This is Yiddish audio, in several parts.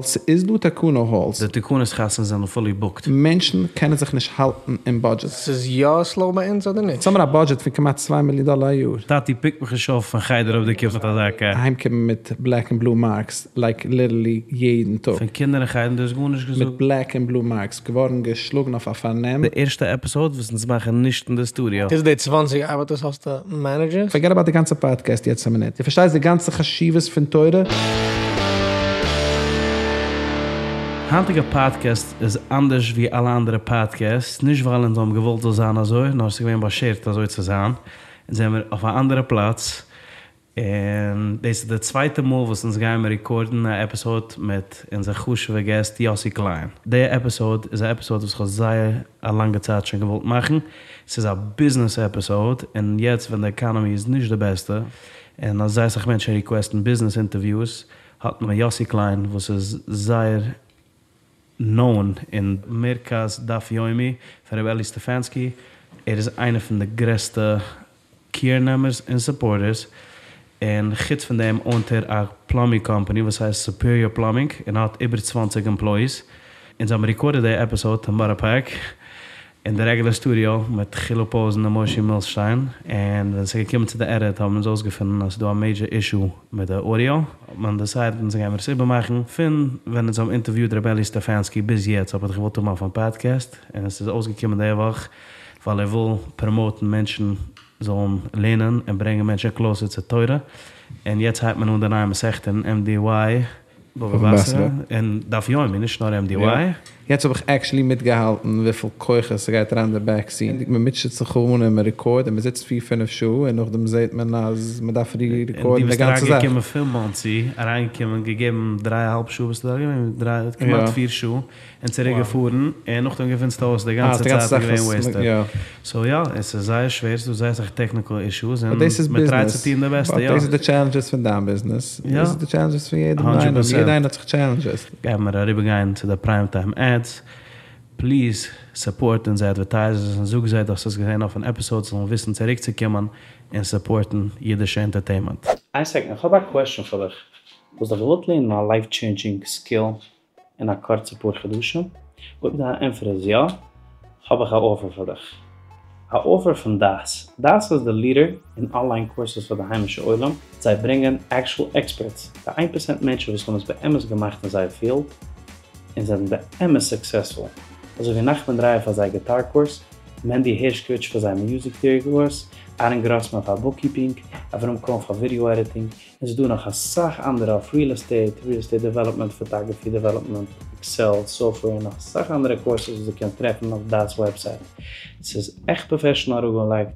ס'איז דא תקנה האלס. די תקנות חתונות זענען פולי בוקד. מענטשן קענען זיך נישט האלטן אין בודזשעט. ס'איז יא סלאו ביי אונז אדער נישט? אונז האמיר א בודזשעט פון כמעט צוויי מיליאן דאלער א יאר. טאטי פיקט מיך נישט אויף פון חדר אויב דו קומסט מיט אזא קאר. אהיימקומען מיט בלעק און בלו מארקס לייק ליטערלי יעדן טאג. פון קינדער אין חדר דו האסט גארנישט געזאגט. מיט בלעק און בלו מארקס געווארן געשלאגן אויף א פארנעם. די ערשטע עפיסאוד וואס אונז מאכן נישט אין די סטודיאו. חוץ די צוואנציג ארבעטערס האסטו מענעדזשערס? פארגעט אבאוט די גאנצע פאדקעסט יעצט א מינוט. דו פארשטייסט די גאנצע חשיבות פון תורה? היינטיגע פאדקעסט איז אנדערש ווי אלע אנדערע פאדקעסטס, נישט ווייל אונז האבן געוואלט זאל זיין אזוי, נאר עס איז געווען באשערט אזוי צו זיין. אונז זעמיר אויף א אנדערע פלאץ, און דאס איז די צווייטע מאל וואס אונז גיימער רעקארדן א עפיסאוד מיט אונזער חשוב'ע געסט יאסי קליין. די עפיסאוד איז א עפיסאוד וואס כ'האב זייער א לאנגע צייט שוין געוואלט מאכן, ס'איז א ביזנעס עפיסאוד, און יעצט ווען די עקאנאמי איז נישט די בעסטע, און אז זייער אסאך מענטשן ריקוועסטן ביזנעס אינטערוויוס, האט מען יאסי קליין וואס איז זייער נאון אין מרכז דף יומי פון ר' אלי סטעפאנסקי, ער איז איינער פון די גרעסטע קעיר נעמערס און סופארטערס, און חוץ פון דעם אונט ער א פלאמינג קאמפאני וואס הייסט סופיריער פלאמינג און האט איבער צוואנציג עמפלויאיס, אונז האבן ריקארדעד די עפיסאוד אין בארא פארק אין די רעגולער סטודיאו מיט חילו פאוזן און מושי מילשטיין, און ווען ס'איז געקומען צו די עדיט האבן אונז אויסגעפונען אז ס'איז דא א מעידזשער אישו מיט די אודיאו, האט מען דעסיידעט אונז גיימיר עס איבערמאכן, פון ווען אונז האבן אינטערוויוט ר' אלי סטעפאנסקי ביז יעצט האב איך געוואלט האבן אויפן פאדקעסט, און עס איז אויסגעקומען די וואך ווייל ער וויל פראמאוטן מענטשן זאלן לערנען און ברענגען מענטשן קלאוסער צו תורה, און יעצט הייבט מען אן די נייע מסכת אין MDY בבא בתרא, און דף יומי, נישט נאר MDY. יעצט האב איך עקשעלי מיטגעהאלטן וויפיל כוחות ס'גייט אריין אין די בעק סין, מען מוטשעט זיך אן און מען רעקארד און מען זיצט פיר פינף שעה און נאכדעם זעט מען אז מען דארף רי-רעקארדן די גאנצע זאך. און דו ביסט אריינגעקומען פון מאנסי, אריינגעקומען, געגעבן דריי א האלב שעה ביסטו דארט געווען, דריי, כמעט פיר שעה, און צוריק געפארן, און נאכדעם געפינסטו אויס די גאנצע צייט איז געווען וועיסטעד. סאו יא, עס איז זייער שווער, ס'איז דא זייער אסאך טעקניקעל אישוס, און מען טרייט צו טון די בעסטע, יא. דאס איז די טשעלענדזשעס פון דיין ביזנעס, דאס איז די טשעלענדזשעס פון יעדעם איינעם, יעדער איינער האט זיך טשעלענדזשעס. גייען מיר אריבער גיין צו די פריים טיים עדס, פליז סופארט אונזער אדווערטייזערס און זאג זיי דו האסט עס געזען אויפן עפיסאוד זאלן וויסן צוריק צו קומען און סופארטן אידישע ענטערטעינמענט. איין סעקאנד, איך האב א קוועסטשען פאר דיך, וואלסט דיך געוואלט לערנען א לייף טשעינדזשינג סקיל אין א קורצע פאר חדשים? אויב דיין ענטפער איז יא, האב איך א אפער פאר דיך. א אפער פון דעת. דעת איז די לידער אין אנליין קורסעס פאר די היימישע עולם, זיי ברענגען עקשול עקספערטס, די איין פערסענט מענטשן וואס האבן עס באמת געמאכט אין זייער פיעלד, און זענען באמת סוקסעספול, אזוי ווי נחמן דרייער פאר זייער גיטאר קורס, מענדי הערשקאוויטש פאר זייער מיוזיק טעארי קורס, אהרן גראסמאן פאר בוקקיפינג, אברהם קאהן פאר ווידעא עדיטינג, און ס'איז דא נאך אסאך אנדערע אויף ריעל עסטעיט, ריעל עסטעיט דעוועלאפמענט, פאטאגרעפי דעוועלאפמענט, עקסעל, סאפטוועיר און נאך אסאך אנדערע קורסעס וואס דו קענסט טרעפן אויף דעת'ס וועבסייט. ס'איז עכט פראפעשענעל אראפגעלייגט,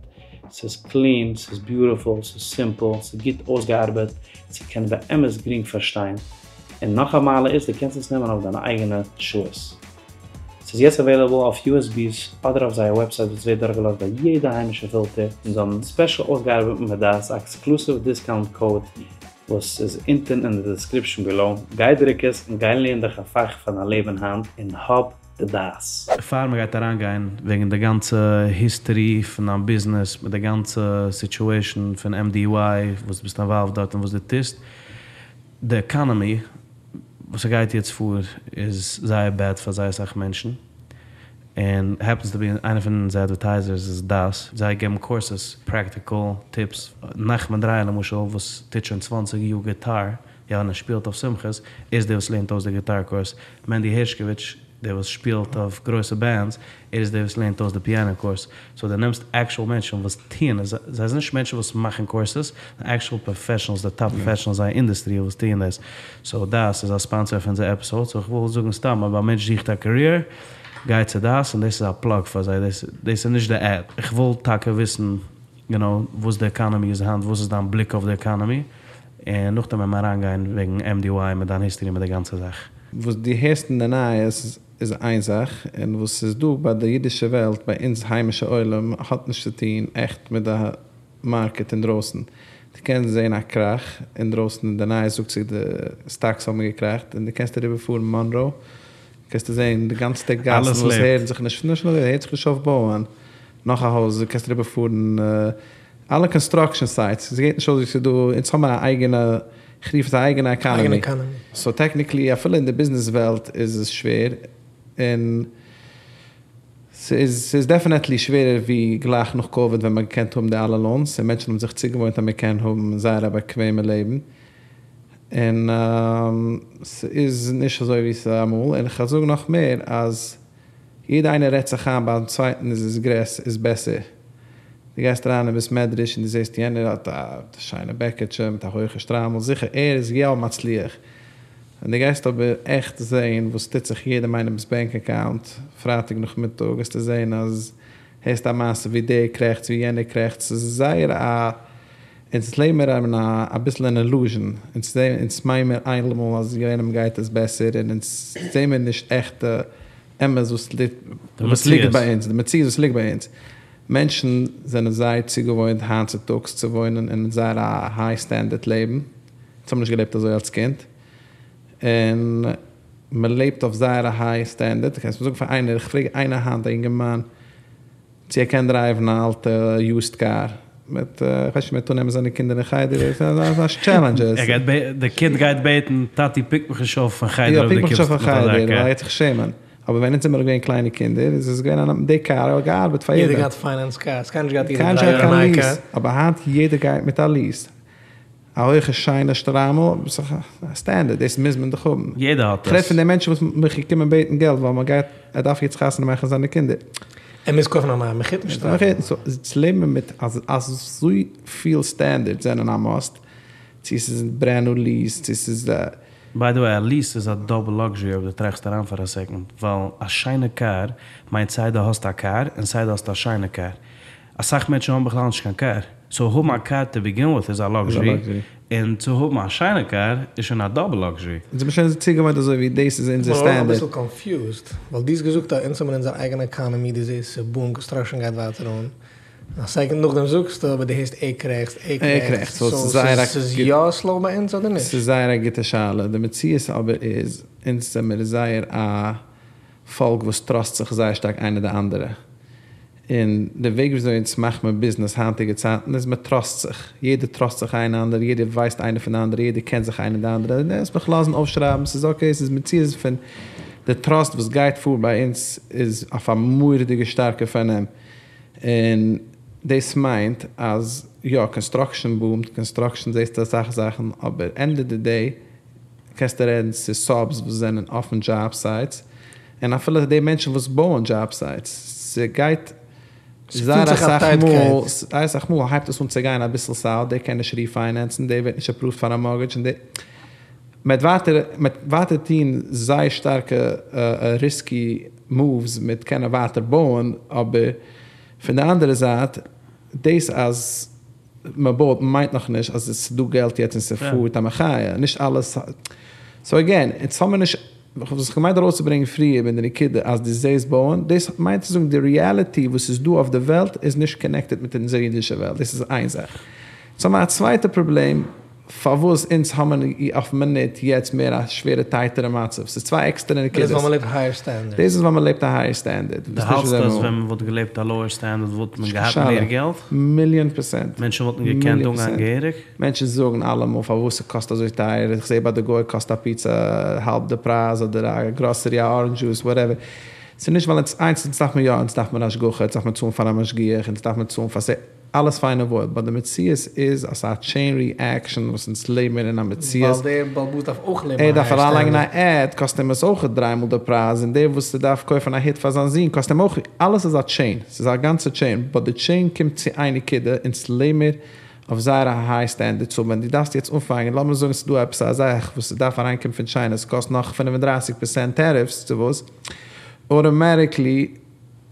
ס'איז קלין, ס'איז ביוטיפול, ס'איז סימפל, ס'איז גוט אויסגעארבעט, ס'קען באמת גרינג פארשטיין. און נאך א מעלה איז דו קענסט עס נעמען אויף דיינע אייגענע שעות. ס'איז יעצט אוועילעבל אויף USBs אדער אויף זייער וועבסייט וואס ווערט דורכגעלאזט ביי יעדע היימישע פילטער און זיי האבן ספעשל אויסגעארבעט מיט דעת א עקסקלוסיוו דיסקאונט קאוד וואס איז אונטען אין די דעסקריפשאן בילאו, גיי דרוק עס און גיי לערן דיך א פאך פאר דיין לעבן היינט און האב די דעת. פאר מ'גייט אריינגיין וועגן די גאנצע היסטערי פון דיין ביזנעס מיט די גאנצע סיטועשאן פון MDY וואס דו ביסט אינוואלווד דארט און וואס דו טוסט, די עקאנעמי וואס ס'גייט יעצט פאר איז זייער בעד פאר זייער אסאך מענטשן, און העפענס טו בי איינער פון אונזער אדווערטייזערס איז דעת, זיי געבן קורסעס, פרעקטיקעל טיפס, נחמן דרייער למשל וואס טוט שוין צוואנציג יאר גיטאר, יא און ער שפילט אויף שמחות, איז דער וואס לערנט אויס די גיטאר קורס, מענדי הערשקאוויטש דער וואס שפילט אויף גרויסע בענדס, ער איז דער וואס לערנט אויס די פיאנא קורס, סאו דו נעמסט עקשועל מענטשן וואס טוען עס, זיי זענען נישט מענטשן וואס מאכן קורסעס, זיי עקשועל פראפעשענעלס, די טאפ פראפעשענעלס אין זייער אינדוסטרי וואס טוען דאס, סאו דעת איז א ספאנסער פון אונזער עפיסאוד, סאו איך וויל זאגן סתם אויב א מענטש זוכט א קעריער, גיי צו דעת, און דאס איז א פלאג פאר זיי, דאס איז נישט די עד, איך וויל טאקע וויסן יו נאו וואס די עקאנעמי איז היינט, וואס איז דיין בליק אויף די עקאנעמי, און נאכדעם וועלן מיר אריינגיין וועגן MDY מיט דיין היסטערי מיט די גאנצע זאך. וואס דו הערסט אין די נייעס איז איין זאך, און וואס ס'איז דא ביי די אידישע וועלט, ביי אונז היימישע עולם, האט נישט צו טון עכט מיט די מארקעט אינדרויסן. דו קענסט זען א קראך אינדרויסן אין די נייעס זאגט זיך די סטאקס האבן געקראכט, און דו קענסט אריבער פארן מאנרא קענסטו זען די גאנצע גאסן וואס הערן זיך נישט, נישט נאר דאס, הערט זיך נישט אויף בויען נאך א הויז, דו קענסט אריבער פארן אלע קאנסטראקשען סייטס, ס'זעט נישט אויס ווי ס'איז דא, אונז האבן א אייגענע. איך רוף עס א אייגענע אייגענע עקאנעמי. עקאנעמי. סאו טעקניקלי אפילו אין די ביזנעס וועלט איז עס שווער, און ס'איז ס'איז דעפענעטלי שווערער ווי גלייך נאך קאוויד ווען מ'האט געקענט האבן די אלע לאונס און מענטשן האבן זיך צוגעוואוינט אז מ'קען האבן זייער א באקוועמע לעבן, און ס'איז נישט אזוי ווי ס'איז אמאל, און כ'וועל זאגן נאך מער אז יעדע איינער רעדט זיך איין ביים צווייטן איז עס גרעס איז בעסער. דו גייסט אריין אין בית מדרש און דו זעסט יענער האט א שיינע בעקיטשע מיט א הויכע שטריימל, זיכער ער איז יא מצליח. ווען דו גייסט אבער עכט זעהן וואס טוט זיך יעדעם איינעמ'ס בענק אקאונט פרייטאג נאכמיטאג וועסטו זעהן אז הערסט א מעשה ווי דער קרעכצט ווי יענער קרעכצט, ס'איז זייער א אונז לעבן מיר אין א אביסל אן אילוזשען, אונז אונז מיין מיר אלעמאל אז יענעם גייט עס בעסער און אונז זעהן מיר נישט עכט די אמת וואס וואס ליגט ביי אונז, די מציאות וואס ליגט ביי אונז. מענטשן זענען זייער צוגעוואוינט היינט צוטאגס צו וואוינען אין זייער א היי סטענדערט לעבן, אונז האבן נישט געלעבט אזוי אלס קינד, און מען לעבט אויף זייער א היי סטענדערט, קענסט מיר זאגן פאר איינער, איך פרעג איינער היינט א אינגערמאן צו ער קען דרייוון א אלטע יוזד קאר, מיט איך ווייס נישט מ'וועט אננעמען זיינע קינדער אין חדר, ס'איז א טשעלענדזש. ער גייט בעטן, די קינד גייט בעטן, טאטי פיק מיך נישט אויף פון חדר יא, פיק אויב דו מיך נישט קומסט אויף פון מיט אזא חדר, ווייל ער קאר. גייט זיך שעמען. אבער ווען אונז זעמיר געווען קליינע קינדער איז עס געווען א די קאר האט געארבעט פאר יעדער יעדעם. געהאט פיינענס קארס, קיינער נישט געהאט קיינער יעדער נישט געהאט דרייווער א קיין נייע ליעס, קאר. אבער היינט יעדער גייט מיט א ליעס. א הויכע שיינע שטריימל, איז דאך א סטענדערט, דאס מוז מען דאך האבן. יעדער האט כ'רעד עס. פון די מענטשן וואס מיך געקומען בעטן געלט ווייל מען גייט, ער דארף יעצט חתונה מאכן זיינע קינדער. ער מוז קויפן א נייע מחותן שטריימל. מחותן, סאו אונז לעבן מיר מיט אזויפיל סטענדערדס זענען א מאסט, צו ס'איז ברענד ניו ליעס, צו ס'איז. ביי די וועי, א ליעס איז א דאבל לאקזשערי אויב דו טראכסט אריין פאר א סעקאנד, ווייל א שיינע קאר מיינט סיי דו האסט א קאר און סיי דו האסט א שיינע קאר. אסאך מענטשן האבן בכלל נישט קיין קאר, סאו האבן א קאר טו ביגין וויט איז א לאקזשערי, און צו האבן א שיינע קאר איז שוין א דאבל לאקזשערי. אונז זעמיר שוין צוגעוואוינט אזוי ווי דאס איז אונזער כ'בין אויך סטענדערט. אביסל קאנפיוזד, ווייל דו האסט געזאגט אז אונז האבן אונזער אייגענע עקאנעמי, דו זעסט ס'בומט, קאנסטראקשען גייט ווייטער אן, א סעקאנד נאכדעם זאגסטו אבער דו הערסט ער קרעכצט, ער קרעכצט, סאו ס'איז יא סלאו ביי אונז אדער נישט? ס'איז זייער א גוטע שאלה, די מציאות אבער איז, אונז זעמיר זייער א פאלק וואס טראסט זיך זייער שטארק איינער די אנדערע, און די וועג וויאזוי אונז מאכט מען ביזנעס היינטיגע צייטן איז מען טראסט זיך, יעדער טראסט זיך איין אנדערע, יעדער ווייסט איינער פון די אנדערע, יעדער קען זיך איינער די אנדערע, און דאס מיך לאזן אויפשרייבן, ס'איז אקעי, ס'איז מציאות פון די טראסט וואס גייט פאר ביי אונז איז אויף א מורא'דיגע שטארקע פארנעם, און דאס מיינט אז יא, קאנסטראקשען בומט, קאנסטראקשען זעסטו אסאך זאכן, אבער ענד אוו די דעי קענסטו רעדן צו סאבס וואס זענען אויפן דזשאב סייטס, און אפילו די מענטשן וואס בויען דזשאב סייטס, ס'גייט זייער אסאך מאל, זייער אסאך מאל הייבט עס אן צו גיין אביסל סאוט, דער קען נישט ריפיינענסן, דער ווערט נישט אפראווד פאר א מארגעדזש, און דער, מ'וועט ווייטער, מ'וועט ווייטער טון זייער שטארקע ריסקי מאווס מיט קענען ווייטער בויען, אבער פון די אנדערע זייט, דאס אז מען בויט מיינט נאך נישט אז עס איז דא געלט יעצט און ס'פארט א מחיה, נישט אלעס, סאו עגעין, אונז האמיר נישט, וואס איך געמיינט ארויסצוברענגען פריער מיט די נקודה אז דו זעסט בויען, דאס מיינט צו זאגן די ריעליטי וואס איז דא אויף די וועלט איז נישט קאנעקטעד מיט אונזער אידישע וועלט, דאס איז איין זאך. אונז האמיר א צווייטע פראבלעם פארוואס אונז האבן אויפן מינוט יעצט מער א שווערע טייטערע מצב, ס'איז צוויי עקסטערע נקודות. דאס איז ווייל מ'לעבט הייער סטענדערט. דאס איז ווייל מ'לעבט א הייער סטענדערט. דו האלטסט אז ווען מ'וואלט געלעבט א לאוער סטענדערט וואלט מען געהאט מער געלט? מיליאן פערסענט. מענטשן וואלטן געקענט אנגיין געהעריג? מענטשן זאגן אלעמאל פארוואס ס'קאסט אזוי טייער, איך זעה ביי די גוי קאסט א פיצא האלב די פרייז אדער א גראסערי א ארענדזש דזשוס וואטעווער. ס'איז נישט ווייל אונז, איינס אונז דארף מען יא, אונז דארף מען השגחה, אונז דארף מען צאלן פאר א משגיח, אונז דארף מען צאלן פאר. אלעס פיין און וואויל, באט די מציאות איז אז ס'איז א טשעין ריעקשאן וואס אונז לעבן מיר אין א מציאות. ווייל דער בעל הבית דארף אויך לעבן ער א דארף הייער אריינלייגן א סטענדערט. עד קאסט אים עס אויך דריי מאל די פרייז, און דער וואס דארף קויפן א הוט פאר זיין זון קאסט אים אויך, אלעס איז א טשעין, ס'איז א גאנצע טשעין, באט די טשעין קומט צו איין נקודה, אונז לעבן מיר אויף זייער א היי סטענדערט, סאו ווען דו דארפסט יעצט אנפאנגען, לאמיר זאגן ס'איז דא עפעס א זאך וואס ס'דארף אריינקומען פון טשיינע, ס'קאסט נאך 35 פערסענט טעריפס צו וואס, אוטאמעטיקלי,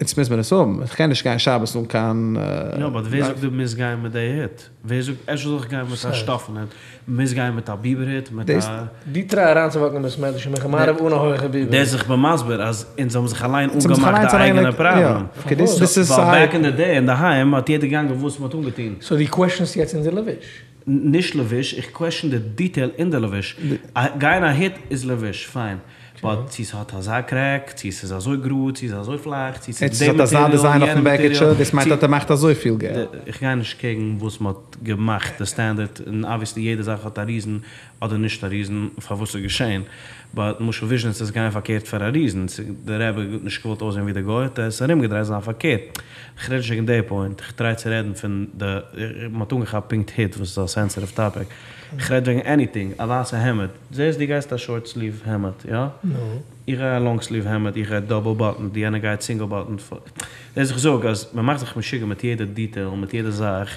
יעצט מוז מען עס האבן, איך קען נישט גיין שבת אן קיין. יא באט ווער זאגט דו מוזט גיין מיט די הוט? ווער זאגט אפשר זאל איך גיין מיט א שטאפענע הוט? מוזט גיין מיט א ביבער הוט? מיט א. דו טריי אריינצואוואקן אין בית מדרש אין מנחה מעריב אן א הויכע ביבער. דאס איז איך בין מסביר אז אונז האבן זיך אליין אנגעמאכט די אייגענע פראבלעם. ווייל בעק אין די דעי אינדערהיים האט יעדער געגאנגען וואס מ'האט אנגעטון. סאו דו קוועשנסט יעצט אונזער לבוש? נישט לבוש, איך קוועשן די דיטעיל אין די לבוש. גיין א הוט איז לבוש, פיין. באט צו ס'האט אזא קרעק, צו ס'איז אזוי גראד, צו ס'איז אזוי פלאך, צו ס'איז די מעטעריאל, אזא דיזיין יענע אויפן מעטעריאל, בעקיטשע, דאס מיינט אז ער מאכט אזויפיל געלט. איך גיי נישט קעגן וואס מ'האט געמאכט די סטענדערט, און אבוויעסלי יעדע זאך האט א ריזען אדער נישט א ריזען פארוואס ס'איז געשען, באט למשל וויזשניץ איז געגאנגען פארקערט פאר א ריזען, די רבי האט נישט געוואלט אויסזען ווי די גוי האט ער עס ארומגעדרייט זיין פארקערט, כ'רעד נישט וועגן די פוינט, כ'טריי צו רעדן פון די, מ'האט אנגעכאפט פונקט היט וואס איז א סענסעטיוו טאפיק, כ'רעד וועגן עניטינג, א ווייסע העמד, זעסט דו גייסט א שארט סליוו העמד, יא? איך גיי א לאנג סליוו העמד, איך גיי דאבל באטן, די יענער גייט סינגל באטן, דאס איך זאג אז מ'מאכט זיך משוגע מיט יעדע דיטעיל, מיט יעדע זאך.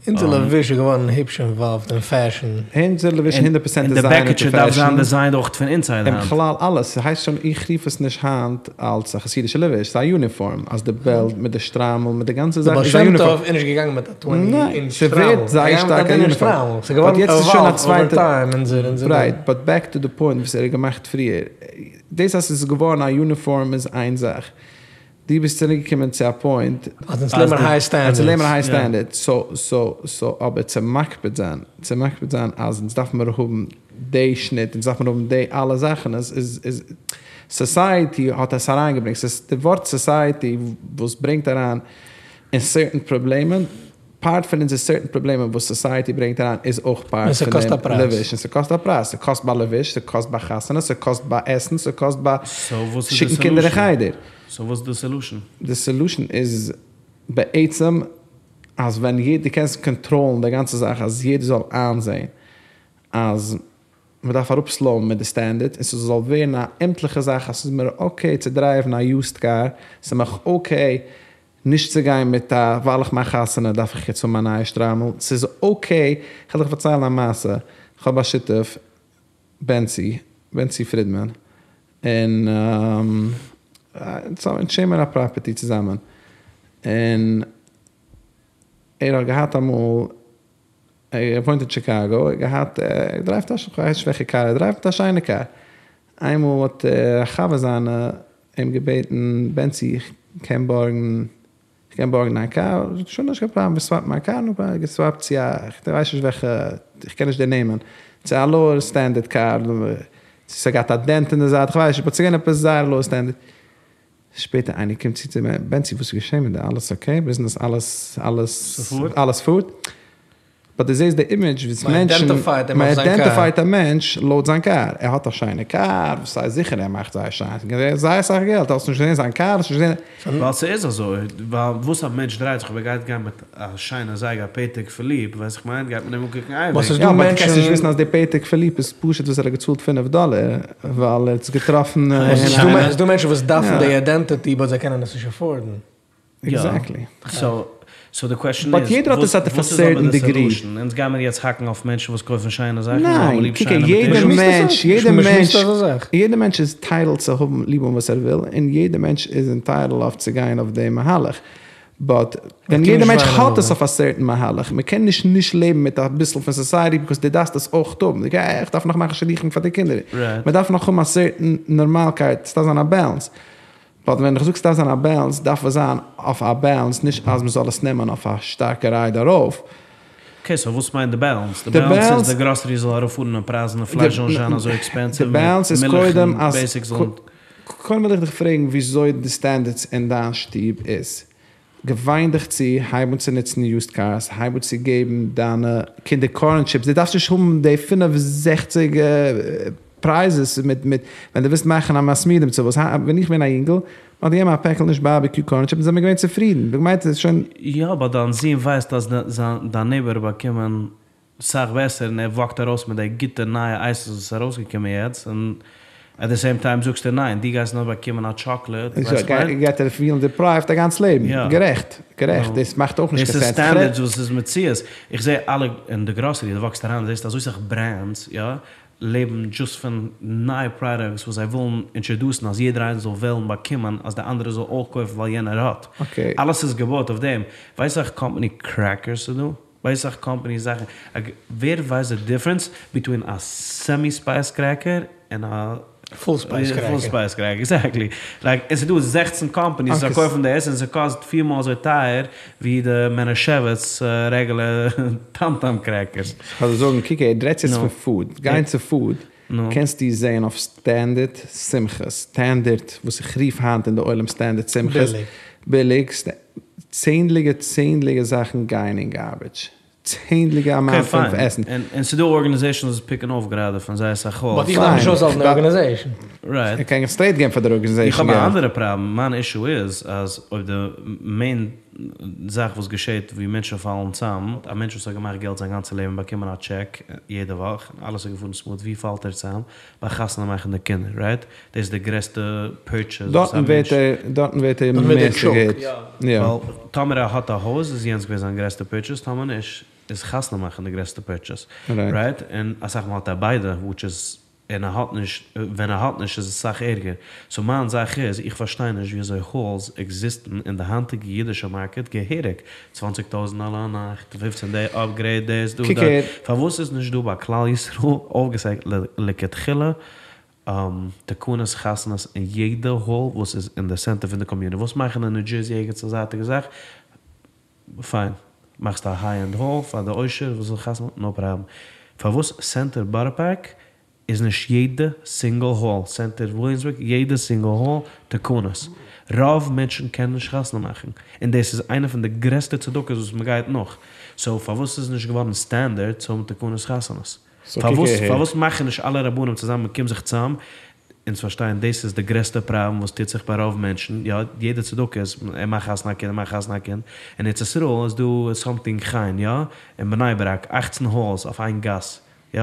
אונזער לבוש איז געווארן היפש אינוואלווד אין פעשן. אונזער לבוש איז הונדערט פערסענט און די דעזיינער טו בעקיטשע דארף זיין פעשן. דעזיינד אויך פון אינסייד און היינט. בכלל אלעס, ס'הייסט שוין איך רוף עס נישט היינט אלס א חסידישע לבוש, ס'איז א יוניפארם, אז די בעלט מיט די שטריימל מיט די גאנצע די זאך בעל איז א שם יוניפארם. טוב איז נישט געגאנגען מיט א טווענטי ניין, אינטש ס'ווערט שטריימל, זייער ער געגאנגען מיט א שטארק א דינע יוניפארם. שטריימל, ס'איז באט געווארן יעצט איז שוין א עוואלווד אווער צווייטע, טיים אונזער אונזער רייט, באט בעק טו די פוינט וואס ער האט געמאכט פריער, דאס אז ס'איז געווארן א יוניפארם איז איין זאך, דו ביסט צוריק געקומען צו א פוינט. אז אונז לעבן היי אז אונז לעבן היי סטענדערדס. סטענדערדס, סאו סאו סאו אבער צו מקפיד זיין, צו מקפיד זיין אז אונז דארף מיר האבן די שניט, אונז דארף מיר האבן די אלע זאכן, איז איז איז סאסייעטי האט עס אריינגעברענגט, ס'איז די ווארט סאסייעטי וואס ברענגט אריין אין סערטען פראבלעמען, פארט פון אונזער סערטען פראבלעמען וואס סאסייעטי ברענגט אריין איז אויך און פארט פון ס'קאסט א דעם פרייז. לבוש, און ס'קאסט א פרייז, ס'קאסט ביי לבוש, ס'קאסט ביי חתונה, ס'קאסט ביי עסן, ס'קאסט ביי סאו וואס איז די שיקן קינדער אין סעלושען? חדר. סאו וואס איז די סעלושען? די סעלושען איז בעצם אז ווען יעדער, דו קענסט קאנטראלן די גאנצע זאך אז יעדער זאל איינזעהן אז מ'דארף אראפסלאוען מיט די סטענדערט און ס'זאל ווערן א עמטליכע זאך אז ס'איז מיר אקעי צו דרייוון א יוזד קאר, ס'איז מיך אקעי נישט צו גיין מיט א ווייל איך מאך חתונה דארף איך יעצט האבן א נייע שטריימל, ס'איז אקעי, כ'על דיך פארציילן א מעשה, כ'האב א שותף בענצי, בענצי פרידמאן, און אונז שעירן מיר א פראפערטי צוזאמען, און ער האט געהאט אמאל, ער וואוינט אין טשיקאגא, ער האט געהאט, ער דרייווט א, כ'ווייס נישט וועלכע קאר ער דרייווט, א שיינע קאר, איינמאל האט א חבר זיינע אים געבעטן, בענצי איך קען בארגן, איך קען בארגן דיין קאר, שוין נישט קיין פראבלעם, סוואפ מיין קאר, נו פראבלעם, געסוואפט צו א, כ'ווייס נישט וועלכע, איך קען נישט די נעמען, צו א לאוער סטענדערט קאר, צו ס'האט געהאט א דענט אין די זייט, כ'ווייס נישט, באט ס'איז געווען עפעס זייער לאוער סטענדערט. שפעטער איינער קומט צו צו מיר, בענצי וואס איז געשען מיט דיר, אלעס אקעי, ביזנעס אלעס אלעס אלעס פארט? באט דו זעסט די אימעדזש וואס מענטשן, מען איידענטיפייט א מענטש לויט זיין קאר, ער האט א שיינע קאר, וואס הייסט זיכער ער מאכט זייער שיין, זייער אסאך געלט, האסט נישט געזען זיין קאר, האסט נישט געזען. ווייל ס'איז אזוי, ווייל וואס א מענטש דרייט זיך אויב ער גייט גיין מיט א שיינע זייגער א פעטעק פיליפ, ווייס איך מיין, גייט מען אים אנקוקן אייביג. יא אבער דו קענסט נישט וויסן אז די פעטעק פיליפ איז פשוט וואס ער האט געצאלט פינף דאלער ווייל ער האט עס געטראפן אין א. ס'איז דא מענטשן וואס דארפן די אידענטיטי באט זיי קענען עס נישט עפארדן. עקזעקטלי. סאו די קוועשאן באט איז, יעדער האט עס אט א וואס איז אבער סערטען די דעגרי. סעלושען? אונז גיימיר יעצט האקן אויף מענטשן וואס קויפן שיינע זאכן און האבן ניין, ליב קוק שיינע יעדער מאטעריאל. מענטש, יעדער מ'שמועסט מענטש, אזא זאך. יעדער מענטש איז ענטייטלד צו האבן ליב האבן וואס ער וויל, און יעדער מענטש איז ענטייטלד אויף צו גיין אויף די מהלך. באט ווען יעדער מענטש האט עס אויף א סערטען מהלך, מען קען נישט נישט לעבן מיט אביסל פון סאסייעטי ביקאוז דו דארפסט עס אויך האבן, איך דארף נאך מאכן שידוכים פאר די קינדער, מען דארף נאך האבן א סערטען נארמאלקייט, ס'דארף זיין א בעלענס, באט ווען איך זאג ס'דארף זיין א בעלענס דארף עס זיין אויף א בעלענס נישט אז מען זאל עס נעמען אויף א שטארקע רייד ארויף. אקעי סאו וואס מיינט די בעלענס? די בעלענס איז די גראסערי זאל ארויפפארן אין פרייזן און פלייש זאל נישט זיין אזוי עקספענסיוו, מילך און בעיסיקס זאלן. קודם וויל איך דיך פרעגן וויאזוי די סטענדערדס אין דיין שטוב איז. געוויין דיך צו, הייב אן צו נוצן יוזד קארס, הייב אן צו געבן דיינע קינדער קארן טשיפס, דו דארפסט נישט האבן די 65 פרייזעס מיט מיט ווען דו ווילסט מאכן א מסמידים צו וואס, ווען איך בין א יונגל, מען האט געגעבן א פעקל נישט בארבעקיו קארן טשיפס און זעמיר געווען צופרידן, געמיינט איז שוין. יא אבער דיין זון ווייסט אז דיין נעיבאר האט באקומען סאך בעסער און ער וואקט ארויס מיט די גוטע נייע אייסעס וואס איז ארויסגעקומען יעצט און עט די סעים טיים זאגסטו ניין דו גייסט נאר באקומען א טשאקלעד ווייסט וואס כ'מיין? גייט ער פילן דיפרייווט א גאנץ לעבן, גערעכט גערעכט דאס מאכט אויך נישט דאס קיין איז סענס. סטענדערדס וואס איז מציאות, איך זע אלע אין די גראסערי דו וואקסט אריין זעסט אזוי סאך ברענדס יא לעבן דזשאסט פון נייע פראדאקטס וואס זיי ווילן אינטראדוסן אז יעדער איינער זאל וועלן באקומען אז די אנדערע זאל אויך קויפן ווייל יענער האט, אלעס איז געבויט אויף דעם, ווייסט וואסאך קאמפאני קרעקערס ס'איז דא? ווייסט וואסאך קאמפאני זאכן, ווער ווייסט די דיפרענס ביטווין א סעמי ספייס קרעקער און א פול ספייס קרעקער? פול ספייס קרעקער, עקזעקטלי. לייק עס איז דא זעכצן קאמפאניס וואס פארקויפן דאס און ס'קאסט פיר מאל אזוי טייער ווי די מענעשעוויץ רעגולער טאם טאם קרעקערס. כ'וועל זאגן, קוק הער, דו רעדסט יעצט פון פוד, גיין צו פוד. קענסטו זעהן אויף סטענדערט שמחות, סטענדערט וואס איך רוף היינט אין די עולם סטענדערט שמחות, ביליג, צענדליגע צענדליגע זאכן גייען אין גארביטש, צענדליגע אמאונט פון עסן. און ס'דא ארגענעזעישאנס וואס פיקן אויף גראדע פון זייער אסאך האלס. באט איך דארף נישט אויסהאלטן די ארגענעזעישאן. רייט. איך קען סטרעיט געבן פאר די ארגענעזעישאן איך האב א אנדערע פראבלעם, מיין אישו איז אז אויב די מעין זאך וואס געשעט ווי מענטשן פאלן צאם, א מענטש וואס האט געמאכט געלט זיין גאנצע לעבן באקומען א טשעק יעדע וואך און אלעס איז געפארן סמוט ווי פאלט ער צאם? ביי חתונה מאכן די קינדער, רייט? דאס איז די גרעסטע פורטשעס וואס א מענטש. דארטן ווערט ער מער געהיט. ווייל טאמער ער האט א הויז איז יענץ געווען זיין גרעסטע פורטשעס, טאמער נישט איז חתונה מאכן די גרעסטע פורטשעס, רייט? און אסאך מאל האט ער ביידע, וויטש איז און ער האט נישט, ווען ער האט נישט איז עס אסאך ערגער. סאו מיין זאך איז, איך פארשטיי נישט וויאזוי האלס עקזיסטן אין די היינטיגע אידישע מארקעט געהעריג, צוואנציג טויזנט דאלער א נאכט, פופצען די אפגרעיד דאס דא דארט, פארוואס איז נישט דא ביי כלל ישראל אויפגעסעט לכתחילה תקנות חתונות אין יעדע האל וואס איז אין די סענטער פון די קאמיוניטי, וואס מאכן אין ניו דזשערסי ערגעץ א זייטיגע זאך, פיין, מאכסט א היי ענד האל פאר די עושר וואס וויל חתונה, נאו פראבלעם, פארוואס סענטער בארא פארק איז נישט יעדע סינגל האל, סענטער וויליאמסבורג יעדע סינגל האל תקנות, רוב מענטשן קענען נישט חתונה מאכן, און דאס איז איינע פון די גרעסטע צדקות וואס מען גייט נאך, סאו פארוואס איז נישט געווארן סטענדערט צו האבן תקנות חתונות? פארוואס פארוואס מאכן נישט אלע רבנים צוזאמען מען קומט זיך צוזאם אונז פארשטייען דאס איז די גרעסטע פראבלעם וואס טוט זיך ביי רוב מענטשן, יא יעדע צדקה איז ער מאכט חתונה א קינד ער מאכט חתונה א קינד, אין ארץ ישראל איז דא סאמטינג חן יא, אין בני ברק אכצן האלס אויף איין גאס יא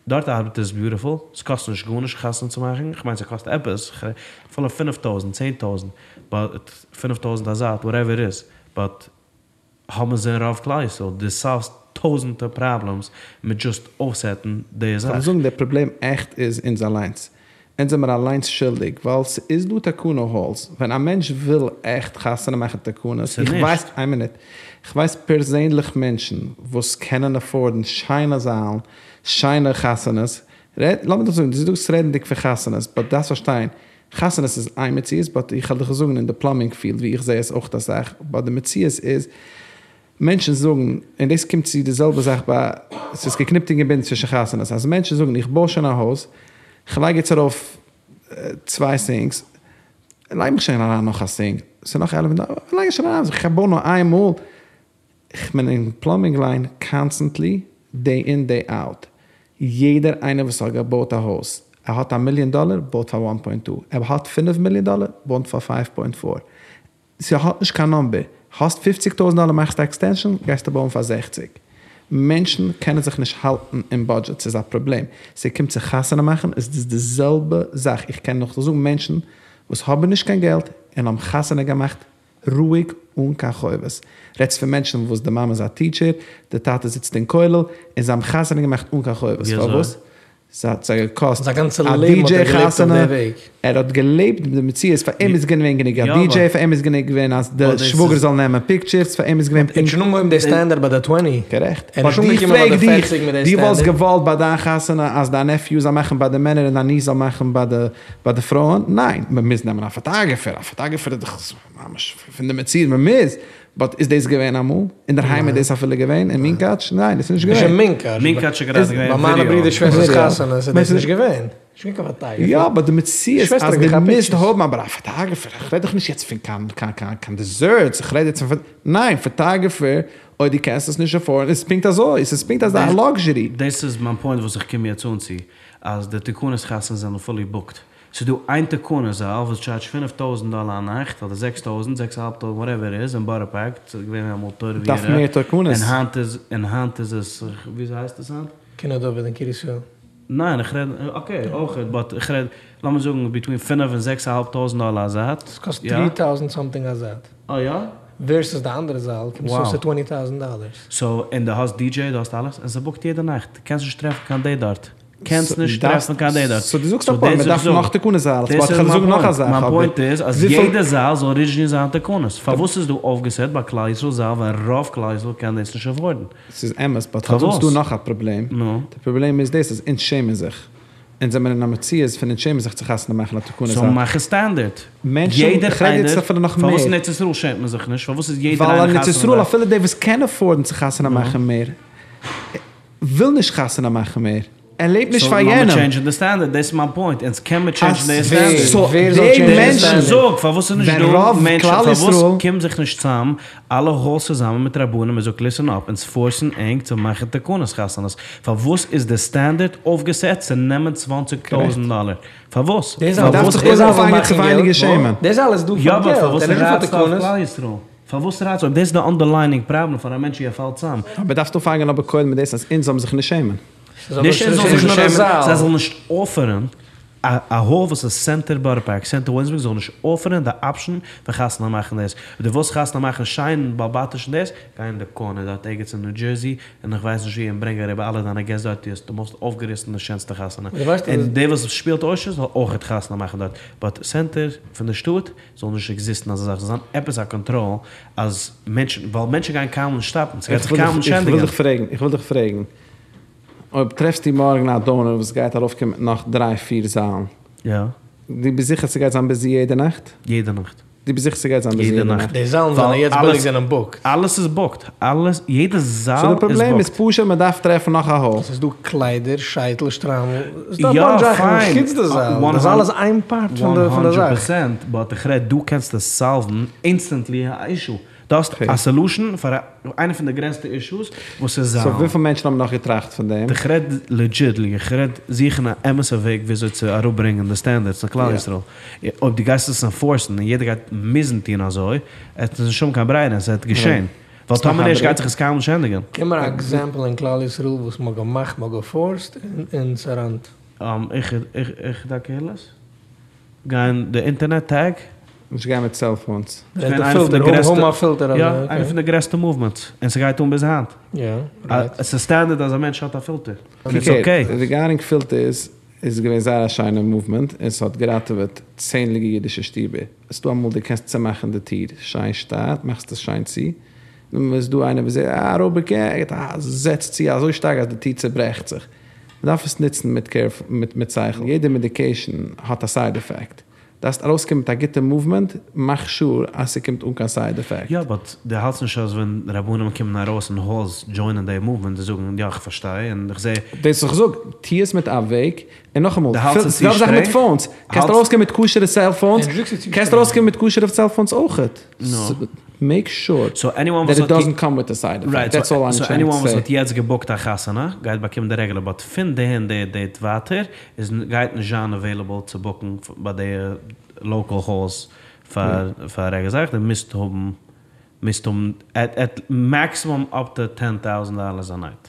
דארט ארבעט עס ביוטיפול, ס'קאסט נישט גארנישט חתונה צו מאכן, כ'מיין ס'קאסט עפעס, אפילו פינף טויזנט, צען טויזנט, באט פינף טויזנט א זייט, וואטעווער איט איז, באט האבן זיי רוב כלל ישראל, דו סאלווסט טויזענטער פראבלעמס מיט דזשאסט אויפסעטן די זאך. כ'וועל זאגן דער פראבלעם עכט איז אונז אליינס, אונז זעמער אליינס שולדיג ווייל ס'איז דא תקנה האלס, ווען א מענטש וויל עכט חתונה מאכן תקנות, איך ווייס, איין מינוט, איך ווייס פערזענליך מענטשן וואס קענען עפארדן שיינע זאלן, שיינע חתונות, לאמיר דיך זאגן, דו זאגסט רעדנדיג פון חתונות, באט דארפסט פארשטיין, חתונות איז איין מציאות, באט איך וועל דיך זאגן אין די פלאמינג פיעלד ווי איך זע עס אויך אסאך, באט די מציאות איז, מענטשן זאגן, און דאס קומט צו די זעלבע זאך ביי, ס'איז געקניפט און געבינדן צווישן חתונות, אז מענטשן זאגן איך בוי שוין א הויז, כ'לייג יעצט ארויף צוויי סינקס, לייג מיך שוין אריין נאך א סינק, ס'איז נאך עלף, לייג איך שוין אריין, איך בוי נאר איין מאל, כ'בין אין פלאמינג ליין קאנסטענטלי, דעי אין דעי אוט, יעדער איינער וואס האט געבויט א הויז, ער האט א מיליאן דאלער, בויט פאר וואן פוינט טו, ער האט פינף מיליאן דאלער, בויט פאר פייוו פוינט פאר, ס'האט נישט קיין נאמבער, האסט פופציג טויזנט דאלער מאכסטו א עקסטענשאן, גייסטו בויען פאר זעכציג. מענטשן קענען זיך נישט האלטן אין בודזשעט, ס'איז א פראבלעם. ס'קומט צו חתונה מאכן איז דאס די זעלבע זאך, איך קען נאך זאגן מענטשן וואס האבן נישט קיין געלט און האבן חתונה געמאכט רואיג אן קיין חובות. רעדסט פון מענטשן וואס די מאמע איז א טיטשער, די טאטע זיצט אין כולל, און זיי האבן חתונה געמאכט אן קיין חובות. פארוואס? ס'האט זיי געקאסט א די-דזשעי חתונה, ער האט געלעבט די מציאות, פאר אים איז געווען גענוג א די-דזשעי, פאר אים איז גענוג געווען אז די שוואגער זאל נעמען פיקטשערס, פאר אים איז געווען. ער האט שוין אנגעהויבן די סטענדערט ביי די טווענטי. גערעכט. באט איך פרעג דיך, דו וואלסט געוואלט ביי דיין חתונה אז דיין נעפיו זאל מאכן ביי די מענער און דיין ניס זאל מאכן ביי די פרויען? ניין, מען מוז נעמען א פאטאגרעפער, א פאטאגרעפער איז דאך ממש פון די מציאות, מען מוז. באט איז דאס געווען אמאל? אינדערהיים איז דאס אפילו געווען? אין מונקאטש? ניין דאס איז נישט געווען. נישט אין מונקאטש. מונקאטש איז גראדע געווען ווידעא. ביי מיינע ברודער שוועסטער'ס חתונה איז דאס נישט געווען. נישט געווען קיין פאטאגרעפער. יא באט די מציאות אז דו מוזט האבן אבער א פאטאגרעפער, איך רעד דאך נישט יעצט פון קיין קיין קיין קיין דעזערטס, איך רעד יעצט פון ניין פאטאגרעפער אויב דו קענסט עס נישט עפארדן איז פונקט אזוי, עס איז פונקט אזא לאקזשערי. דאס איז מיין פוינט וואס איך קום יעצט אן צו, אז די תקנות חתונות זענען פולי בוקד. ס'איז דא איין תקנות זאל וואס טשארדזשט פינף טויזנט דאלער א נאכט, אדער זעקס טויזנט, זעקס אהאלב טויזנט, וואטעווער איט איז, אין בארא פארק, ס'איז געווען אמאל תורה ויראה, דארף מער תקנות. און היינט איז, און היינט איז עס, וויאזוי הייסט עס היינט? קינו דוד אין קרית יואל. ניין איך רעד, אקעי אויכעט, באט איך רעד, לאמיר זאגן ביטווין פינף און זעקס אהאלב טויזנט דאלער א זייט. ס'קאסט טרי טאוזענט סאמטינג א זייט. אה יא? ווערסעס די אנדערע זאל קומט עס אויס צו טווענטי טאוזענט דאלערס. סאו, און דו האסט די דזשעי, דו האסט אלעס, און ס'בוקט יעדע נאכט, דו קענסט נישט טרעפן קיין דעיט דארט. קענסט נישט טרעפן קיין דעיט דארט. סאו דו זאגסט א פוינט, מען דארף נאך תקנות זאלס, באט כ'וועל זאגן נאך א זאך. מיין פוינט איז אז יעדע זאל זאל ארידזשינעלי זיין תקנות. פארוואס איז דא אויפגעסעט ביי כלל ישראל זאל ווען רוב כלל ישראל קען דאס נישט עפארדן? ס'איז אמת, באט כ'האב זאגסט דא נאך א פראבלעם. די פראבלעם איז דאס אז אונז שעמען זיך. אונז זעמער אין א מציאות פון אונז שעמען זיך צו חתונה מאכן א תקנות זאל. סאו מאך עס סטענדערט. מענטשן, יעדער כ'רעד יעצט איינער, אפילו נאך מער. פארוואס אין ארץ ישראל שעמט מען זיך נישט? פארוואס איז יעדער ווייל איינער אין ארץ חתונה ישראל דארט? אפילו די וואס קען עפארדן צו חתונה מאכן מער, וויל נישט חתונה מאכן מער. ער לעבט נישט סאו פאר לאמיר יענעם. טשעינדזשן די סטענדערט, דאס איז מיין פוינט, אונז קען מיר טשעינדזשן די ווער סטענדערט. סאו ווער זאל די טשעינדזשן די מענטשן סטענדערט? זאג, פארוואס איז נישט ווען דא רוב מענטשן, כלל פארוואס ישראל. קומט זיך נישט צאם אלע האלס צוזאמען מיט רבנים און זאגט ליסען אפ, אונז פארסן ענק צו מאכן תקנות חתונות, פארוואס איז די סטענדערט אויפגעסעט צו נעמען צוואנציג טויזנט דאלער? פארוואס? דאס מען דארף אלעס זיך דאס קודם אלעס זאל אנפאנגען צו מאכן ווייניגער געלט, שעמען. דאס אלעס דא יא פאר באט געלט, פארוואס און נישט פאר רייצט אויף תקנות. כלל ישראל? פארוואס רייצט אויב דאס איז די אנדערליינינג פראבלעם פאר א מענטש ווי ער פאלט צאם? אבער דארפסט אנפאנגען אבער קודם מיט דאס אז אונז זאלן זיך נישט שעמען. ס'איז אבער נישט אונז זאלן ס'איז זיך נישט נישט נאר א שעמען, זאל. זיי זאלן נישט אפערן א א האל וואס איז סענטער בארא פארק, סענטער וויליאמסבורג זאל נישט אפערן די אפשן פון חתונה מאכן דאס. אויב דו ווילסט חתונה מאכן שיין באלבאטיש און דאס, גיי אין די קארנער דארט ערגעץ אין ניו דזשערסי און איך ווייס נישט ווי און ברענג אריבער אלע דיינע געסט דארט, דו האסט די מאסט אויפגעריסענע שענסטע חתונה. דו ווייסט אז און דער וואס שפילט עושר זאל אויכעט חתונה מאכן דארט. באט סענטער פון די שטאט זאל נישט עקזיסטן אזא זאך, זאל זיין עפעס א קאנטראל אז מענטשן, ווייל מענטשן גייען קיינמאל נישט סטאפן, ס'גייט זיך קיינמאל נישט איך וויל ענדיגן. דיך פרעגן, איך וויל דיך פרעגן, אויב טרעפסטו מארגן א דאונער וואס גייט ארויפקומען מיט נאך דריי פיר זאלן, יא. דו ביסט זיכער ס'גייט זיין ביזי יעדע נאכט? יעדע נאכט. דו ביסט זיכער ס'גייט זיין ביזי יעדע יעדע נאכט. נאכט? די זאלן זענען ווייל יעצט ביליג אלעס, זענען בוקט. אלעס איז בוקט, אלעס, יעדע זאל סאו די איז פראבלעם איז בוקט. פשוט מ'דארף טרעפן נאך א האל. ס'איז דא קליידער, שייטל, שטריימל, ס'איז דא א יא באנטש זאכן פיין, חוץ די זאל, דאס אלעס איין פארט פון די פון די וואן זאך. האנדרעט פערסענט, באט איך רעד דא קענסטו סאלוון אינסטענטלי א אישו, דו האסט א סעלושען פאר איינע פון די גרעסטע אישוס וואס איז סאו זאלן. וויפיל מענטשן האבן נאך געטראכט פון דעם? איך רעד לעדזשיטלי, איך רעד זוכן א אמת'ע וועג וויאזוי צו אראפברענגען די סטענדערדס אין כלל ישראל. אויב דו גייסט עס ענפארסן און יעדער גייט מוזן טון אזוי, עט עס נישט האבן קיין ברירה און ס'עט געשען. ווייל טאמער נישט גייט זיך עס קיינמאל נישט ענדיגן. גיב מיר א עקזעמפל אין כלל ישראל וואס מ'האט געמאכט, מ'האט געפארסט און ס'ראנט. איחוד הקהילות גיין די אינטערנעט טעג. נישט גיין מיט סעלפאונס. ס'איז געווען איינע פון די גרעסטע, יא, איינע פון די גרעסטע מאוומענטס, און ס'גייט אן ביז היינט. ס'איז סטענדערד אז א מענטש האט א פילטער, און איטס אקעי. ריגארדינג פילטערס איז געווען זייער א שיינע מאוומענט און ס'האט געראטעוועט צענדליגע אידישע שטיבער. ס'איז דא אמאל דו קענסט צומאכן די טיר שיין שטאט, מאכסט עס שיין צו, נאכדעם איז דא איינער וואס זעט א אראבער געט א זעץ צו אזוי שטארק אז די טיר צוברעכט זיך. מ'דארף עס נוצן מיט קעיר מיט שכל. יעדע מעדיקעישן האט א סייד עפעקט. דארפסט ארויסקומען מיט א גוטע מאוומענט, מאך שור אז ס'קומט אן קיין סייד עפעקט. יא באט דו האלטסט נישט אז ווען רבנים קומען ארויס אין האלס דזשוינען די מאוומענט זיי זאגן יא איך פארשטיי און איך זע. דאס וואס איך זאג, טוה עס מיט א וועג, און נאכאמאל, דו האלטסט עס צו זעלבע זאך מיט שטרענג? פאונס, קענסט ארויסקומען מיט כשר'ע סעלפאונס, קענסט ארויסקומען מיט כשר'ע סעלפאונס אויכעט, מעיק שור דעט איט דאזענט קאם וויט א סייד עפעקט, דעטס אלל איים סאו טרייענג עניוואן טו וואס סעי. האט יעצט געבוקט א חתונה גייט באקומען די רעגולער באט פון די און די דעיט ווייטער איז גייט נישט זיין עוועילעבל צו בוקן ביי די לאקעל האלס פאר פאר רעגולער זאך דו מוזט האבן מוזט האבן עט עט מעקסימום אפ טו טען טאוזענט דאלערס א נייט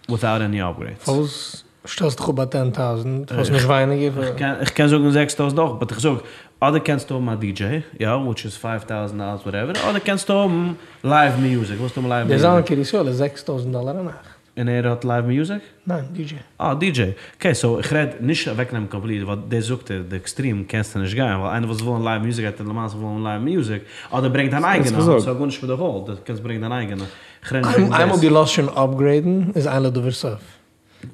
וויטאוט עני אפגרעידס. פארוואס שטעלסט דיך אפ ביי טען טאוזענט? פארוואס נישט ווייניגער? איך קען זאגן זעקס טויזענט אויך באט איך זאג אדער קענסטו האבן א די דזשעי יא וויטש איז פייוו טאוזענט דאלערס וואטעווער אדער קענסטו האבן לייוו מיוזיק ווילסט האבן לייוו די זאל אין מיוזיק. קרית יואל איז זעקס טויזענט דאלער א נאכט. און ער האט לייוו מיוזיק? ניין, די דזשעי. אה, די דזשעי. אקעי, סאו איך רעד נישט אוועקנעמען קאמפליט, ווייל דאס זאגט ער, די עקסטרים קענסטו נישט גיין, ווייל איינער וואס וויל לייוו מיוזיק גייט ער למעשה ווילן לייוו מיוזיק, אדער ברענג דיין אייגענע, ס'האט גארנישט מיט די האל, דו קענסט ברענגען דיין אייגענע. איך רעד נישט וועגן דאס. איינמאל דו לאזט שוין אפגרעידן איז אין לדבר סוף.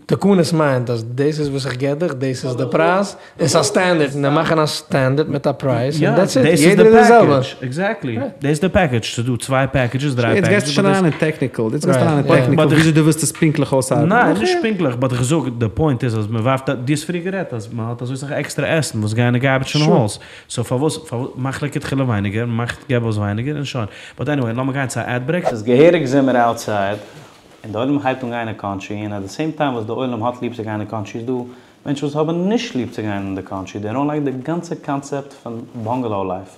תקנות מיינט אז דאס איז וואס איך געב דיך, דאס איז די פרייז, און ס'איז א סטענדערט, און זיי מאכן א סטענדערט מיט א פרייז, און דעטס איט, יעדער איז די זעלבע. עקזעקטלי, דאס איז די פעקעדזש, ס'איז דא צוויי פעקעדזשעס, דריי יעצט פעקעדזשעס. גייסטו שוין אריין אין טעקניקל, יעצט גייסטו אריין אין טעקניקל וויאזוי דו ווילסט עס פונקטליך אויסארבעטן. ניין, נישט פונקטליך, באט איך זאג, די פוינט איז אז מען ווארפט, דו האסט פריער גערעדט אז מען האט אזוי סאך עקסטערע עסן וואס גייען אין גארביטש אין האלס, סאו פארוואס, מאך לכתחילה ווייניגער, מאך געב אויס ווייניגער און שוין. באט עניוועי, לאמיר גיין צו א עד ברעיק. ס'איז געהעריג זומער אוטסייד, און די עולם הייבט אן גיין אין קאנטרי, און עט די סעים טיים וואס די עולם האט ליב צו גיין אין קאנטרי איז דא מענטשן וואס האבן נישט ליב צו גיין אין די קאנטרי, דעי דאנט לייק די גאנצע קאנצעפט פון באנגעלאו לייף.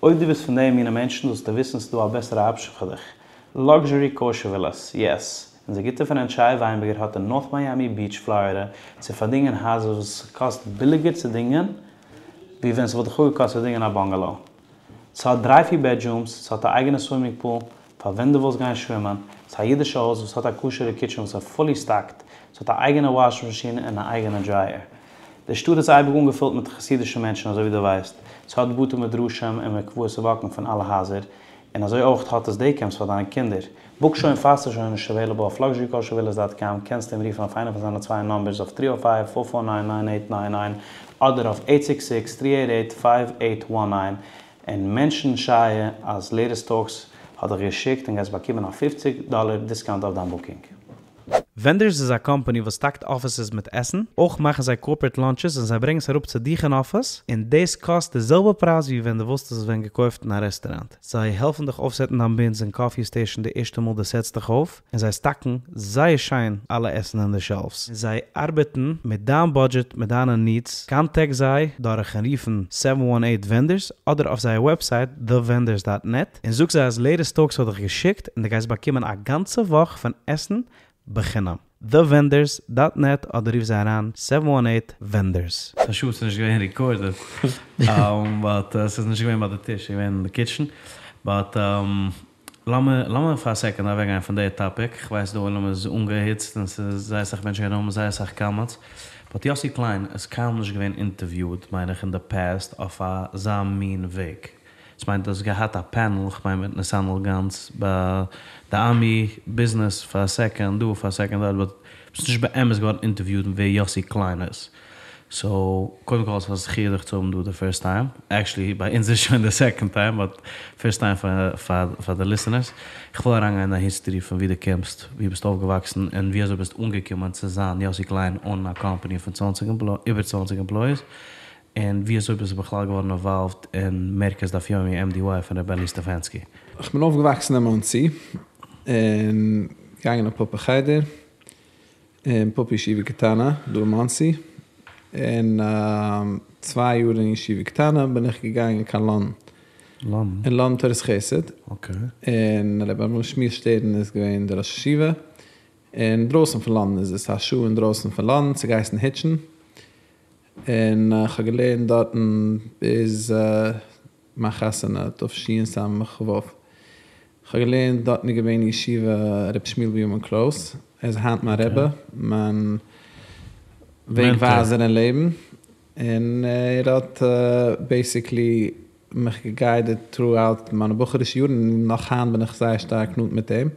אויב דו ביסט פון די מינע מענטשן זאלסטו וויסן ס'איז דא א בעסערע אפשן פאר דיך. לאקזשערי קאושער ווילאס, יעס! אונזער גוטער פרענד שי וויינבערגער האט אין נארט מיאמי ביעטש פלארידע צו פארדינגען הייזער וואס ס'קאסט ביליגער צו דינגען ווי ווען ס'וואלט דיך אפגעקאסט צו דינגען א באנגעלאו. ס'האט דריי פיר בעדרומס, ס'האט א אייגענע סווימינג פול פאר ווען דו ווילסט גיין שווימען, ס'איז א אידישע הויז וואס האט א כשר'ע קיטשען וואס איז פולי סטאקד, ס'האט א אייגענע וואשינג מאשין און א אייגענע דרייער. די שטאט איז אייביג אנגעפילט מיט חסידישע מענטשן אזוי ווי דו ווייסט, ס'האט בתי מדרשים און מקוואות וואקן פון אלע הייזער, און אזוי אויך האט עס דעי קעמפס פאר דיינע קינדער. בוק שוין פאר ס'איז שוין נישט עוועילעבל אויף luxury-koshervillas דאט קאם, קענסט אים רופן אויף איינע פון זיינע צוויי נאמבערס אויף טרי או פייוו פאר פאר ניין ניין עיט ניין ניין אדער אויף עיט סיקס סיקס טרי עיט עיט פייוו עיט וואן ניין און מענשן שי אז לעיטעסט טאלקס האט דיך געשיקט און גייסט באקומען א פופציג דאלער דיסקאונט אויף דיין בוקינג. ווענדערס איז א קאמפאני וואס סטאקט אפיסעס מיט עסן, אויך מאכן זיי קארפערעט לאנטשעס און זיי ברענגן עס אראפ צו דיך אין אפיס, און דאס קאסט די זעלבע פרייז ווי ווען דו וואלסט עס ווען געקויפט אין א רעסטוראנט. זיי העלפן דיך אויפסעטן דיין בינס און קאפי סטעישן די ערשטע מאל דו סעטסט דיך אויף, און זיי סטאקן זייער שיין אלע עסן אין די שעלפס, און זיי ארבעטן מיט דיין בודזשעט מיט דיינע נידס, קאנטעקט זיי דורכן רופן סעווען וואן עיט ווענדערס אדער אויף זייער וועבסייט thevendors דאט נעט און זאג זיי אז לעיטעסט טאלקס האט דיך געשיקט און דו גייסט באקומען א גאנצע וואך פון עסן בחינם. thevendors דאט נעט אדער רוף זיי אריין סעווען וואן עיט ווענדערס. ס'איז א שאד ס'איז נישט געווען ריקארדעד, באט ס'איז נישט געווען ביי די טיש, ס'איז געווען אין די קיטשען, באט לאמיר לאמיר פאר א סעקאנד אוועקגיין פון די טאפיק, כ'ווייס די עולם איז אנגעהיצט און ס'איז זייער אסאך מענטשן גייען האבן זייער אסאך קאמענטס, באט יאסי קליין איז קיינמאל נישט געווען אינטערוויוד מיין איך אין די פאסט אויף אזא מין וועג, ס'מיינט דו האסט געהאט א פענעל, כ'מיין מיט נתנאל גאנץ ביי די עמי ביזנעס פאר א סעקאנד דא פאר א סעקאנד דארט, באט ביסט נישט באמת געווארן אינטערוויוד ווער יאסי קליין איז. סאו קודם כל ס'איז א זכי' דיך צו האבן דא די פירסט טיים, עקשעלי ביי אונז איז שוין די סעקאנד טיים באט פירסט טיים פאר פאר די ליסענערס, איך וויל אריינגיין אין דיין היסטערי פון ווי דו קומסט, ווי ביסט אויפגעוואקסן און ווי אזוי ביסט אנגעקומען צו זיין יאסי קליין אן א קאמפאני פון צוואנציג איבער צוואנציג עמפלויאיס, און ווי אזוי ביסטו בכלל געווארן אינוואלווד אין מרכז דף יומי MDY פון ר' אלי' סטעפאנסקי. איך בין אויפגעוואקסן אין מאנסי און געגאנגען אין פאפא חדר. אין פאפא ישיבה קטנה דא אין מאנסי, און צוויי יאר אין ישיבה קטנה בין איך געגאנגען קיין לאנדן, אין לאנדן תורת חסד, און רבי אברהם שמואל שטערן איז געווען דער ראש ישיבה, אינדרויסן פון לאנדן איז עס א שעה אינדרויסן פון לאנדן, ס'האט געהייסן היטשין, און כ'האב געלערנט דארטן ביז מיין חתונה תשס"ו. כ'האב געלערנט דארטן איז געווען ישיבה ר' שמואל בנימין קרויס, ער איז היינט מיין רבי, מיין וועג ווייזער אין לעבן, און ער האט בעיסיקלי מיך געגיידעד טראאוט מיינע בחור'ישע יארן, און נאך היינט בין איך זייער שטארק נאנט מיט אים,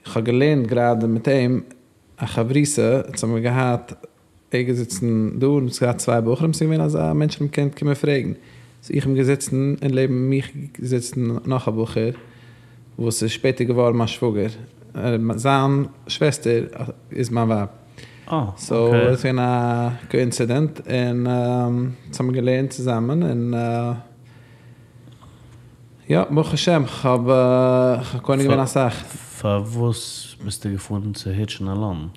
כ'האב געלערנט גראדע מיט אים א חברותא, אונז האמיר געהאט ער געזיצן דא און ס'געהאט צוויי בחורים ס'איז געווען אזא מענטשן האבן געקענט קומען פרעגן סאו איך בין געזיצן און לעבן מיך געזיצן נאך א בחור וואס איז שפעטער געווארן מיין שוואגער זיין שוועסטער איז מיין ווייב סאו איז געווען א קאאינצידענט און אונז האבן געלערנט צוזאמען און יא ברוך השם כ'האב קונה געווען אסאך. פארוואס ביסטו געפארן צו היטשין אין לאנדן?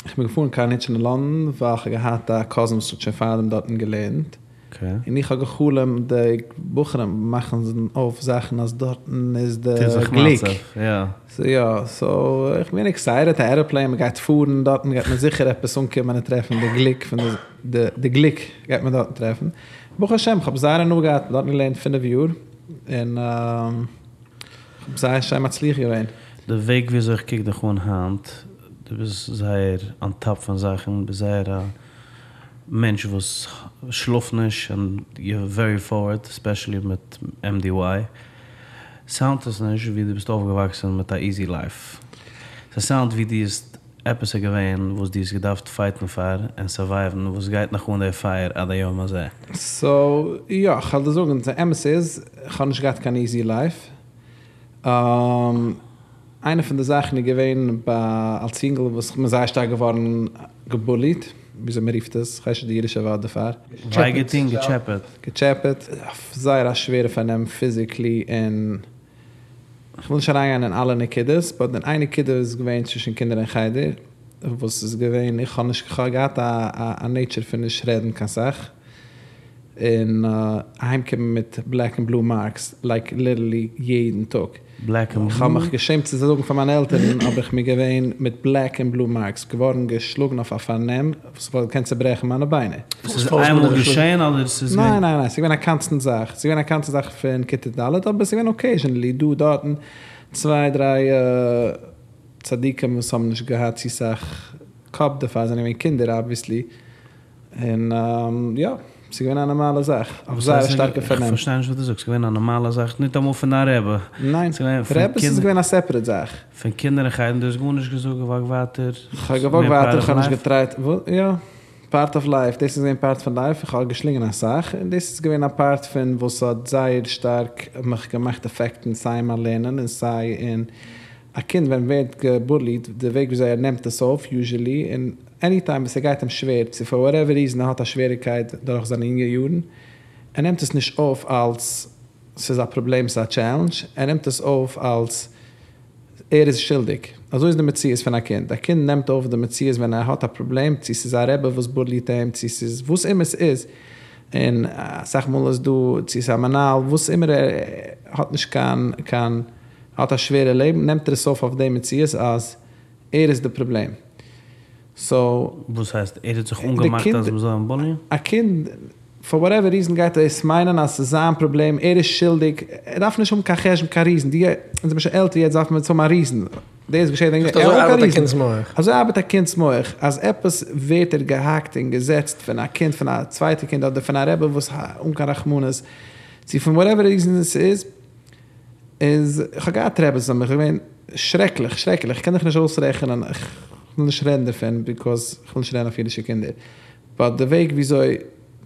איך בין געפארן קיין היטשין אין לאנדאן ווייל כ'האב געהאט א קאזין וואס האט שוין פארדעם דארטן געלערנט, און איך האב גע'חלומ'ט די בחורים מאכן אויף זאכן אז דארטן איז די גליק, יא, סאו איך בין עקסייטעד, א עראפלעין, מ'גייט פארן דארטן גייט מען זיכער עפעס אנקומען און טרעפן די גליק פון די די גליק גייט מען דארטן טרעפן, ברוך השם כ'האב זייער הנאה געהאט, דארטן געלערנט פינף יאר, און. כ'האב זייער שיין מצליח געווען. די וועג וויאזוי איך קוק דיך אן היינט, דו ביסט זייער אן טאפ פון זאכן, ביסט זייער א מענטש וואס שלאפט נישט און יור ווערי פארווארד, ספעשעלי מיט MDY, סאונדט עס נישט ווי דו ביסט אויפגעוואקסען מיט א איזי לייף, ס'סאונדט ווי דו האסט עפעס איז געווען וואס דו האסט געדארפט פייטן פאר און סורווייוון וואס גייט נאך אן די פייער עד היום הזה. סאו יא, כ'וועל דיר זאגן, די אמת איז, כ'האב נישט געהאט קיין איזי לייף. איינע פון די זאכן איז געווען ביי אלס יונגל וואס כ'בין זייער שטארק געווארן געבוליט, וויאזוי מ'רופט עס, כ'ווייס נישט די אידישע ווארט דערפאר. וויי געטון, געטשעפעט. געטשעפעט, אויף זייער א שווערע פארנעם פיזיקלי און. כ'וויל נישט אריינגיין אין אלע נקודות, באט אין איין נקודה איז געווען צווישן קינדער אין חדר, וואס איז געווען, איך האב נישט, כ'האב געהאט א נעיטשער פון נישט רעדן קיין סאך, און אהיימקומען מיט בלעק ענד בלו מארקס, לייק ליטערלי יעדן טאג. בלעק ענד בלו? כ'האב מיך געשעמט צו זאגן פאר מיינע עלטערן, אבער כ'בין געווען מיט בלעק ענד בלו מארקס, געווארן געשלאגן אויף א פארנעם וואס וואלט געקענט צוברעכן מיינע ביינער. ס'איז איינמאל געשען אדער ס'איז געווען? ניין ניין ניין, ס'איז געווען א קאנסטענט זאך, ס'איז געווען א קאנסטענט זאך פון כיתה ד', אבער ס'איז געווען אקעיזשענעלי דא דארטן צוויי דריי צדיקים וואס האבן נישט געהאט צו סאך קאפ דערפאר, זענען געווען קינדער אבוויעסלי, און יא, ס'איז געווען א נארמאלע זאך, אויף זייער א שטארקע פארנעם. כ'פארשטיי נישט וואס דו זאגסט, ס'איז געווען א נארמאלע זאך, ניטאמאל פון דיין רבי. ניין, רעבעס איז געווען א סעפערעט זאך. פון קינדער אין חדר, דו האסט גארנישט געזאגט, געוואקט ווייטער. כ'האב געוואקט ווייטער, כ'האב נישט געטרייט, יא. פארט אוו לייף, דאס איז געווען פארט פון לייף, איך האב געשלינגען אסאך, און דאס איז געווען א פארט פון וואס האט זייער שטארק מיך געמאכט עפעקטן סיי אין מיין לערנען און סיי אין. א קינד ווען ווערט געבוליט די וועג וויאזוי ער נעמט עס אויף יוזשעלי און עני טיים וואס ס'גייט אים שווער צו פאר וואטעווער ריזען ער האט א שוועריקייט דורך זיינע יונגע יארן ער נעמט עס נישט אויף אלס ס'איז א פראבלעם ס'איז א טשעלענדזש ער נעמט עס אויף אלס ער איז שולדיג. אזוי איז די מציאות פון א קינד. א קינד נעמט אויף די מציאות ווען ער האט א פראבלעם, צו ס'איז א רבי וואס בוליט אים, צו ס'איז וואס אימער ס'איז, און אסאך מאל איז דא, צו ס'איז א מנהל, וואס אימער ער האט נישט קיין קיין, האט א שווערע לעבן, נעמט ער עס אויף אויף די מציאות אז ער איז די פראבלעם. סאו. וואס הייסט ער האט זיך אנגעמאכט אז מ'זאל אים בוליען? א קינד פאר וואטעווער ריזען גייט ער עס מיינען אז ס'איז זיין פראבלעם, ער איז שולדיג, ער דארף נישט האבן קיין חשבון קיין ריזען, די אונז זעמיר שוין עלטער יעצט דארף מען האבן א ריזען, דאס געשעט וועגן דעם, אזוי ארבעט א קינד'ס מח. אזוי ארבעט א קינד'ס מח, אז עפעס ווערט ער געהאקט און געזעצט פון א קינד פון א צווייטע קינד אדער פון א רבי וואס אן קיין רחמנות, צו פון וואטעווער ריזען עס איז, איז איך האב געהאט רעבעס זענען מיך געווען שרעקליך שרעקליך איך קען דיך נישט אויסרעכענען איך וויל נישט רעדן דערפון ביקאוז איך וויל נישט רעדן אויף אידישע קינדער באט די וועג וויאזוי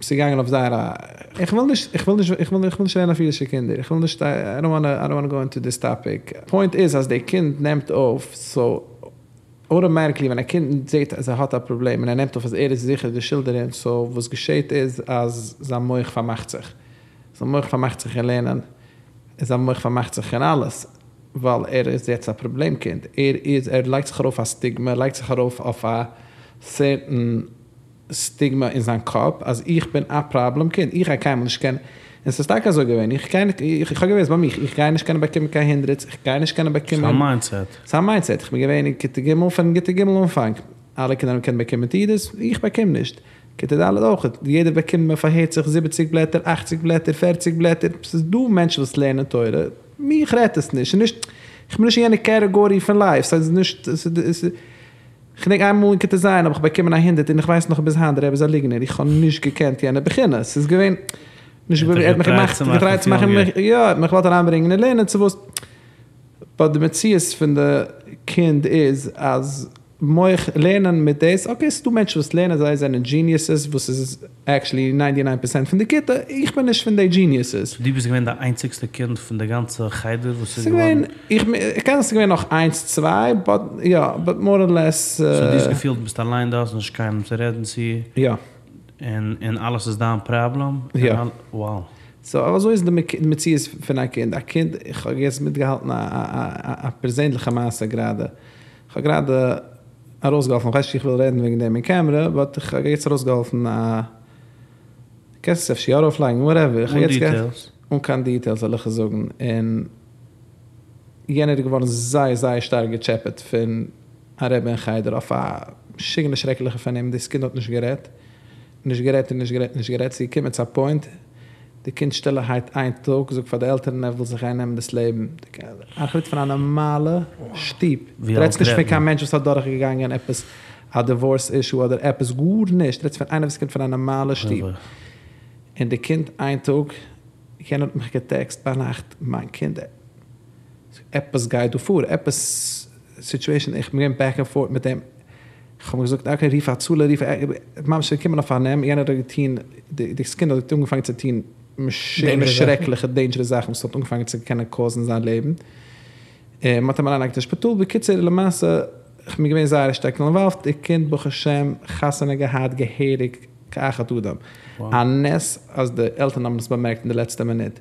ס'איז געגאנגען אויף זייער א איך וויל נישט איך וויל נישט איך וויל נישט רעדן אויף אידישע קינדער איך וויל נישט איי דאנט וואנא איי דאנט וואנא גאו אינטו דיס טאפיק פוינט איז אז די קינד נעמט אויף סאו אוטאמאטיקלי ווען א קינד זעהט אז ער האט א פראבלעם און ער נעמט אויף אז ער איז זיכער די שולד דערין סאו וואס געשעהט איז אז זיין מח פארמאכט זיך. זיין מח פארמאכט זיך אין לערנען, און זיין מח פארמאכט זיך אין אלעס, ווייל ער איז יעצט א פראבלעם קינד, ער איז, ער לייגט זיך ארויף א סטיגמע, ער לייגט זיך ארויף אויף א סערטען סטיגמע אין זיין קאפ, אז איך בין א פראבלעם קינד, איך גיי קיינמאל נישט קענען, און ס'איז טאקע אזוי געווען, איך גיי, איך האב געוואוסט ביי מיך, איך גיי נישט קענען באקומען קיין הונדרעטס, איך גיי נישט קענען באקומען, ס'איז א מיינדסעט. ס'איז א מיינדסעט, איך בין געווען אין כיתה ג' פון כיתה ג' אנפאנג, אלע קינדער האבן געקענט באקומען תעודות, איך באקום נישט. כיתה ד' אויך, יעדער באקומט מען פארהערט זיך זיבעציג בלעטער, אכציג בלעטער, פערציג בלעטער, ס'איז דא מענטשן וואס לערנען תורה, מיך רעדט עס נישט, ס'איז נישט, איך בין נישט אין יענע קעטעגארי פון לייף, ס'איז נישט, כ'געדענק איינמאל אין כיתה ז' האב איך באקומען א הונדערט און איך ווייס נאך ביז היינט דער רבי איז א ליגנער, איך האב נישט געקענט יענע בחינה, ס'איז געווען, נישט ער האט מיך געמאכט, געטרייט צו מאכן, יא, ער האט מיך געוואלט אריינברענגען אין לערנען צו וואס, באט די מציאות פון די קינד איז אז. מח לערנען מיט דאס, אקעי ס'דא מענטשן וואס לערנען זיי זענען דזשיניעסעס וואס איז עקשעלי ניינטי ניין פערסענט פון די כיתה, איך בין נישט פון די דזשיניעסעס. סאו דו ביסט געווען די איינציגסטע קינד פון די גאנצע חדר וואס איז געווארן? איך קען זיין ס'איז געווען נאך איינס צוויי באט יא באט מאר אר לעס. סאו דו האסט געפילט ביסט אליין דו האסט נישט קיינעם צו רעדן צו? יא. און און אלעס איז דיין פראבלעם? יא. וואו. סאו אזוי איז די מציאות פון א קינד, א קינד, איך האב יעצט מיטגעהאלטן א א פערזענליכע מעשה גראדע, כ'האב גראדע ארויסגעהאלפן, כ'ווייס נישט צו איך וויל רעדן וועגן דעם אין קעמרע, באט איך האב יעצט ארויסגעהאלפן א, קענסט עס אפשר יא ארויפלייגן, וואטעווער, איך האב אן דיטעילס. אן קיין דיטעילס וועל איך עס זאגן, און יענער איז געווארן זייער זייער שטארק געטשעפעט פון א רבי אין חדר אויף א משוגענע שרעקליכע פארנעם, דאס קינד האט נישט גערעדט, נישט גערעדט און נישט גערעדט און נישט גערעדט, ס'איז געקומען צו א פוינט, די קינד שטילערהייט איין טאג זאגט פאר די עלטערן ער וויל זיך גיין נעמען דאס לעבן, איך רעד פון א נארמאלע שטוב, דו רעדסט נישט פון קיין מענטש וואס האט דורך געגאנגען עפעס א דיווארס אישו אדער עפעס, גארנישט, רעדסט פון איינער וואס קומט פון א נארמאלע שטוב, און די קינד איין טאג, יענער האט מיך געטעקסט ביינאכט, מיין קינד, עפעס גייט דא פאר, עפעס סיטועשאן, איך בין געווען בעק ענד פארט מיט אים, איך האב אים געזאגט אקעי רוף הצלה רוף ממש געקומען אויף א פארנעם, יענער האט געטון, דאס קינד האט אנגעפאנגען צו טון משוגענע שרעקליכע דעינדזשערעס זאכן וואס האט אנגעפאנגען צו קענען קאוזן זיין לעבן, און מ'האט אים אריינגעלייגט אין שפיטאל, בקיצור למעשה איך בין געווען זייער שטארק אינוואלווד, די קינד ברוך השם חתונה געהאט געהעריג כאחד האדם, א נס אז די עלטערן האבן עס באמערקט אין די לעצטע מינוט.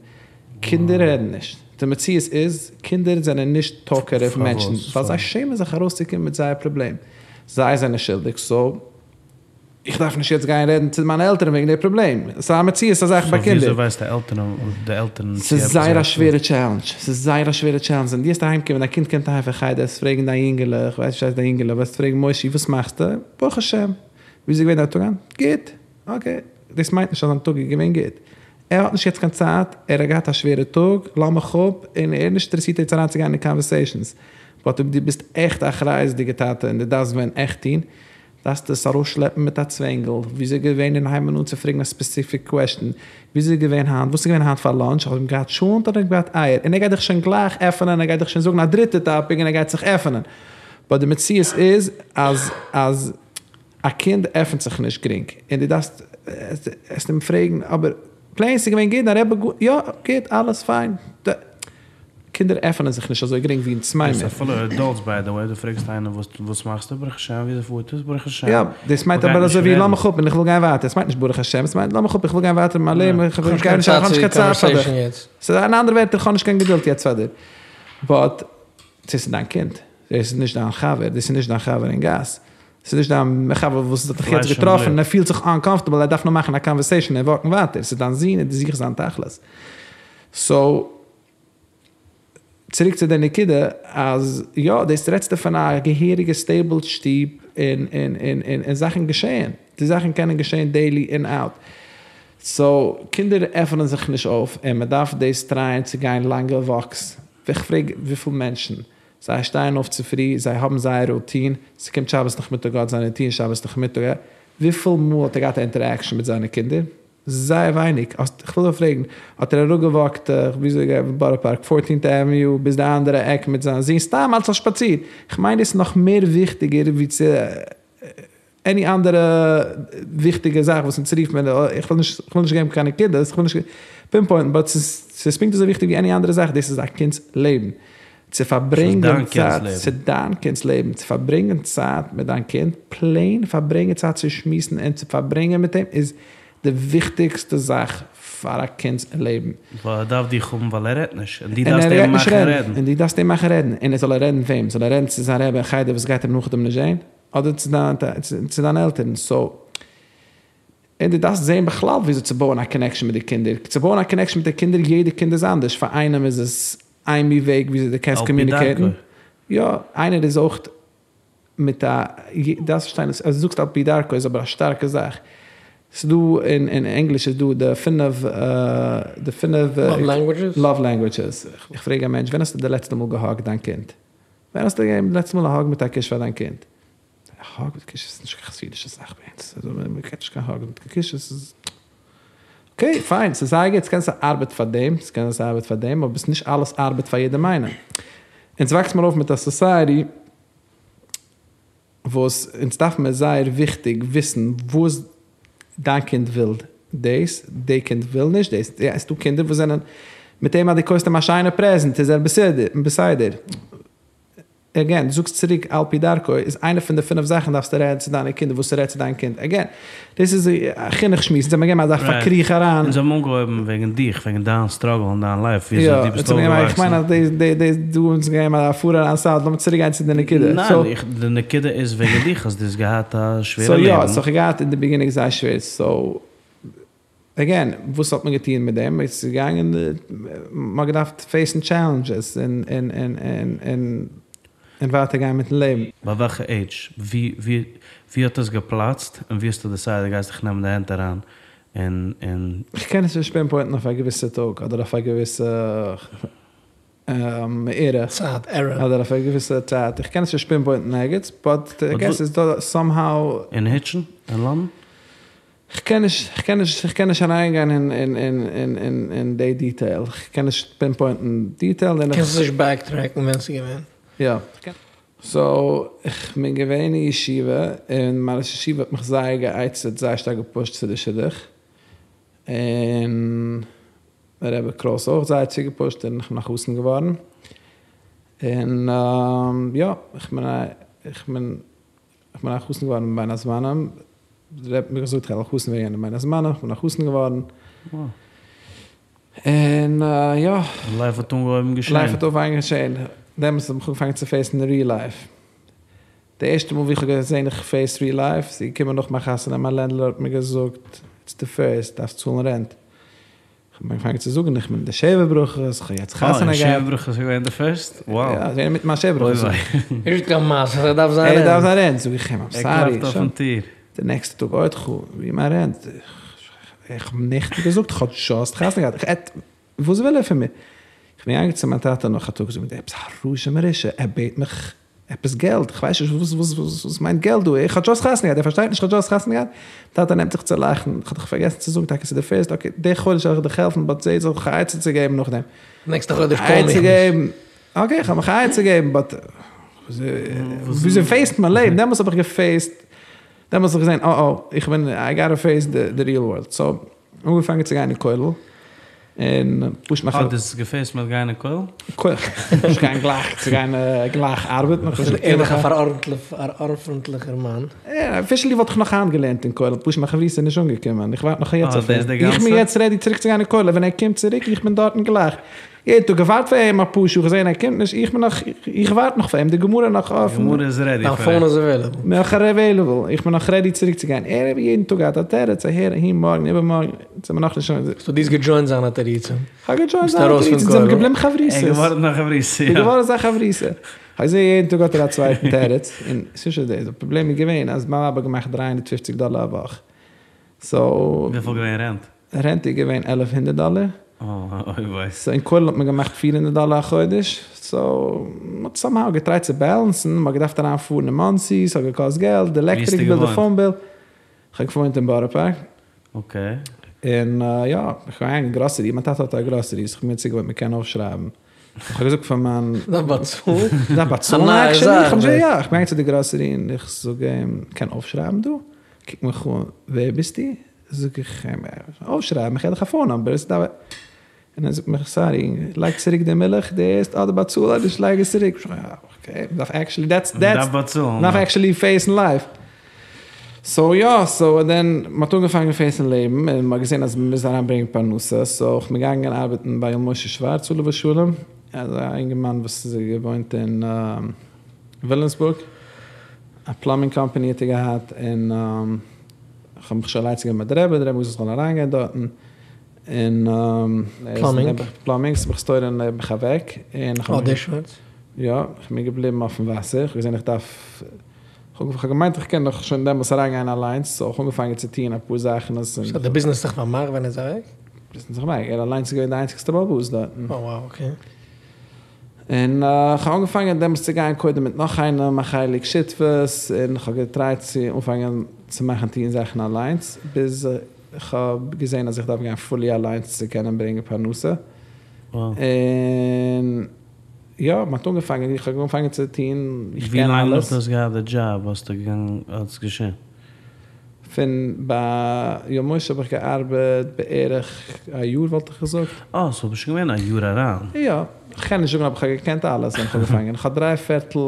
קינדער רעדן נישט. די מציאות איז, קינדער זענען נישט טאלקעטיוו מענטשן, ווייל זיי שעמען זיך ארויסצוקומען מיט זייער פראבלעם. זיי זענען שולדיג, סאו איך דארף נישט יעצט גיין רעדן צו מיינע עלטערן וועגן די פראבלעם. ס'איז א מציאות אזא זאך ביי קינדער. סאו וויאזוי ווייסט די עלטערן צו ס'איז זייער א שווערע טשעלענדזש. ס'איז זייער א שווערע טשעלענדזש. ווען דו וועסט אהיימקומען, דיין קינד קומט אהיים פון חדר, וועסט פרעגן דיין יונגעלע, איך ווייס נישט ווי הייסט דיין יונגעלע, וועסט פרעגן מושי וואס מאכסטו? ברוך השם. וויאזוי איז געווען דיין טאג היינט? גוט. אקעי. דאס מיינט נישט אז זיין טאג איז געווען גוט. ער האט נישט יעצט קיין צייט, ער האט געהאט א שווערע טאג, לאז מיך אפ, און ער איז נישט אינטערעסירט יעצט אריינצוגיין אין קאנווערסעישאנס. באט אויב דו ביסט עכט א אחריות'דיגע טאטע און דו דארפסט ווען עכט טון, דארפסטו עס ארויסשלעפן מיט א צווענגל, וויאזוי איז געווען און הייב אן צו פרעגן א ספעסיפיק קוועשטען, וויאזוי איז געווען היינט, וואס איז געווען היינט פאר לאנטש, האט מען געהאט טשולענט אדער געהאט אייער, און ער גייט דיך שוין גלייך עפענען, ער גייט דיך שוין זאגן א דריטע טאפיק און ער גייט זיך עפענען. באט די מציאות איז אז אז. א קינד עפענט זיך נישט גרינג, און דו דארפסט עס אים פרעגן, אבער פלעין ס'איז געווען גוט, דיין רבי גאר, יא, גוט, אלעס פיין. קינדער עפענען זיך נישט אזוי גרינג ווי אונז מיין מיר. אפילו עדאלטס ביי די וועי, דו פרעגסט איינעם וואס וואס מאכסטו ברוך השם וויאזוי פארט עס ברוך השם. יא, דאס מיינט אבער אזוי ווי לאמיך אפ און איך וויל גיין ווייטער, עס מיינט נישט ברוך השם, עס מיינט לאמיך אפ איך וויל גיין ווייטער מיט מיין לעבן, איך האב נישט קיין צייט פאר דיך. ס'איז אין אנדערע ווערטער איך האב נישט קיין געדולד יעצט פאר דיר. באט דאס איז דיין קינד, דאס איז נישט דיין חבר, דאס איז נישט דיין חבר אין גאס, דאס איז נישט דיין חבר וואס האט דיך יעצט געטראפן און ער פילט זיך אנקאמפארטעבל ער דארף נאר מאכן א קאנווערסעישאן און וואקן ווייטער, ס'איז דיין זון און דו זוכסט זיין תכלית. סאו. צוריק צו די נקודה אז יא דאס רעדסטו פון א געהעריגע סטעיבל שטוב און און און און און זאכן געשעהן, די זאכן קענען געשעהן דעילי אין אוט, סאו קינדער עפענען זיך נישט אויף און מען דארף דאס טרייען צו גיין לאנגע וואקס, איך פרעג וויפיל מענטשן זיי שטייען אויף צופרי זיי האבן זייער רוטין, ס'קומט שבת נאכמיטאג האט זיין רוטין שבת נאכמיטאג, וויפיל מאל האט ער געהאט א אינטערעקשאן מיט זיינע קינדער? זייער ווייניג. האסט, כ'וויל דיר פרעגן, האט ער אראפגעוואקט, וויאזוי גייט בארא פארק, פארטינט עוועניו ביז די אנדערע עק מיט זיין זון, סתם אלס א שפאציר? כ'מיין דאס איז נאך מער וויכטיגער ווי צו עני אנדערע וויכטיגע זאך וואס אונז רופט מען, איך וויל נישט, כ'וויל נישט געבן קיין נקודות, כ'וויל נישט פינפוינטן, באט ס'איז ס'איז פונקט אזוי וויכטיג ווי עני אנדערע זאך, דאס איז א קינד'ס לעבן. צו פארברענגען צייט, ס'איז דיין קינד'ס לעבן, צו פארברענגען צייט מיט דיין קינד, פלעין פארברענגען צייט צו שמועסן און צו פארברענגען מיט אים איז די וויכטיגסטע זאך פאר א קינד'ס לעבן. ווייל ער דארף דיך האבן ווייל ער רעדט נישט, און דו דארפסט אים מאכן רעדן. און דו דארפסט אים מאכן רעדן, און זאל ער רעדן וועם? זאל ער רעדן צו זיין רבי אין חדר וואס גייט אים נאכדעם נישט זען? אדער צו דיינע עלטערן? סאו. און דו דארפסט זען בכלל וויאזוי צו בויען א קאנעקשאן מיט די קינדער, צו בויען א קאנעקשאן מיט די קינדער, יעדע קינד איז אנדערש, פאר איינעם איז עס איין מין וועג וויאזוי דו קענסט קאמיוניקעיטן, יא, איינער איז אויך מיט א, דארפסט פארשטיין אז דו זאגסט על פי דרכו איז אבער א שטארקע זאך, ס'איז דא אין אין ענגליש איז דא די פינף די פינף לאוו לענגוויטשעס, איך פרעג א מענטש ווען האסטו די לעצטע מאל געהאגט דיין קינד? ווען האסטו געגעבן די לעצטע מאל א האג מיט א קוש פאר דיין קינד? א האג מיט קיש איז נישט קיין חסידישע זאך ביי אונז, מען געט נישט קיין האג מיט קיין קיש, עס איז אקעי פיין ס'איז זייער גוט, ס'קען זיין ס'ארבעט פאר דעם, ס'קען זיין ס'ארבעט פאר דעם, אבער ס'נישט אלעס ארבעט פאר יעדעם איינעם. אונז וואקסט מיר אויף מיט א סאסייעטי וואס אונז דארף מיר זייער וויכטיג וויסן וואס דיין קינד וויל דאס, די קינד וויל נישט דאס, יא ס'דא קינדער וואס זענען מיט דעם אז דו קויפסט אים א שיינע פרעזענט איז ער בסדר. עגעין, דו זאגסט צוריק על פי דרכו איז איינע פון די פינף זאכן דארפסטו רעדן צו דיינע קינדער וואס ס'רעדט צו דיין קינד, עגעין, דאס איז א חינוך שמועס, אונז האבן געגעבן אזא פארקריך אריין. אונז האבן אנגעהויבן וועגן דיך, וועגן דיין סטראגל אין דיין לייף, וויאזוי דו ביסט אויפגעוואקסן. איך מיין אז דאס דאס דא אונז געגעבן א פאר אריין סא לאמיר צוריק גיין צו די נקודה. ניין, די נקודה איז וועגן דיך אז דו האסט געהאט א שווערע לעבן. סאו יא, סאו כ'האב געהאט אין די ביגינינג זייער שווער, סאו. עגעין, וואס האט מען געטון מיט דעם? מען איז געגאנגען, מען האט געדארפט פעיסן טשעלענדזשעס און און און און און און ווייטער גיין מיטן לעבן. ביי וועלכע עידזש? ווי ווי ווי האט עס געפלאצט? און ווי האסטו דעסיידעד גייסט דיך נעמען די הענט אריין און און. איך קען עס נישט פינפוינטן אויף א געוויסע טאג אדער אויף א געוויסע ערע. צייט, ערע. אדער אויף א געוויסע צייט. איך קען עס נישט פינפוינטן ערגעץ, באט איי געס איז דא סאמהאו. אין היטשן? אין לאנדאן? כ'קען נישט, כ'קען נישט, כ'קען נישט אריינגיין אין אין אין אין אין אין די דיטעיל, כ'קען נישט פינפוינטן דיטעיל און איך. קענסט נישט בעקטרעקן ווען ס'איז געווען? יא. סאו, כ'בין געווען אין ישיבה, און מיין ראש ישיבה האט מיך זייער גע'עצה'ט, זייער שטארק געפושט צו די שידוך, און רבי קרויס אויך זייער צוגעפושט און כ'בין א חתן געווארן, און יא, כ'בין א, כ'בין. איך בין א חתן געווארן בין הזמנים, דער רבי האט מיר געזאגט איך וועל א חתן ווערן אין בין הזמנים, איך בין א חתן געווארן, און יא. לייף האט אנגעהויבן געשען. לייף האט אנגעהויבן געשען, דעמאלטס האב איך אנגעפאנגען צו פעיסן ריעל לייף, די ערשטע מאל ווי איך האב געזען איך פעיס ריעל לייף, ס'איז געקומען נאך מיין חתונה, מיין לענדלארד האט מיר געזאגט, איטס די פירסט, דארפסט צאלן רענט. כ'האב אנגעפאנגען צו זאגן איך בין די שבע ברכות, איך האב יעצט חתונה געהאט. אה, שבע ברכות איז געווען די פירסט? וואו. יא, ס'איז געווען מיט מיין שבע ברכות. נישט קיין מעשה, ער דארף זיין רענט. ער דארף זיין רענט, זאג איך אים, איים סארי. ער קלאפט אויפן טיר. די נעקסטע טאג אוי תחו, ווי מיין רענט? איך האב נעכטן געזאגט, איך האב דזשאסט חתונה געהאט, וואס וויל ער פון מיר? איך בין געגאנגען צו מיין טאטע נאך א טאג, זאג איך, עפעס א רשע מרושע, ער בעט מיך עפעס געלט, איך ווייס נישט וואס וואס וואס מיינט געלט דא, איך האב דזשאסט חתונה געהאט, ער פארשטייט נישט איך האב דזשאסט חתונה געהאט, טאטע נעמט זיך צו לאכן, איך האב דיך פארגעסן צו זאגן טאקע ס'איז די פירסט, אקעי די חודש וועל איך דיך העלפן, באט זע זיך א עצה צו געבן נאכדעם. נעקסטע חודש קאל מיך נישט. אקעי איך האב מיך א עצה געבן, באט וויאזוי פעיסט מען לעבן, דעמאלטס האב איך געפעיסט, דעמאלטס האב איך געזען אה אה, איך בין, איי גאטע פעיס די ריעל ווארלד, סאו אנגעפאנגען צו גיין אין כולל. און פשוט מאכן. אה, דו האסט געפעיסט מיט גיין אין כולל? כולל, נישט גיין גלייך צו גיין גלייך ארבעטן. איך בין ערליך א פארארנטליכער מאן. אפישעלי וואלט איך נאך היינט געלערנט אין כולל, פשוט מיין חברותא איז נישט אנגעקומען, איך ווארט נאך יעצט אויף אים. איך בין יעצט רעדי צוריק צו גיין אין כולל, ווען ער קומט צוריק איך בין דארטן גלייך. יעדן טאג געווארט פאר אים אפאר שעה, געזען ער קומט נישט, איך בין נאך, איך ווארט נאך פאר אים, די גמרא נאך אפן. די גמרא איז רעדי פאר אים. דיין פאון איז עוועילעבל. נאך עוועילעבל, איך בין נאך רעדי צוריק צו גיין, ער האט יעדן טאג געהאט א תירוץ, אהער אהין, מארגן איבערמארגן, זעמיר נאכנישט. סאו דו האסט געדזשוינט זיינע תירוצים? כ'האב געדזשוינט זיינע תירוצים, זעמיר געבליבן חברותות. ער געווארן א חברותא, יא. געווארן אזא חברותא. כ'האב געזען יעדן טאג האט ער א צווייטן תירוץ, און ס'איז נישט דאס, די פראבלעם איז געווען אז מיין ווייב האט געמאכט 350 דאלער א וואך, סאו. וויפיל געווען רענט? רענט איז געווען עלף הונדערט דאלער. אוי וויי. סאו אין כולל האט מען געמאכט 400 דאלער א חודש, סאו מ'האט סאמהאו געטרייט צו בעלענסן, מ'האט געדארפט אריין פארן אין מאנסי, ס'האט געקאסט געלט, די עלעקטריק ביל, די פאון ביל. כ'האב געוואוינט אין בארא פארק. אקעי. און יא, איך גיי אין גראסערי, מיין טאטע האט א גראסערי, סאו כ'בין צוגעוואוינט מ'קען אויפשרייבן. איך האב געזאגט פאר מיין. דארף באצאלן. דארף באצאלן עקשעלי, איך האב יא, איך בין געגאנגען צו די גראסערי און איך זאג אים, קען אויפשרייבן דא? קוקט מיך אן, ווער ביסטו? זאג איך אים, אויפשרייבן, איך געב דיך א פאון נאמבער, און ער זאגט מיך, סארי, לייג צוריק די מילך, די ערשט אדער באצאל אדער נישט לייג עס צוריק. אקעי, מ'דארף עקשעלי, דעטס, דעטס, מ'דארף עקשעלי פעיסן לייף. סאו יא, סאו דען מ'האט אנגעפאנגען פעיסן לעבן, און מ'האט געזען אז מ'מוז אריינברענגען פרנסה, סאו כ'בין געגאנגען ארבעטן ביי יואל משה שווארץ עליו השלום, אזא אינגערמאן וואס איז געוואוינט אין וויליאמסבורג, א פלאמינג קאמפאני האט ער געהאט, און כ'האב מיך שוין אן עצה געגעבן מיט די רבי, די רבי האט געזאגט כ'זאל אריינגיין דארטן, און פלאמינג? פלאמינג, ס'איז מיך סטוירען נעבעך אוועק, און אה, דער שווארץ? יא, כ'בין געבליבן אויפן וואסער, כ'האב געזען איך דארף, כ'האב געמיינט איך קען נאך שוין דעמאלטס אריינגיין אליינס, סאו כ'האב אנגעפאנגען צו טוען אפאר זאכן. סאו די ביזנעס האט זיך פארמאכט ווען ער איז אוועק? ביזנעס זיך פארמאכט, ער אליינס איז געווען די איינציגסטע בעל הבית דארטן. אה וואו אקעי. און כ'האב אנגעפאנגען דעמאלטס צו גיין קודם מיט נאך איינעם א חלק שותפות, און כ'האב געטרייט צו אנפאנגען צו מאכן טוען זאכן אליינס, ביז כ'האב געזען אז איך דארף גיין פולי אליינס צו קענען ברענגען פרנסה. און יא, מ'האט אנגעפאנגען, איך האב אנגעפאנגען צו טון, איך קען אלעס. ווי לאנג נאך דו האסט געהאט די דזשאב האסטו געגאנגען האט עס געשען? פון ביי יואל משה האב איך געארבעט בערך א יאר וואלט איך געזאגט. אה, סאו ביסט שוין געווען א יאר אריין. יא, כ'קען נישט זאגן אויב כ'האב געקענט אלעס ווען כ'האב אנגעפאנגען, כ'האב דריי פערטל,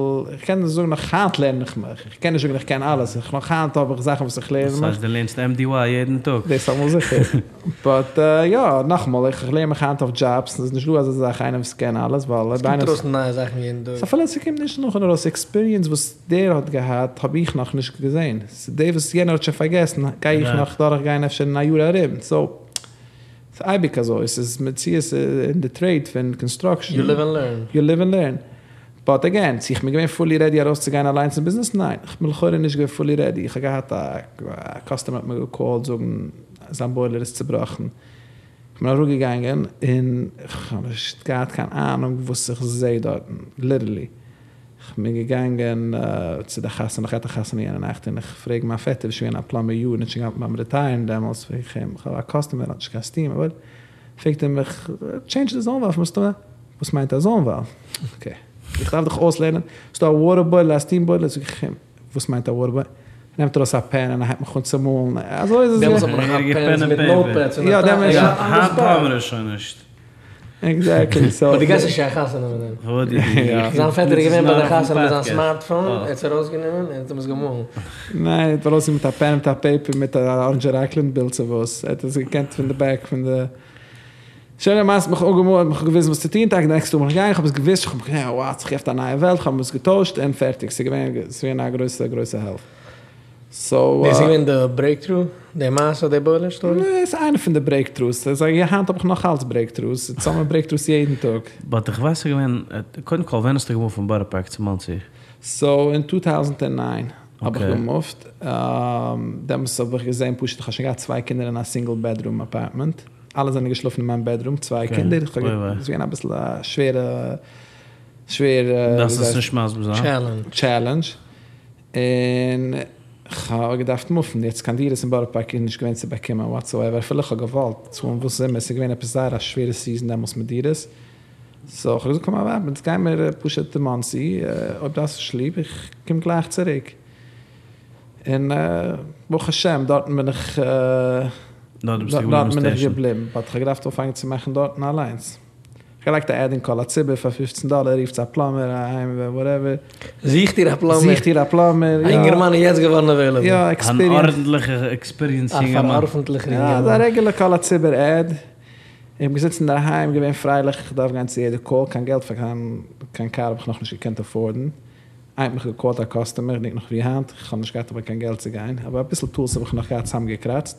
כ'קען נישט זאגן נאך היינט לערן איך מיך, איך קען נישט זאגן איך קען אלעס, איך נאך היינט האב איך זאכן וואס איך לערן מיך. דאס הייסט דו לערנסט MDY יעדן טאג? דאס אמאל זיכער, באט יא, נאכאמאל, איך לערן מיך היינט אויף דזשאבס, ס'איז נישט דא אזא זאך איינער וואס קען אלעס, ווייל אויב איינער. ס'קומט ארויס נייע זאכן יעדן טאג. אפילו ס'קומט נישט נאך ארויס, עקספיריענס וואס דער האט געהאט האב איך נאכנישט געזען, די וואס יענער האט שוין פארגעסן גיי איך נאך דורך גיין אפשר אין א יאר ארום, סאו ס'איז אייביג אזוי, ס'איז מציאות אין די טרעיד פון קאנסטראקשן. יו ליוו ענד לערן. יו ליוו ענד לערן. באט עגעין, צו איך בין געווען פולי רעדי ארויסצוגיין אליינס אין ביזנעס? ניין, איך בין לכאורה נישט געווען פולי רעדי, איך האב געהאט א קאסטומער האט מיר געקאלט זאגן זיין בוילער איז צובראכן, איך בין אראפגעגאנגען און איך האב נישט געהאט קיין אהנונג וואס איך זעה דארטן, ליטערלי. כ'בין געגאנגען צו די חתונה, כ'האב געהאט א חתונה יענע נאכט, און איך פרעג מיין פעטער, איז שוין געווען א פלאמבער יארן, האט שוין געהאלטן ביים ריטייערן דעמאלטס, פרעג איך אים, כ'האב א קאסטומער האט נישט קיין סטיעם, אבער פרעגט ער מיך, טשעינדזש די זאון וואלוו, מסתמא, וואס מיינט א זאון וואלוו? אקעי, איך דארף דיך אויסלערנען, ס'דא א וואטער בוילער, א סטיעם בוילער, זאג איך אים, וואס מיינט א וואטער בוילער? נעמט ארויס א פען און ער הייבט מיך אן צו מאלן, אזוי איז עס דעמאלטס האט מען נאך געהאט פענס מיט נאוטפעדס און א היינט האבן מיר עס שוין נישט. עקזעקטלי, סאו. באט דו גייסט נישט צו א חתונה מיט דעם. זיין פעטער איז געווען ביי די חתונה מיט זיין סמארטפאון, ער האט עס ארויסגענומען און האט אים עס געמאלן. ניין, ער האט ארויסגענומען מיט א פען מיט א פעיפער מיט א אראנדזשע ראקלענד בילד צו וואס, ער האט עס געקענט פון די בעק פון די. שוין למעשה מיך אפגעמאלן, מיך געוויזן וואס צו טון, טאקע די נעקסטע טאג בין איך געגאנגען, איך האב עס געוויסט, איך האב געזען וואו, האט זיך געעפנט א נייע וועלט, איך האב עס געטוישט און פערטיג, ס'איז געווען, ס'איז געווען א גרויסע גרויסע העלפ. סאו. דאס איז געווען די ברעיקטרו? די מעשה די בוילער סטארי? נע, ס'איז איינע פון די ברעיקטרוס, היינט האב איך נאך אלץ ברעיקטרוס, אונז האבן ברעיקטרוס יעדן טאג. באט איך ווייס ס'איז געווען, קודם כל ווען האסטו געמופט פון בארא פארק צו מאנסי? סאו אין טו טאוזענט ענד ניין האב איך געמופט, דעמאלטס האב איך געזען פשוט איך האב שוין געהאט צוויי קינדער אין א סינגל בעדרום אפארטמענט, אלע זענען געשלאפן אין מיין בעדרום, צוויי קינדער, ס'איז געווען אביסל א שווערע שווערע דארפסט עס נישט מסביר זיין. טשעלענדזש. און כ'האב געדארפט מופן, יעצט קיין דירות אין בארא פארק איז נישט געווען צו באקומען וואטסאועווער, אפילו כ'האב געוואלט צאלן וואס אימער, ס'איז געווען עפעס זייער א שווערע סיזען דעמאלטס מיט דירות, סאו כ'האב געזאגט פאר מיין ווייב אונז גיימיר פשוט אין מאנסי, אויב דו האסט נישט ליב, איך קום גלייך צוריק, און ברוך השם דארטן בין איך. דארט ביסטו דארט געבליבן בין איך סטעישאן. געבליבן, באט כ'האב געדארפט אנפאנגען צו מאכן דארטן אליינס. כ'האב געלייגט א עד אין קול הציבור פאר פופצן דאלער, רופטס א פלאמער אהיים וואטעווער. זוכט איר א פלאמער? זוכט איר א פלאמער, א יא. אינגערמאן איז יעצט געווארן אוועילעבל. יא, אן עקספיריענס. ארנטליכער עקספיריענס א יונגערמאן. פארארפנטליכער יא, אינגערמאן. אזא רעגולער קול הציבור עד. איך בין געזיצן אינדערהיים געווען פרייליך, איך דארף גיין צו יעדע קאל, קיין געלט פאר קיין קיין קאר האב איך נאכנישט געקענט עפארדן. איינער האט מיך געקאלט א קאסטומער, איך געדענק נאך ווי היינט, איך האב נישט געהאט אבער קיין געלט צו גיין, אבער אביסל טולס האב איך נאך געהאט צוזאמגעקראצט,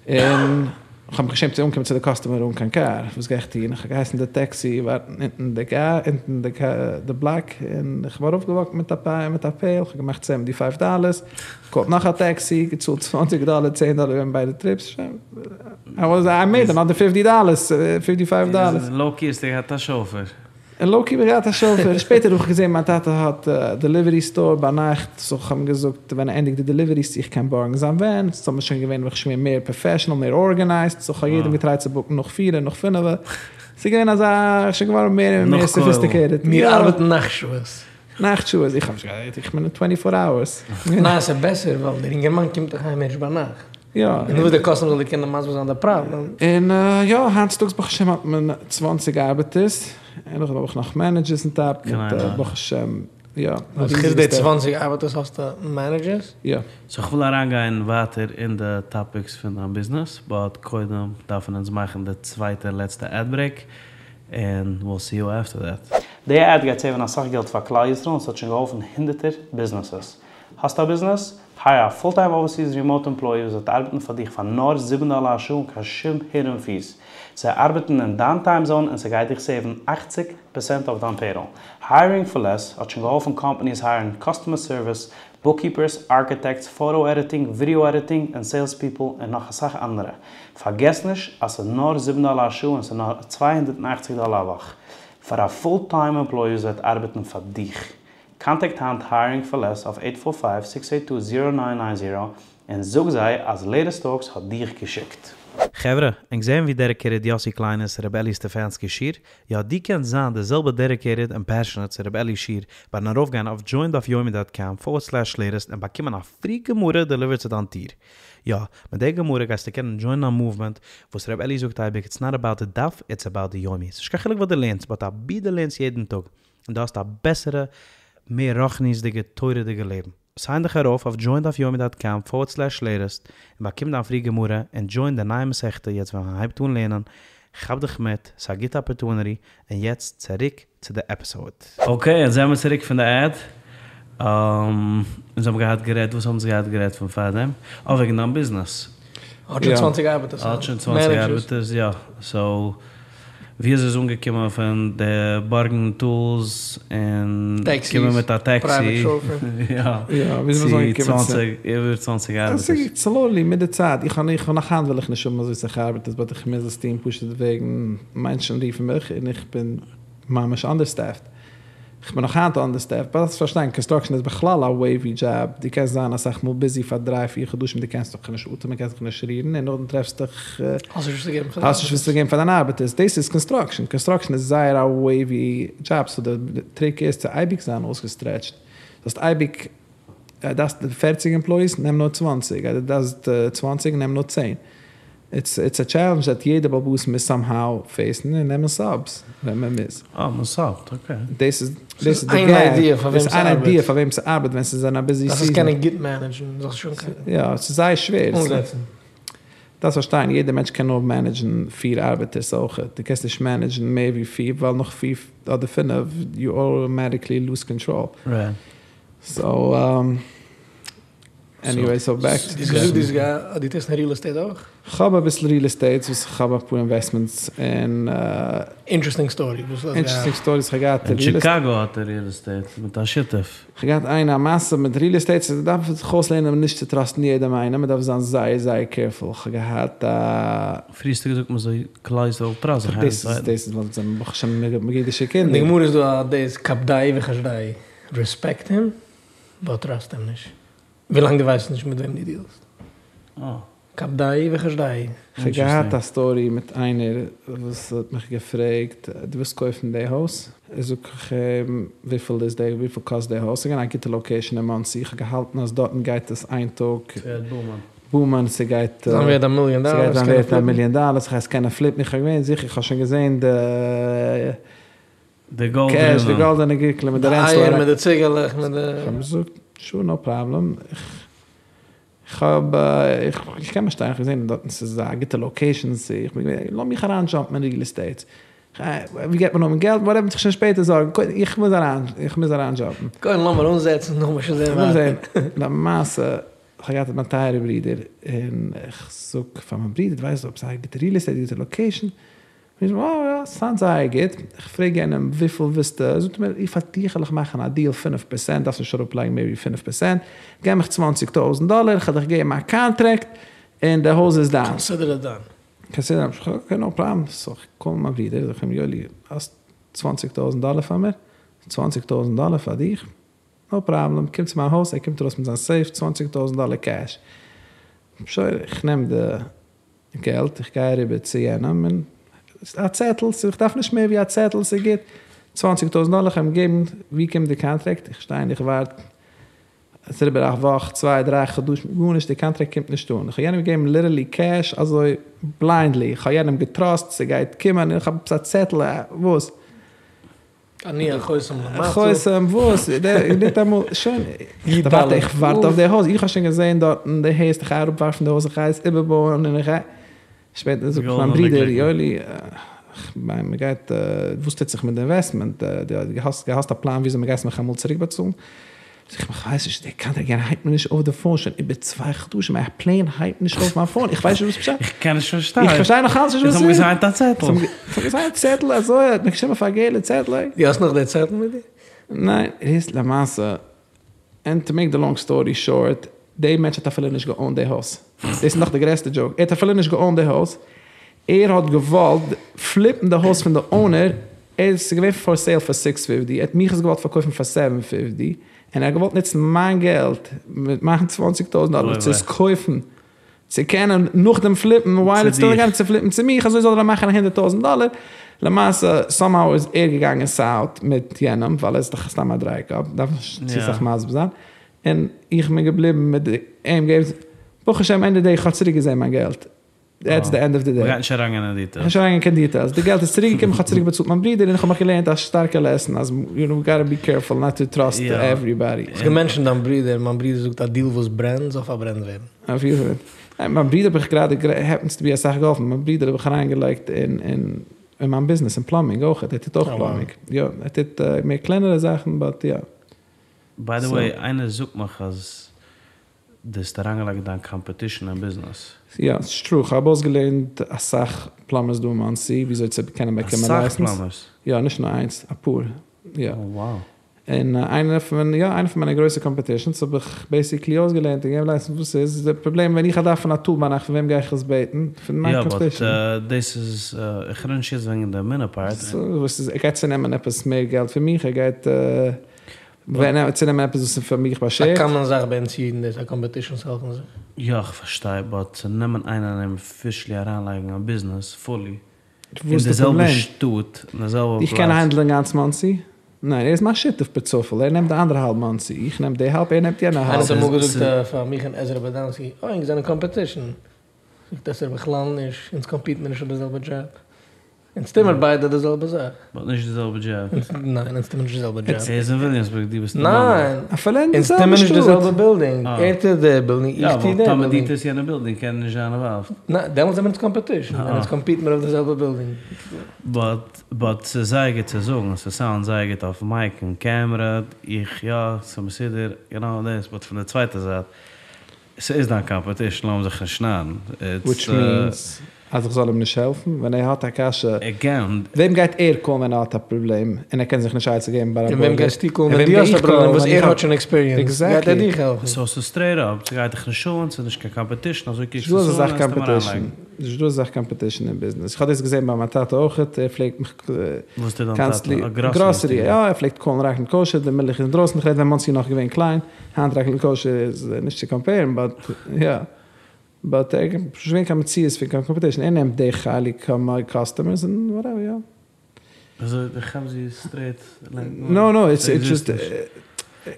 און איך האב מיך געשעמט צו אנקומען צו די קאסטומער אן קיין קאר, וואס גיי איך טון, איך האב געהייסן די טעקסי ווארטן אונטן די קאר, אונטן די בלאק, און איך בין ארויפגעוואקט מיט א מיט א פעיל, איך האב געמאכט סעווענטי פייוו דאלערס, געקאלט נאך א טעקסי, געצאלט צוואנציג דאלער, צען דאלער געווען ביידע טריפס, שוין, איי וואס, איי מעיד אנאדער פיפטי דאלערס, פיפטי פייוו דאלערס. לאו-קי האסטו געהאט א שאופער. און לאו-קי האב איך געהאט א שאופער, שפעטער האב איך געזען מיין טאטע האט א דעליווערי סטאר ביינאכט, סאו כ'האב אים געזאגט ווען ער ענדיגט די דעליוועריס צו איך קען בארגן זיין ווען, סאו מ'איז שוין געווען ברוך השם מער פראפעשענעל מער ארגענייזד, סאו כ'האב יעדעם געטרייט צו בוקן נאך פירע נאך פינעווע, ס'איז געווען אזא, שוין געווארן מער און מער סאפיסטיקעיטעד. מיר ארבעטן נאכט שעות. נאכט שעות, איך האב נישט געארבעט, איך בין טווענטי פאר אווערס. ניין ס'איז בעסער ווייל דער אינגערמאן קומט דאך אהיים ערשט ביינאכט. יא. און דו ווילסט דער קאסטומער זאל דיר קענען מסביר זיין די פראבלעם. און יא, היינט צוטאגס ברוך השם האט מען צוואנציג ארבעטערס, און נאכדעם האב איך נאך מענעדזשערס אן טאפ, מיט ברוך השם, יא. אז חוץ די צוואנציג ארבעטערס האסטו מענעדזשערס? יא. סאו כ'וויל אריינגיין ווייטער אין די טאפיקס פון דיין ביזנעס, באט קודם דארפן אונז מאכן די צווייטע לעצטע עד ברעיק, און וויל סי יו עפטער דעט. די עד גייט סעיווען אסאך געלט פאר כלל ישראל און ס'האט שוין געהאלפן הונדערטער ביזנעסעס. האסט א ביזנעס? הייער א פול טיים אווערסיס רימאוט עמפלאי וואס וועט ארבעטן פאר דיך פאר נאר זיבן דאלער א שעה אן קיין שום הידען פיס. זיי ארבעטן אין דיין טיים זאון און ס'גייט דיך סעיוון אכציג פערסענט אויף דיין פעיראל. הייערינג פאר לעס האט שוין געהאלפן קאמפאניס הייערן קאסטומער סערוויס, בוקקיפערס, ארכיטעקטס, פאטא עדיטינג, ווידעא עדיטינג, און סעילס פיפל און נאך אסאך אנדערע. פארגעס נישט אז ס'איז נאר זיבן דאלער א שעה און ס'איז נאר צוויי הונדערט און אכציג דאלער א וואך פאר א פול טיים עמפלאי וואס וועט ארבעטן פאר דיך. קאנטעקט היינט הייערינג פאר לעס אויף עיט פאר פייוו סיקס עיט טו זירא ניין ניין זירא און זאג זיי אז לעיטעסט טאלקס האט דיך געשיקט. חברה, ענק זעען ווי דעדיקעיטעד יאסי קליין איז צו ר' אלי סטעפאנסקי'ס שיעור? יא, דו קענסט זיין די זעלבע דעדיקעיטעד און פעשענעט צו ר' אלי'ס שיעור ביין ארויפגיין אויף דזשוין דף יומי דאט קאם פארווערד סלעש לעיטעסט און באקומען א פרי גמרא דעליווערט צו דיין טיר. יא, מיט די גמרא גייסטו קענען דזשוינען א מאוומענט וואס ר' אלי זאגט אייביג איטס נאט אבאוט די דף איטס אבאוט די יומי. ס'נישט קיין חילוק וואס דו לערנסט באט אבי דו לערנסט יעדן טאג און דו האסט א בעסערע, מער רוחניות'דיגע, תורה'דיגע לעבן. סיין דיך ארויף אויף דזשוין דף יומי דאט קאם פארווערד סלעש לעיטעסט און באקום דיין פרי גמרא און דזשוין די נייע מסכתא יעצט ווען מען הייבט אן לערנען, כאפ דיך מיט, ס'איז א גוטע אפערטונעטי, און יעצט צוריק צו די עפיסאוד. אקעי, יעצט זעמיר צוריק פון די עד. אונז האבן געהאט גערעדט, וואס האבן אונז געהאט גערעדט פון פארדעם? אה, וועגן דיין ביזנעס. האט שוין צוואנציג ארבעטערס. האט שוין צוואנציג ארבעטערס, יא. סאו. ווי אזוי איז אנגעקומען פון די בארגן טולס און קומען מיט א טעקסי צו צוואנציג איבער צוואנציג ארבעטערס? סלאולי מיט די צייט, איך האב נאך היינט וויל איך נישט האבן אזוי סאך ארבעטערס באט איך מוז עס טון פשוט וועגן מענטשן רופן מיך און איך בין ממש אנדערסטעפד. כ'בין נאך היינט אנדערסטעפד, באט דארפסט פארשטיין קאנסטראקשן איז בכלל א וועיווי דזשאב, דו קענסט זיין אסאך מאל ביזי פאר דריי פיר חדשים דו קענסט דיך נישט אטעמען קענסט דיך נישט רירן און נאכדעם טרעפסט דיך האסט נישט וואס צו געבן פאר דיינע האסט נישט וואס צו געבן פאר דיינע ארבעטערס, דאס איז קאנסטראקשן, קאנסטראקשן איז זייער א וועיווי דזשאב, סאו די טריק איז צו אייביג זיין אויסגעסטרעטשט, זאלסט אייביג דארפסט פערציג עמפלויאיס נעם נאר צוואנציג, אז דו דארפסט צוואנציג נעם נאר צען. איטס א טשעלענדזש דעט יעדע בעל הבית מוז סאם האו פעיסן און נעמען סאבס ווען מען מוז. אה, מען סאבט, אקעי. דאס איז דאס איז די געג, דאס איז איין איידיע פאר וועם ס'ארבעט ווען ס'איז אין א ביזי סיזען. דארפסט עס קענען גוט מענעדזשן, זאלסט שוין קענען. יא, ס'איז זייער שווער. אנזעצן. דארפסט פארשטיין, יעדע מענטש קען נאר מענעדזשן פיר ארבעטערס אויכעט, דו קענסט נישט מענעדזשן מער ווי פיר, ווייל נאך פיר אדער פינף יו אוטאמעטיקלי לוז קאנטראל. רייט. סאו. עניוועי סאו בעק טו. דו האסט געזאגט אז דו טוסט אין ריעל עסטעיט אויך? כ'האב אביסל ריעל עסטעיט וואס כ'האב אפאר אינוועסטמענטס און. אינטערעסטינג סטארי וואס האסט געהאט? אינטערעסטינג סטאריס כ'האב געהאט אין טשיקאגא האט ער ריעל עסטעיט מיט א שותף. כ'האב געהאט איינע א מעשה מיט ריעל עסטעיט סאו מ'דארף זיך אויסלערנען נישט צו טראסטן יעדעם איינעם מ'דארף זיין זייער זייער קעירפול כ'האב געהאט א. פריער האסטו געזאגט מ'זאל כלל ישראל טראסט זיך איינער צווייטן. דאס איז ווייל זיי זענען ברוך השם אידישע קינדער. אין די גמרא איז דא א דאס כבדהו וחשדהו רעספעקט הים. באט טראסט אים נישט ווילאנג דו ווייסט נישט מיט וועם דו דיעלסט. כבדהו וחשדהו. כ'האב געהאט א סטארי מיט איינער וואס האט מיך געפרעגט דו ווילסט קויפן די הויז? זאג איך אים וויפיל איז די וויפיל קאסט די הויז? ס'איז געווען א גוטע לאקעישאן אין מאנסי, איך האב געהאלטן אז דארטן גייט עס איין טאג בומען, ס'גייט זיין ווערד א מיליאן דאלער, ס'גייט זיין ווערד א מיליאן דאלער, ס'גייט עס קענען פליפן, איך האב געווען זיכער, איך האב שוין געזען די. די גאלדענע. קעש, די גאלדענע גליקלען מיט די די רענצל אייער מיט די ציגעלעך מיט די. איך האב געזאגט, שור נאו פראבלעם, איך האב, איך קען באשטיין, איך האב געזען דארטן ס'איז א גוטע לאקעישאן, איך בין געווען, לאז מיך אריין דזשאמפן אין ריעל עסטעיט, ווי גייט מען האבן געלט, וואטעווער, מ'וועט זיך שוין שפעטער זארגן, קודם איך מוז אריין, איך מוז אריין דזשאמפן. קודם לאמיר אנזעצן, נאכדעם וועט שוין זען ווייטער. למעשה, איך האב געהאט מיין טייערע ברודער, און איך זאג פאר מיין ברודער, דו ווייסט דא עפעס א גוטע ריעל עסטעיט, גוטע לאקעישאן, מיר זאגן, אה יא, סאונדט זייער גוט, איך פרעג יענעם וויפיל ווילסטו, זאגט ער מיר, איך פאר דיך וועל איך מאכן א דיעל פינף פערסענט, דארפסט נישט אראפלייגן מער ווי פינף פערסענט, געב מיך צוואנציג טויזנט דאלער, איך וועל דיך געבן א קאנטרעקט, און די הויז איז דיינס. קאנסידער איט דאן. קאנסידער איט דאן, אקעי נאו פראבלעם, סאו איך קאל מיין ברודער, זאג איך אים, יואלי, האסט צוואנציג טויזנט דאלער פאר מיר? צוואנציג טויזנט דאלער פאר דיך? נאו פראבלעם, קום צו מיין הויז, ער קומט ארויס מיט זיין סעיף, צוואנציג טויזנט דאלער קעש, שוין, איך נעם די געלט, איך גיי אריבער צו יענעם, און א צעטל, איך דארף נישט מער ווי א צעטל, ס'איז גוט, צוואנציג טויזנט דאלער, איך האב אים געגעבן, ווי קומט די קאנטרעקט, איך שטיי און איך ווארט, עס איז אריבער א וואך, צוויי, דריי חדשים, גארנישט, די קאנטרעקט קומט נישט אן, איך האב יענעם געגעבן ליטערלי קעש, אזוי בליינדלי, איך האב יענעם געטראסט, ס'גייט קומען, איך האב עפעס א צעטל, וואס? אני החותם למטה. חותם וואס? ניטאמאל, שוין, איך ווארט איך ווארט אויף די הויז, איך האב שוין געזען דארטן די העסט, איך גיי אראפווארפן די הויז, איך גיי עס איבערבויען און איך גיי, שפעטער זאגט מיין ברודער יואלי, כ'מיין מ'גייט, וואס טוט זיך מיט די אינוועסטמענט, דו האסט א פלאן וויאזוי מ'גייט עס מיך אמאל צוריקבאצאלן? זאג איך אים איך ווייס נישט, דער קאנטרעקט יענער הייבט מיר נישט אויף די פאון שוין איבער צוויי חדשים, ער פלעין הייבט נישט אויף מיין פאון, איך ווייס נישט וואס פשט. איך קען נישט פארשטיין. איך פארשטיי נאך אלץ נישט וואס איז. זיי האבן געסיינט א צעטל. זיי האבן געסיינט א צעטל אזוי, ער האט מיר געשריבן אויף א געלע צעטל. דו האסט נאך די צעטל מיט דיר? ניין, איז למעשה, ענד טו מעיק די לאנג סטארי שארט, די מענטש האט אפילו נישט געאונט די הויז. דאס איז נאך די גרעסטע דזשאוק, ער האט אפילו נישט געאונט די הויז, ער האט געוואלט פליפן די הויז פון די אונער, עס איז געווען פאר סעיל פאר סיקס פיפטי, ער האט מיך עס געוואלט פארקויפן פאר סעווען פיפטי, און ער האט געוואלט נוצן מיין געלט, מיט מיין צוואנציג טויזנט דאלער צו עס קויפן, צו קענען נאכדעם פליפן, ווייל איטס סטיל אגעין צו פליפן צו מיך, אזוי זאל ער מאכן א הונדערט טויזנט דאלער, למעשה סאמהאו איז ער געגאנגען סאוט מיט יענעם, ווייל ער איז דאך סתם א דריי-קאפ, דארף נישט צו סאך מסביר זיין, און איך בין געבליבן מיט אים געבן, ברוך השם ענד אוו די דעי איך האב צוריק געזען מיין געלט. דעטס די ענד אוו די דעי. מ'גייט נישט אריינגיין אין דיטעילס. נישט אריינגיין קיין דיטעילס. די געלט איז צוריק געקומען, איך האב צוריק באצאלט מיין ברודער, און איך האב מיך געלערנט א שטארקע לעסן אז יו גאטע בי קערפול נאט טו טראסט עוועריבאדי. האסט געמענטשענט דיין ברודער, מיין ברודער זאגט א דיעל וואס ברענט זאל פארברענט ווערן. אויף יעדן פאל. ניין, מיין ברודער האב איך גראדע העפענס טו בי אסאך געהאלפן, מיין ברודער האב איך אריינגעלייגט אין אין מיין ביזנעס אין פלאמינג אויך, ער טוט אויך פלאמינג, יא, ער טוט מער קלענערע זאכן באט יא. ביי די וועי, איינער זאגט מיך אז דו האסט אריינגעלייגט דיין קאמפעטישן אין ביזנעס. יא, ס'איז טרו, כ'האב אויסגעלערנט אסאך פלאמערס דא אין מאנסי וויאזוי צו קענען באקומען לייסענס. אסאך פלאמערס? יא, נישט נאר איינס, אפאר, יא. Oh wow. און איינער פון, יא, איינער פון מיינע גרויסע קאמפעטישאנס האב איך בעיסיקלי אויסגעלערנט און געגעבן לייסענס, וואס איז די פראבלעם ווען איך וועל דארפן א טול ביינאכט פון וועם גיי איך עס בעטן? פון מיין קאמפעטישאן. יא באט דאס איז, איך רעד נישט יעצט וועגן די אמונה פארט. סאו וואס איז, ער גייט צונעמען עפעס מער געלט פון מיך, ער גייט. ווען צונעמען עפעס וואס איז פאר מיך באשערט. א קאמאן זאך ביי אונז אידן דאס אז קאמפעטישאנס העלפן זיך. יא איך פארשטיי באט צו נעמען איינעם און אים אפישעלי אריינלייגן אין ביזנעס פולי אין די זעלבע שטאט אין די זעלבע פלאץ. איך קען האנדלען גאנץ מאנסי? ניין ער איז מיין שותף פער צופאל ער נעמט די אנדערע האלב מאנסי איך נעם די האלב ער נעמט יענע האלב. איינער האט אמאל געזאגט פאר מיך און עזרא באדאנסקי אוי ענק זענען קאמפעטישאן זאגט עזרא בכלל נישט אונז קאמפיט מיר נישט אויף די זעלבע דזשאב. אונז טוהן מיר ביידע די זעלבע זאך. באט נישט די זעלבע דזשאב. ניין, אונז טוהן מיר נישט די זעלבע דזשאב. ער איז אין וויליאמסבורג, דו ביסט אין מאנרא. ניין! אפילו אין די אונז טוהן זעלבע מיר נישט די שטאט. זעלבע בילדינג. ער טוט די בילדינג, איך טוה די יא, ווייל טאמער דו בילדינג. טוסט יענע בילדינג קען ער נישט זיין אינוואלווד. ניין, דעמאלטס זעמיר אונז קאמפעטישן. ווען אונז קאמפיט מיר אויף די זעלבע בילדינג. באט באט ס'איז זייער גוט צו זאגן, ס'סאונד זייער גוט אויף מייק און קעמרע, איך יא, ס'איז מסודר, גענוי דאס, באט פון די צווייטע זייט, ס'איז דיין קאמפעטישן, לאמיר זיך נישט נארן. וויטש מיענס אז איך זאל אים נישט העלפן ווען ער האט א קשיא? עגעין. וועם גייט ער קאלן ווען ער האט א פראבלעם און ער קען זיך נישט עצה געבן ביי א און וועם בוילער? גייסטו קאלן און ווען וועם דו גיי האסט א איך פראבלעם קאלן וואס ווען ער איך האט האב. שוין עקספיריענס? גייט ער עקזעקטלי. דיך העלפן? סאו ס'איז סטרעיט אפ, ס'גייט דיך נישט אן, ס'איז נישט קיין קאמפעטישן, אזוי נישט קוקסטו דא עס אזא אן, זאך וועסט אים קאמפעטישן. אריינלייגן. נישט דא אזא זאך קאמפעטישן אין ביזנעס. איך האב דאס געזען ביי מיין טאטע אויכעט, ער פלעגט מיך וואס טוט דיין טאטע? קאנסטענטלי א גראסערי גראסערי, סטאר? יא, ער פלעגט קאלן ראקלענד קאושער, די מילך איז אינדרויסן, איך רעד ווען מאנסי איז נאך געווען קליין, היינט ראקלענד קאושער איז נישט צו קאמפעירן, באט יא. באט ער איז נישט געווען קיין מציאות פון קיין קאמפעטישן, ער נעמט די חלק קאסטומערס און וואטעווער יא. אזוי איך כאפ זי סטרעיט נאו נאו איטס דזשאסט.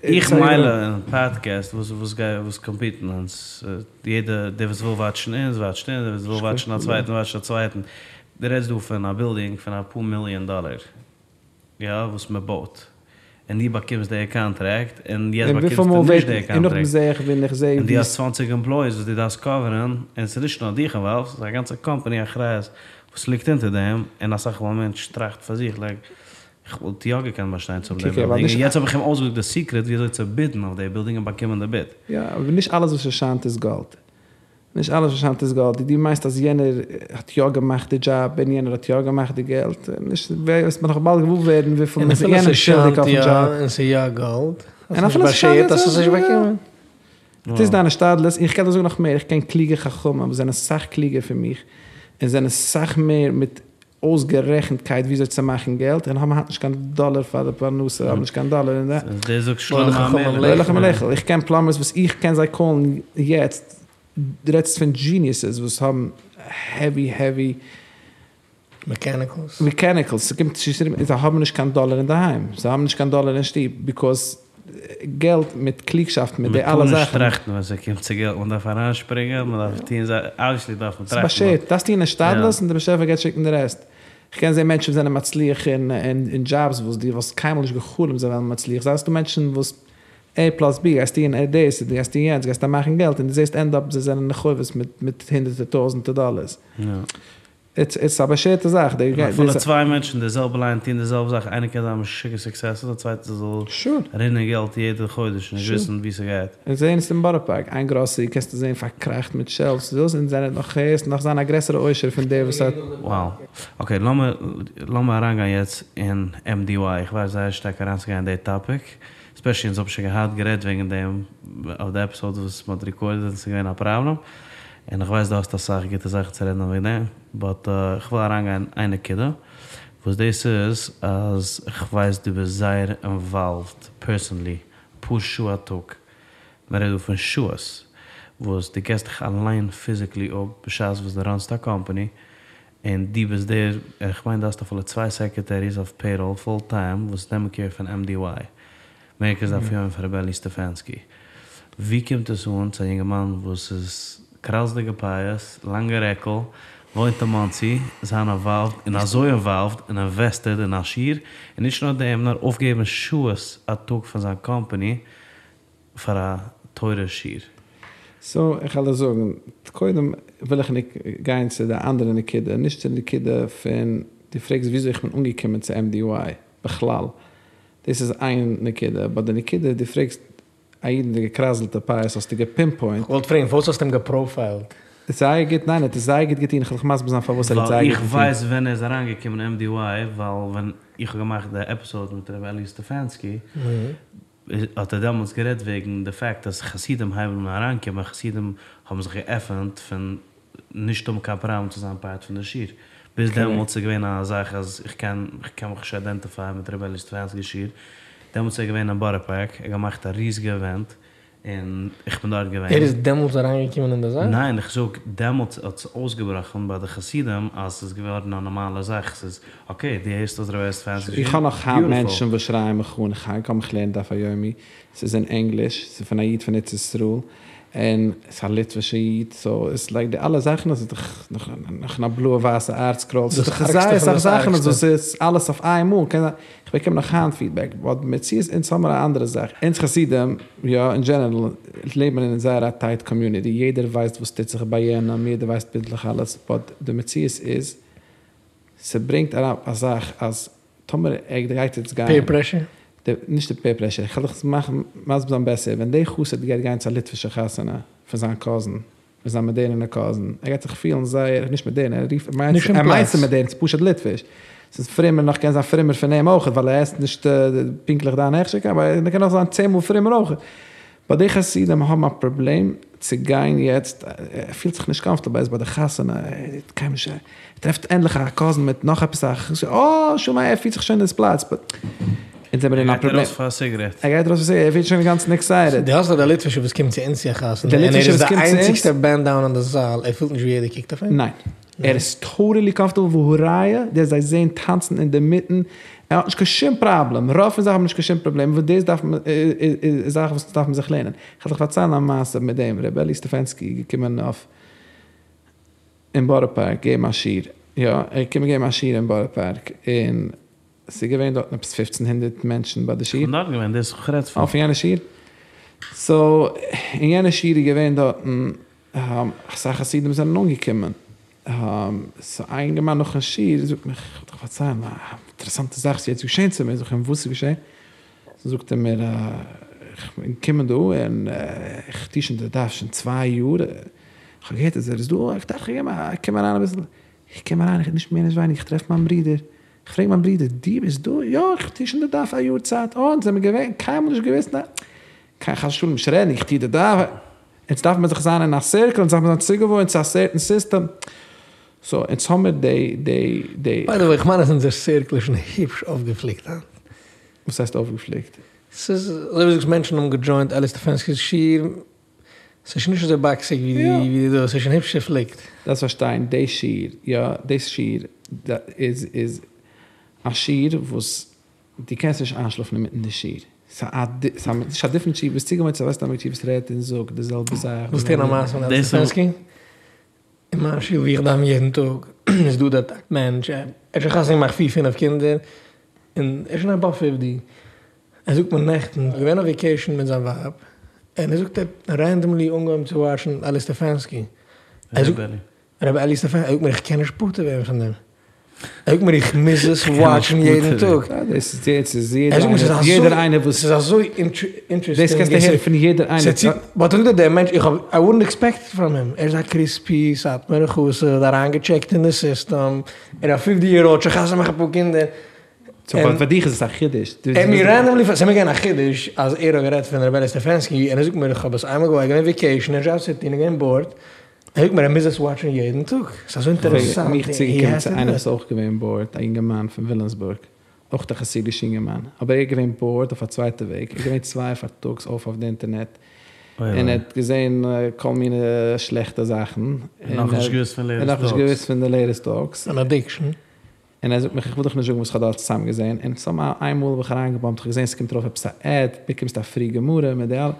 איך מילא אין פאדקעסט וואס וואס גיי וואס קאמפיטן אונז יעדער דער וואס וויל וואטשן אונז וואטשט אונז דער וואס וויל וואטשן א צווייטן וואטשט א צווייטן דו רעדסט דא פון א בילדינג פון אפאר מיליאן דאלער יא וואס מען בויט און דו באקומסט די קאנטראקט און יעצט און וויפיל באקומסטו מאל נישט ווערט די און נאכדעם קאנטראקט זעה איך ווען איך זעה און דו ווי האסט צוואנציג עמפלויאיס וואס דו דארפסט קאווערן און ס'איז נישט נאר דיך אינוואלווד ס'איז א גאנצע קאמפאני אחריות וואס ליגט אונטער דעם און אסאך מאל א מענטש טראכט פאר זיך לייק איך וואלט יא געקענט באשטיין צו האבן די קוק ווייל בילדינג, און נישט יעצט האב איך אים אויסגעזאגט די סיקרעט ווי אזוי צו בידן אויף די בילדינג און באקומען די ביד. יא, אבער נישט אלעס וואס עס שיינט איז גאלד. נישט אלעס וואס שיינט איז גאלד. דו מיינסט אז יענער האט יא געמאכט די דזשאב און יענער האט יא געמאכט די געלט. נישט, וועסט נאך באלד געוואר ווערן וויפיל און מען איז אפילו יענעם ס'שיינט שולדיג אויפן יא דזשאב. און ס'איז יא גאלד, האסט און נישט אפילו ס'שיינט באשערט האסט עס נישט באקומען. טוסט דיין השתדלות, און איך קען דיר זאגן נאך מער, איך קען קלוגע חכמים וואס זענען סאך קלוגער פון מיך, און זענען סאך מער מיט אויסגערעכנטקייט וויאזוי צו מאכן געלט, און האבן היינט נישט קיין דאלער פאר די פרנסה, האבן נישט קיין דאלער אין די. דו זאגסט שלמה המלך. לא לחם לאכול, איך קען פלאמבערס וואס איך קען זיי קאלן יעצט, דו רעדסט פון דזשיניעסעס וואס האבן העווי העווי. מעקעניקעלס. מעקעניקעלס, ס'קומט צו זיי האבן נישט קיין דאלער אינדערהיים, זיי האבן נישט קיין דאלער אין שטוב, ביקאוז געלט מיט קלוגשאפט מיט די אלע מ'טאר נישט זאכן. טראכטן ווען ס'קומט צו געלט, מ'דארף אריינשפרינגען, מ'דארף טון זיי, אבוויעסלי דארף מען ס'איז טראכטן באשערט, באט. דארפסט טון השתדלות און דער באשעפער גייט שיקן די רעסט. כ'קען זען מענטשן וואס זענען מצליח אין אין דזשאבס וואס דו וואלסט קיינמאל נישט גע'חלומ'ט זיי וועלן מצליח זיין, ס'דא מענטשן וואס עי פלאס בי, גייסט טון דאס, דו גייסט טון יענץ, גייסטו מאכן געלט, און דו זעסט ענד אפ זיי זענען אין חובות מיט מיט הונדערטער טויזענטער דאלערס. איטס א באשערטע זאך. אפילו צוויי מענטשן די זעלבע ליין טוהן די זעלבע זאך איינער קען זיין משוגע סוקסעספול די צווייטע זאל רינען געלט יעדע חודש נישט וויסן ווי ס'גייט. אונז זעהן עס אין בארא פארק, איין גראסערי קענסטו זעהן פארקראכט מיט שעלפס דאס און זענען נאך הערסט נאך זיין א גרעסערע עושר פון דער וואס האט. Wow. אקעי לאמיר לאמיר אריינגיין יעצט אין MDY איך ווארט זייער שטארק אריינצוגיין אין די טאפיק ספעשעלי אונז האבן שוין געהאט גערעדט וועגן דעם אויף די עפיסאוד וואס מ'האט רעקארדעד און ס'איז געווען א פראבלעם. און איך ווייס דו האסט אסאך גוטע זאכן צו רעדן וועגן דעם, באט איך וויל אריינגיין אין איין נקודה, וואס דאס איז אז איך ווייס דו ביסט זייער אינוואלווד פערסענלי, אפאר שעה א טאג, מען רעדט דא פון שעות, וואס דו געסט דיך אליין פיזיקלי אפ בשעת וואס דו ראנסט א קאמפאני, און דו ביסט דער, איך מיין דו האסט אפילו צוויי סעקרעטעריס אויף פעיראל פול טיים וואס נעמען קעיר פון MDY, מרכז דף יומי פון ר' אלי' סטעפאנסקי. ווי קומט עס אן צו א יונגערמאן וואס איז קראצדיגע פאות, לאנגע רעקל, וואוינט אין מאנסי, זיין אינוואלווד און אזוי אינוואלווד און אינוועסטעד אין א שיעור, און נישט נאר דעם נאר אויפגעבן שעות א טאג פון זיין קאמפאני פאר א תורה שיעור? סאו איך וועל דיר זאגן, קודם וויל איך גיין צו די אנדערע נקודה, נישט צו די נקודה פון דו פרעגסט וויאזוי איך בין אנגעקומען צו MDY בכלל, דאס איז איין נקודה, באט די נקודה דו פרעגסט א איד מיט די געקרייזלטע פאות האסטו געפינפוינט. כ'וואלט פרעגן פארוואס האסטו אים געפראופיילט? זייער גוט, ניין ער האט עס זייער גוט געטון, כ'וועל דיך מסביר זיין פארוואס ער האט זייער ווייל גוט איך געטון. ווייס ווען ער איז אריינגעקומען אין MDY, ווייל ווען איך האב געמאכט די עפיסאוד מיט ר' אלי' סטעפאנסקי, האט ער דעמאלטס גערעדט וועגן די פאקט אז חסידים הייבן אן אריינקומען, חסידים האבן זיך געעפענט פון נישט האבן קיין פראבלעם צו זיין פארט פון די שיעור. ביז דעמאלטס איז געווען א זאך אז איך קען איך קען מיך נישט איידענטיפייען מיט ר' אלי' סטעפאנסקי'ס שיעור. דעמאלטס איז ער געווען אין בארא פארק, ער האט געמאכט א ריזיגע אווענט, און איך בין דארט געווען. ער איז דעמאלטס אריינגעקומען אין די זאך? ניין, איך זאג, דעמאלטס האט עס אויסגעבראכן ביי די חסידים אז ס'איז געווארן א נארמאלע זאך, ס'איז אקעי, דו הערסט אז ר' אלי' סטעפאנסקי'ס שיעור? איך האב נאך היינט ביוטיפול. מענטשן וואס שרייען מיך אן, איך קום איך לערן דף היומי, ס'איז אין ענגליש, ס'איז פון א איד פון ארץ ישראל, און ס'איז א ליטווישע איד, סאו איטס לייק די אלע זאכן איז דאך נאך נאך א בלויע ווייסע ארטסקרול, ס'איז דאך זייער אסאך זאכן וואס איז אלעס אויף איין מאל, קען זיין, איך באקום נאך היינט פידבעק, באט במציאות אונז האמער א אנדערע זאך, אונז חסידים, יא אין דזשענערל, לעבן אין זייער א טייט קאמיוניטי, יעדער ווייסט וואס טוט זיך ביי יענעם, יעדער ווייסט פונקטליך אלעס, באט די מציאות איז, ס'ברענגט אראפ א זאך אז טאמער ער גייט יעצט גיין. פעיר פרעשור? נישט די פעיר פרעשור, איך וועל דיך מאכן מסביר זיין בעסער, ווען די חסיד גייט גיין צו א ליטווישע חתונה פון זיין קאזין, פון זיין מאדערנע קאזין, ער גייט זיך פילן זייער, נישט מאדערנע, ער רופט, ער מיינט ס'איז מאדערן, ס'איז פשוט ליטוויש, ס'איז פרומער נאך, קען זיין פרומער פון אים אויכעט, ווייל ער עסט נישט פונקטליך דיין הכשר, אבער ער קען נאך זיין צען מאל פרומער אויכעט. באט די חסידים האבן א פראבלעם צו גיין יעצט, ער פילט זיך נישט קאמפארטעבל, ער איז ביי די חתונה, ער האט קיינמאל נישט, ער טרעפט ענדליך א קאזין מיט נאך עפעס א, אה שוין ער פילט זיך שוין אין היז פלאץ, באט אונז זעמיר אין א פראבלעם. ער גייט ארויס פאר א סיגרעט. ער גייט ארויס פאר א סיגרעט, ער פילט שוין אינגאנצן עקסייטעד. דו האסט דאך די ליטווישע וואס קומט צו אונז צו א חתונה, און ער איז די איינציגסטע בענד דאון אין די זאל, ער פילט נישט ווי יעדער קוקט אויף אים? ניין. ער איז טאטעלי קאמפארטעבל והא ראיה דו וועסט זיי זעהן טאנצן אינדערמיטן, ער האט נישט קיין שום פראבלעם, רוב פון זיי האבן נישט קיין שום פראבלעם, וואס דאס דארף מען איז זאכן וואס דארף מען זיך לערנען. כ'וועל דיך פארציילן א מעשה מיט דעם, ר' אלי סטעפענסקי איז געקומען אויף אין בארא פארק געבן א שיעור, יא ער איז געקומען געבן א שיעור אין בארא פארק, און ס'איז געווען דארטן עפעס פופצן הונדערט מענטשן ביי די שיעור. כ'בין דארט געווען, דאס איך רעד פון. אויף יענע שיעור? סאו אין יענע שיעור איז געווען דארטן אסאך חסידים זענען אנגעקומען, סאו א אינגערמאן נאכן שיעור זאגט מיר, כ'וועל דיך פארציילן א אינטערעסאנטע זאך ס'איז יעצט געשען צו מיר, זאג איך אים וואס איז געשען? זאגט ער מיר, כ'בין געקומען דא און איך טו שוין די דף שוין צוויי יאר, כ'האב געהערט אז ער איז דא, איך דאכט איך קום אריין אביסל, איך קום אריין איך נישט מער נישט ווייניגער איך טרעף מיין ברודער, איך פרעג מיין ברודער, דו ביסט דא? יא, איך טו שוין די דף א יאר צייט, אה, אונז זעמיר געווען, קיינמאל נישט געוואוסט, ניין, קיין חס ושלום נישט רעדן, איך טו די דף, אונז דארף מען זיך זיין אין א סירקל, אונז דארף מען זיין צוגעוואוינט צו א סערטן סיסטעם, סאו אונז האמיר די די די. ביי די וועי, כ'מיין אז אונזער סירקל איז שוין היפש אויפגעפליקט היינט. וואס הייסט אויפגעפליקט? ס'איז אזוי ווי זאגסט מענטשן האבן געדזשוינט אלי סטעפענסקי'ס שיעור, ס'איז שוין נישט אזוי באקסיג ווי די דאס, ס'איז שוין היפש צופליקט. דארפסט פארשטיין, די שיעור, יא, דאס שיעור איז איז א שיעור וואס דו קענסט נישט איינשלאפן אינמיטן די שיעור. ס'איז נישט א דיפרענט שיעור, ביסט צוגעוואוינט צו א סתם מגיד שיעור וואס רעדט און זאגט די זעלבע זאך. ווילסט הערן א מעשה פון אלי סטעפענסקי? אין מיין שול ווי איך דאווען יעדן טאג איז דא דארט א מענטש, ער האט שוין חתונה געמאכט פיר פינעף קינדער, און ער איז שוין אבאוו פיפטי, ער זאגט מיר נעכטן, ער איז געווען אויף וועקעישן מיט זיין ווייב, און ער זאגט ער האט רענדאמלי אנגעהויבן צו וואטשן אלי סטעפאנסקי, ער זאגט, רבי אלי סטעפאנסקי, ער זאגט מיר איך קען נישט פטור ווערן פון דעם, ער זאגט מיר איך מוז עס וואטשן יעדן טאג, דאס איז יעדער איינער וואס, ס'איז אזוי אינטערעסטינג, דאס קענסטו הערן פון יעדער איינער, באט זאגט ער דער מענטש, איך האב, איי וואודנט עקספעקט איט פראם הים, ער איז א קריספי סאטמארע חסיד, אריינגעטשעקט אין די סיסטעם, ער איז א פיפטי יער אולד, שוין חתונה געמאכט אפאר קינדער. סאו פאר דיך איז עס א חידוש? ער האט מיר רענדאמלי, ס'איז מיר געווען א חידוש אז ער האט גערעדט פון ר' אלי סטעפענסקי, און ער זאגט מיר איך האב עס איינמאל געוואטשט, געווען וועקעישן אין דזשערזי סיטי און געווען בארד, ער זאגט מיר ער מוז עס וואטשן יעדן טאג, ס'איז אזוי אינטערעסאנט. מיך צוגעקומען צו איינער וואס איז אויך געווען בארד, א אינגערמאן פון וויליאמסבורג, אויך א חסידישע אינגערמאן, אבער ער איז געווען בארד אויף א צווייטע וועג, ער איז געווען צוויי פארטאגס אויף אויף די אינטערנעט, און ער האט געזען כל מיני שלעכטע זאכן, און נאכנישט געוואוסט פון די לעיטעסט טאלקס. אן אדיקשאן. און ער זאגט מיך איך וויל דיך נישט זאגן וואס איך האב דארט צוזאם געזען, און סאם האו איינמאל האב איך אריינגעבאמפט איך האב געזען ס'קומט ארויף עפעס א עד, באקומסט א פרי גמרא מיט די אלע,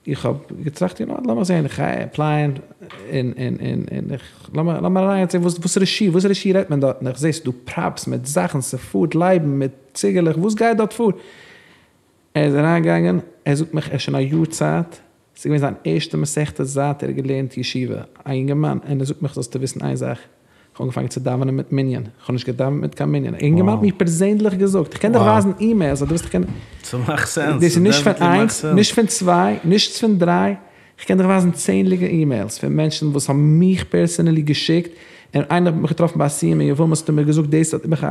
איך האב געטראכט יו נאו וואט לאמיך זען איך גיי עפלייען און און און און איך לאמיר לאמיר אריין זען וואס וואסערע שיעור וואסערע שיעור רעדט מען דארטן, איך זע ס'דא פראפס מיט זאכן ס'פארט לייבן מיט ציגעלעך וואס גייט דארט פאר, ער איז אריינגעגאנגען ער זאגט מיך ער איז שוין א יאר צייט ס'איז געווען זיין ערשטע מסכת זייט ער האט געלערנט ישיבה, א אינגערמאן, און ער זאגט מיך זאלסטו וויסן איין זאך, איך האב אנגעפאנגען צו דאווענען מיט מנין, איך האב נישט געדאווענט מיט קיין מנין, א אינגערמאן האט מיר פערזענליך געזאגט, איך קען דיך ווייזן אימעילס אז דו ווילסט איך קען, ס'מאכט סענס, דאס איז נישט פון איינס, נישט פון צוויי, נישט פון דריי, איך קען דיך ווייזן צענדליגע אימעילס פון מענטשן וואס האבן מיך פערסענעלי געשיקט, און איינער האט מיך געטראפן ביי א סיום אין יבמות האט ער מיר געזאגט דאס האט מיך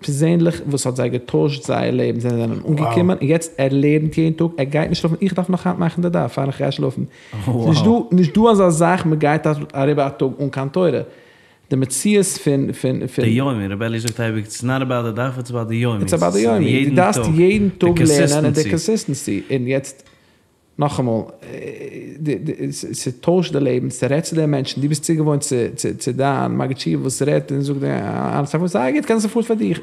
פערזענליך וואס האט זיי געטוישט זייער לעבן, זיי זענען אנגעקומען און יעצט ער לערנט יעדן טאג, ער גייט נישט שלאפן, איך דארף נאך היינט מאכן די דף פאר איך גיי שלאפן, ס'איז נישט דא נישט דא אזא זאך מען גייט אריבער א טאג אן קיין תורה, די מציאות פון פון פון. די יומי, רבי אלי זאגט אייביג איטס נאט אבאוט די דף איטס אבאוט די יומי, איטס אבאוט די יומי, דו דארפסט יעדן טאג לערנען און די קאנסיסטענסי, און יעצט נאכאמאל, ס'טוישט די לעבן, ס'רעדט צו די מענטשן, דו ביסט צוגעוואוינט צו דיין מגיד שיעור וואס רעדט און זאגט אלעס אויף זייער גוט, קענסט פארט פאר דיך,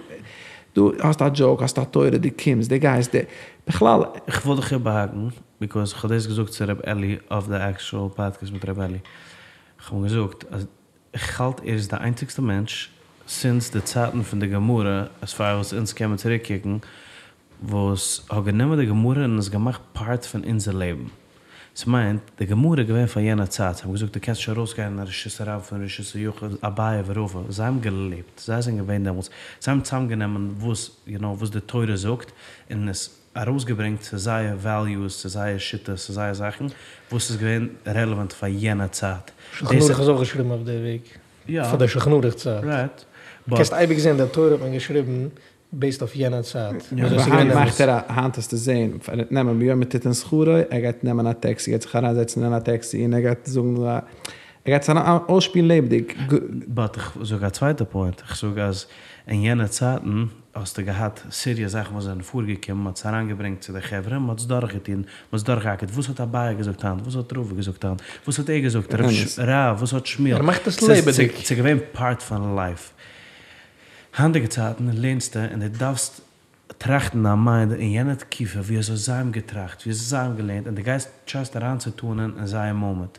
דו האסט א דזשאוק, האסט א תורה, דו קומסט, דו גייסט, דו, בכלל. איך וויל דיך איבערהאקן, ביקאוז איך האב דאס געזאגט צו ר' אלי אויף די עקשועל פאדקעסט מיט ר' אלי, איך האב אים געזאגט אז איך האלט ער איז די איינציגסטע מענטש סינס די צייטן פון די גמרא, עז פאר וואס אונז קען מען צוריק קוקן, וואס האט גענומען די גמרא און עס געמאכט פארט פון אונזער לעבן. ס'מיינט, די גמרא איז געווען פאר יענע צייט, זיי האבן געזאגט דו קענסט נישט ארויסגיין אין רשות הרבים פון רשות היחיד, אביי ורבא, זיי האבן געלעבט, זיי זענען געווען דעמאלטס, זיי האבן צוזאמגענומען וואס, יו נאו, וואס די תורה זאגט, און עס ארויסגעברענגט צו זייער וועליוס, צו זייער שיטות, צו זייער זאכן, וואס איז געווען רעלעווענט פאר יענע צייט. שולחן ערוך איז אויך געשריבן אויף די וועג, פאר די שולחן ערוך צייט. רייט. קענסט אייביג זען די תורה האט מען געשריבן בעיסד אויף יענע צייט. וויאזוי ס'איז געווען דעמאלטס. מאכט ער א היינט וועסטו זעהן ער וועט נעמען ביום תתן שכרו ער גייט נעמען א טעקסי גייט זיך אריינזעצן אין א טעקסי און ער גייט זאגן ער ער גייט עס אויסשפילן לעבעדיג. באט איך זאג א צווייטע פוינט, איך זאג אז אין יענע צייטן האסטו געהאט סיריעס זאכן וואס זענען פארגעקומען, מ'האט עס אריינגעברענגט צו די חברה, מ'האט עס דורכגעטון, מ'האט עס דורכגעאקערט, וואס האט אביי געזאגט היינט, וואס האט רבא געזאגט היינט, וואס האט ער געזאגט, רב, וואס האט שמואל, ער מאכט עס לעבעדיג. ס'איז געווען פארט פון לייף. היינטיגע צייטן לערנסטו און דו דארפסט טראכטן דיין מיינד אין יענע תקופה ווי אזוי זיי האבן געטראכט, ווי אזוי זיי האבן געלערנט, און דו גייסט טרייסט אריינצוטונען אין זייער מאמענט,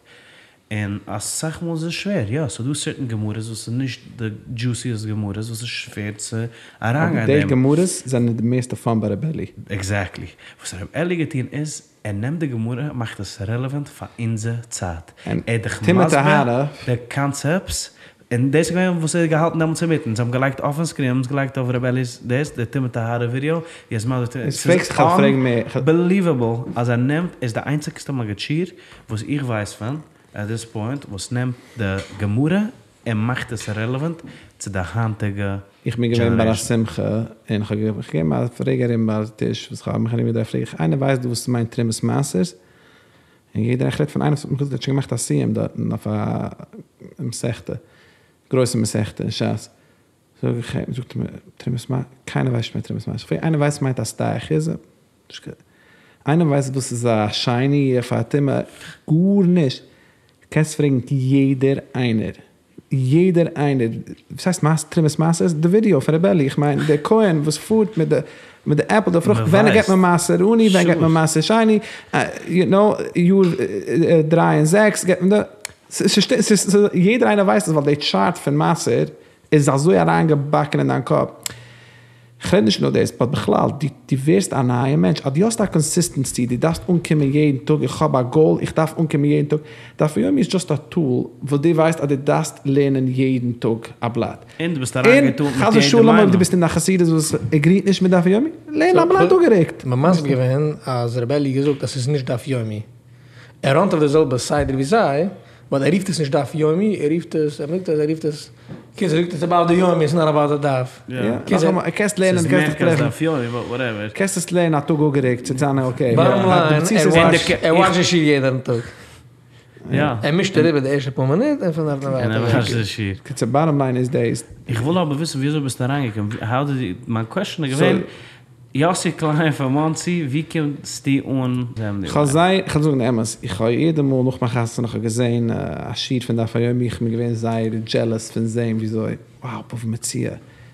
און אסאך מאל איז עס שווער, יא, ס'דא סערטען גמרות וואס איז נישט די דזשוסיעסט גמרות וואס איז שווער צו אריינגיין אבער די אין דעם. גמרות זענען די מערסטע פאן ביי ר' אלי. עקזעקטלי. וואס ר' אלי געטון איז, ער נעמט די גמרא מאכט עס רעלעווענט פאר אונזער צייט, און ער איז דיך טומאה מסביר טהרה. די קאנצעפטס, און דאס איז געווען וואס ער האט געהאלטן דעמאלטס אינמיטן, זיי האבן געלייגט אויפן סקרין, האבן עס געלייגט אויף ר' אלי'ס דאס, די טומאה טהרה ווידיאו, ווי ער איז מסביר טומאה, איז פרעגסט איך פרעג מער. אנבעליוועבל אז ער נעמט, איז די איינציגסטע מגיד שיעור וואס איך ווייס פון, עט דיס פוינט, וואס נעמט די גמרא און מאכט עס רעלעווענט צו די היינטיגע איך בין געווען ביי א דזשענערעישאן. שמחה און כ'האב געגעבן א פרעג ארום ביי די טיש וואס כ'האב מיך ארומגעדרייט פרעג איך איינער ווייסט דא וואס ס'מיינט תרומת מעשרות? און יעדער איך רעד פון איינער וואס האט מיר געזאגט ער האט שוין געמאכט א סיום דארטן אויף א מסכתא, גרויסע מסכתא אין ש"ס, זאג איך אים, זאגט ער מיר תרומת מעשרות, קיינער ווייסט נישט מיינט תרומת מעשרות, איך פרעג איינער ווייסט וואס מיינט א שדה אחוזה? איינער ווייסט וואס איז א שני אויף א טומאה? גארנישט! קענסט פרעגן יעדער איינער, יעדער איינער, וואס הייסט מעשר תרומת מעשר? די ווידיאו פון ר' אלי, איך מיין דער כהן וואס פארט מיט די מיט די עפל די פרוכט, ווען געבט מען מעשר עני, ווען געבט מען מעשר שני, יו נאו, יאר דריי און זעקס געבט מען די, ס'איז יעדער איינער ווייסט עס ווייל די טשארט פון מעשר איז אזוי אריינגעבאקן אין דיין קאפ. כ'רעד נישט נאר דאס, באט בכלל, דו דו ווערסט א נייע מענטש, אז דו האסט א קאנסיסטענסי, דו דארפסט אנקומען יעדן טאג, איך האב א גאול, איך דארף אנקומען יעדן טאג, דף היומי איז דזשאסט א טול וואס דו ווייסט אז דו דארפסט לערנען יעדן טאג א בלאט. און דו ביסט און אריינגעטונט מיט חס יעדעם ושלום אויב דו איינעם. ביסט אין א חסידות וואס עגריט נישט מיט דף היומי, לערן א בלאט אפגערוקט. מ'האט מסביר געווען אז ר' אלי געזאגט אז ס'איז נישט דף יומי. ער ראנט אויף די זעלבע סדר ווי זיי, באט ער רופט עס נישט דף יומי, ער רופט עס, ער זאגט אז ער רופט עס, קיצור ער זאגט איטס אבאוט די יומי, איטס נאט אבאוט די דף. יא, קענסט לערנען, ס'איז קענסט דיך מער טרעפן. דף יומי, באט וואטעווער. קענסט עס לערנען א טאג אפגערוקט, ס'וועט זיין אקעי. באטאם ליין, ער וואטשט די שיעור יעדן טאג. יא. ער מישט אריבער די ערשטע פאר מינוט און פון דארט און און ער ווייטער. וואטשט די שיעור. קיצור, באטאם ליין איז דאס. איך וויל אבער וויסן וויאזוי ביסטו אריינגעקומען, האו דיד יו, מיין קוועשאן איז געווען, יאסי קליין פון מאנסי, ווי קומסטו אן? כ'האב זייער, כ'וועל זאגן די אמת, איך האב יעדע מאל נאך מיין חתונה איך האב געזען א שיעור פון דף היומי איך בין געווען זייער דזשעלעס פון זען וויאזוי, wow בבא מציעא,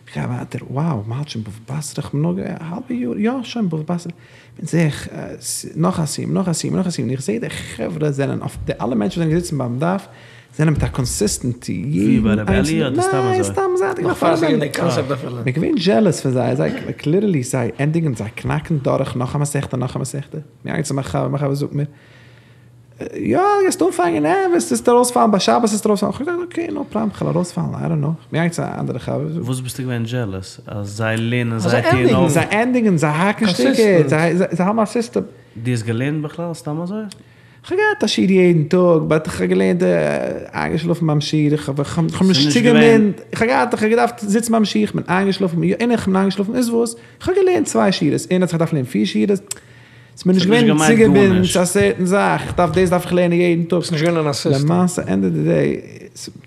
איך גיי ווייטער, wow מ'האלט שוין בבא בתרא, כ'בין נאר געווען א האלבע יאר, יא שוין בבא בתרא, און זעה איך נאך א סיום, נאך א סיום, נאך א סיום, און איך זעה די חברה זענען אויף, די אלע מענטשן וואס זענען געזיצן ביים דף, זענען מיט א קאנסיסטענטי, ווי ביי רבי אלי אדער סתם ניין אזוי? סתם זייטיג נאך פאר ס'איז געווען די קאנסעפט אפילו. מ'איז געווען דזשעלעס פון זיי, זיי לייק ליטערלי זיי ענדיגן זיי קנאקן דורך נאך א מסכתא נאך א מסכתא, מיר געגאנגען צו מיין חבר, מיין חבר זאגט מיר, יא גייסט אנפאנגען אה וועסט וועסט ארויספאלן ביי שבת וועסטו ארויספאלן, כ'האב געזאגט אקעי נאו פראבלעם כ'וועל ארויספאלן איי דאנט נאו, כ'בין געגאנגען צו א אנדערע חבר, זאגט. וואס ביסטו געווען דזשעלעס? אז זיי לערנען אז זיי זיי טוען ענדיגן. אויף? זיי ענדיגן זיי האקן שטיקער, זיי זיי האבן א סיסטעם. דו האסט געלערנט בכלל סתם אזוי? כ'האב געהאט א שיעור יעדן טאג, באט איך האב געלערנט איינגעשלאפן ביים שיעור, איך האב נישט צוגעוואינט, איך האב געהאט, איך האב געדארפט זיצן ביים שיעור, איך בין איינגעשלאפן, יא און איך בין איינגעשלאפן, איז וואס? איך האב געלערנט צוויי שורות, און אז איך דארף לערנען פיר שורות, ס'איז מיר נישט געווען צוגעבינדן צו א סערטן זאך, איך דארף דאס דארף איך לערנען יעדן טאג. ס'איז נישט געווען אין א סיסטעם. למעשה ענד אוו די דעי,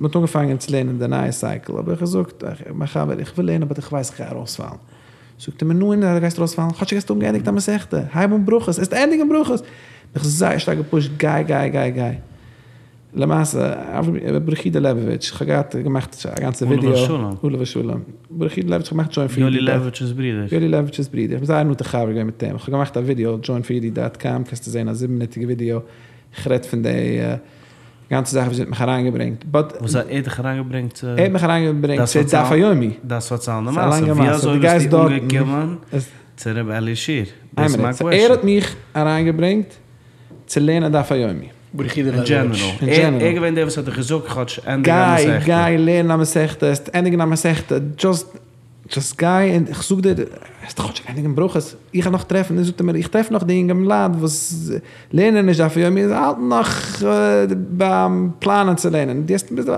מ'האט אנגעפאנגען צו לערנען די נייע סייקל, האב איך געזאגט, מיין חבר, איך וויל לערנען באט איך ווייס איך גיי ארויספאלן. זאגט ער מיר, נו און אז דו גייסט ארויספאלן, כאטשיג האסטו געענדיגט א מסכתא, הייב אן ברכות, וועסט ענדיגן ברכות! מיך זייער שטארק געפושט, גיי גיי גיי גיי. למעשה, ברוך יודא לעבאוויטש, איך האב געהאט געמאכט א גאנצע ווידיאו, עליו השלום. עליו השלום. ברוך יודא לעבאוויטש, איך האב געמאכט דזשוין פאר יואלי אידי דאט. לעבאוויטש'ס ברודער. יואלי לעבאוויטש'ס ברודער, איך בין זייער נאנטע חבר געווען מיט אים, איך האב געמאכט א ווידיאו, דזשוין פאר אידי דאט קאם, קענסטו זען א זיבן מינוטיגע ווידיאו, איך רעד פון די גאנצע זאך וויאזוי ער האט מיך אריינגעברענגט, באט. וואס ער האט דיך אריינגעברענגט צו. ער האט מיך אריינגעברענגט צו דף היומי. דארפסט פארציילן די מעשה, ווי אזוי ביסטו אנגעקומען צו ר' אלי'ס שיעור? איין מינוט, סאו ער האט מיך אריינגעברענגט צו לערנען דף היומי. ברוך יודא אין לעבאוויטש. דזשענעראל. ער איז געווען דער וואס האט דיך געזאגט כאטש ענדיג א מסכתא. גיי גיי לערן א מסכתא, וועסט ענדיגן א מסכתא, דזשאסט דזשאסט גיי און איך זאג דיר, וועסט כאטשיג ענדיגן ברכות, איך וועל נאך טרעפן, זאגט ער מיר, איך טרעף נאך די אינגעלייט וואס לערנען נישט דף היומי, זיי האלטן נאך ביים פלאנען צו לערנען, דו האסט ביסט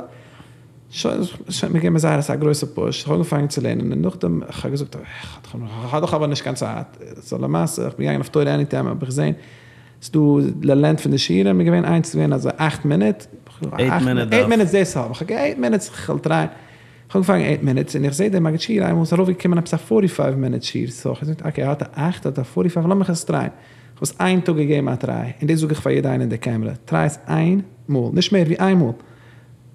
שוין, שוין מיר געבן זייער אסאך גרויסע פוש, איך האב אנגעפאנגען צו לערנען און נאכדעם איך האב געזאגט איך האב דאך אבער נישט קיין צייט, סאו למעשה איך בין געגאנגען אויף תורה עני טיים האב איך געזען. ס'דא די לענגט פון די שיעורים איז געווען איינס איז געווען אזוי אכט מינוט, עיט מינוטס דאס האב איך, אקעי עיט מינוטס כ'וועל טרייען, כ'האב אנגעפאנגען עיט מינוטס און איך זעה דער מגיד שיעור איינמאל איז ארויפגעקומען עפעס א פארטי פייוו מינוט שיעור, סאו כ'האב געזאגט אקעי ער האט א אכט ער האט א פארטי פייוו לאמיך עס טרייען, כ'האב עס איין טאג געגעבן א טריי, און דאס זאג איך פאר יעדע איינער אין די קעמרע, טריי עס איין מאל, נישט מער ווי איין מאל,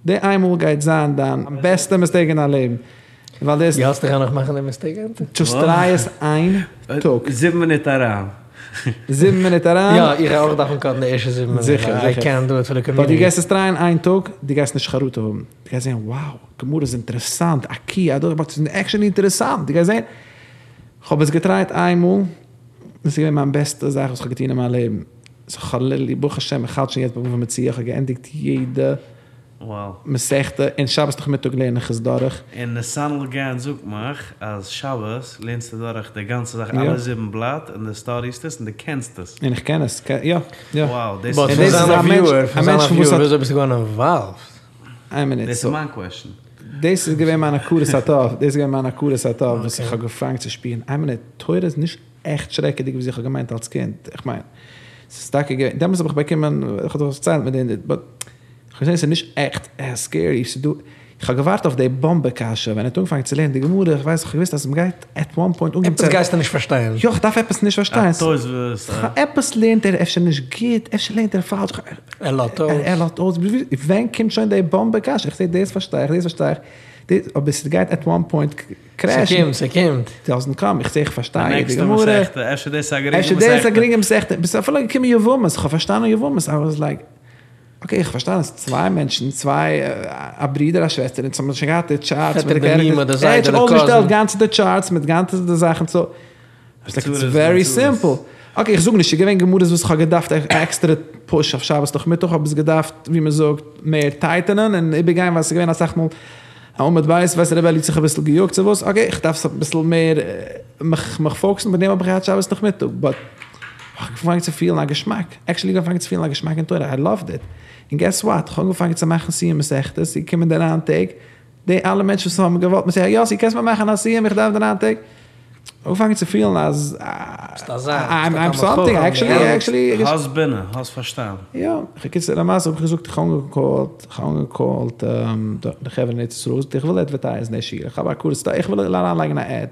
די איין מאל גייט זיין דיין בעסטע מיסטעיק אין דיין לעבן, ווייל דאס. דו האלסט איך גיי נאך מאכן די מיסטעיק היינט? דזשאסט טריי עס איין טאג. זיבן מינוט אריין. זיבן מינוט אריין. יא, איך גיי אויך דארפן קאטן די ערשטע זיבן מינוט. זיכער, זיכער. איי קענט דו איט פאר די באט דו קאמיוניטי. גייסט עס טרייען איין טאג, דו גייסט נישט חרטה האבן. דו גייסט זען, wow, גמרא איז אינטערעסאנט, א קי, א דאג, באט ס'איז עקשעלי אינטערעסאנט. דו גייסט זען. כ'האב עס געטרייט איין מאל, דאס איז געווען מיין בעסטע זאך וואס כ'האב געטון אין מיין לעבן. סאו כ'האב ליטערלי, ברוך השם, איך האלט שוין יעצט ביי בבא מציעא, איך האב געענדיגט יעדע מסכתא, און שבת נאכמיטאג לערן איך עס דורך. און נתנאל גאנץ זאגט מיך אז שבת לערנסטו דורך די גאנצע זאך אלע זיבן בלאט און דו סטאדיסט עס און דו קענסט עס. און איך קען עס, יא יא. Wow, דאס באט פון זיין א וויוער, פון זיין א וויוער וויאזוי ביסטו געווארן אינוואלווד? איין מינוט, דאס איז מיין קוועשאן. דאס איז געווען מיין הכרת הטוב, דאס איז געווען מיין הכרת הטוב וואס איך האב געפאנגט צו שפירן, איין מינוט, תורה איז נישט עכט שרעקעדיג וויאזוי איך האב געמיינט אלס קינד, איך מיין, ס'איז טאקע געווען, דעמאלטס האב איך באקומען, איך האב דאך דערציילט מיט דעם, באט איך האב געזען ס'איז נישט עכט סקערי, ס'איז דא, איך האב געווארט אויף די באמבע קשיא, ווען ער האט אנגעפאנגען צו לערנען די גמרא, איך ווייס, איך האב געוואוסט אז מ'גייט עט וואן פוינט אנקומען צו. עפעס גייסטו נישט פארשטיין. יא, איך דארף עפעס נישט פארשטיין. א תוספות. עפעס לערנט ער אפשר נישט גוט, אפשר לערנט ער פאלש. ער לאזט אויס. ער לאזט אויס. ווען קומט שוין די באמבע קשיא? איך זע דאס פארשטיי איך, דאס פארשטיי איך, דאס, אבער ס'גייט עט וואן פוינט קרעשן. ס'קומט, ס'קומט. דאזענט קאם, איך זע איך פארשטיי די גמרא. נעקסטע מסכתא, אפשר דאס איז א גרינגע מסכתא. אפשר דאס איז א גרינגע מסכתא. ביסט אפילו געקומען יבמות, איך האב פארשטאנען יבמות, איי וואס לייק, אקעי איך האב פארשטאנען אז צוויי מענטשן, צוויי, א ברודער א שוועסטער, אונז האבן שוין געהאט די טשארטס מיט די קערעקטערס, ער האט שוין אויסגעשטעלט גאנצע די טשארטס מיט גאנצע די זאכן, סאו, איטס ווערי סימפל. אקעי איך זאג נישט, ס'איז געווען גמרות וואס איך האב געדארפט א עקסטערע פוש אויף שבת נאכמיטאג האב עס געדארפט ווי מען זאגט מער טייטענען און איבערגיין ווייל ס'איז געווען אסאך מאל א עמוד ב' ווייסט ר' אלי' האט זיך אביסל געיאגט צו וואס אקעי איך דארף אביסל מער מיך מיך פאוקסן מיט דעם האב איך געהאט שבת נאכמיטאג באט כ'האב אנגעפאנגען צו פילן א געשמאק עקשעלי אנגעפאנגען צו פילן א געשמאק אין תורה איי לאווד איט און געס וואט כ'האב אנגעפאנגען צו מאכן סיום מסכתות ס'איז געקומען די ניין טעג די אלע מענטשן וואס האבן געוואלט מיר זאגן יאסי קענסט מיר מאכן א סיום איך דארף די ניין טעג אנגעפאנגען צו פילן אז איים סאמטינג עקשעלי עקשעלי. האסט בינה, האסט פארשטאנד. יא, בקיצור למעשה האב איך געזאגט איך האב אנגעקאלט, איך האב אנגעקאלט די חברה אין ארץ ישראל, געזאגט איך וויל עדווערטייזן די שיעור, איך האב א קורס, איך וויל אריינלייגן א עד.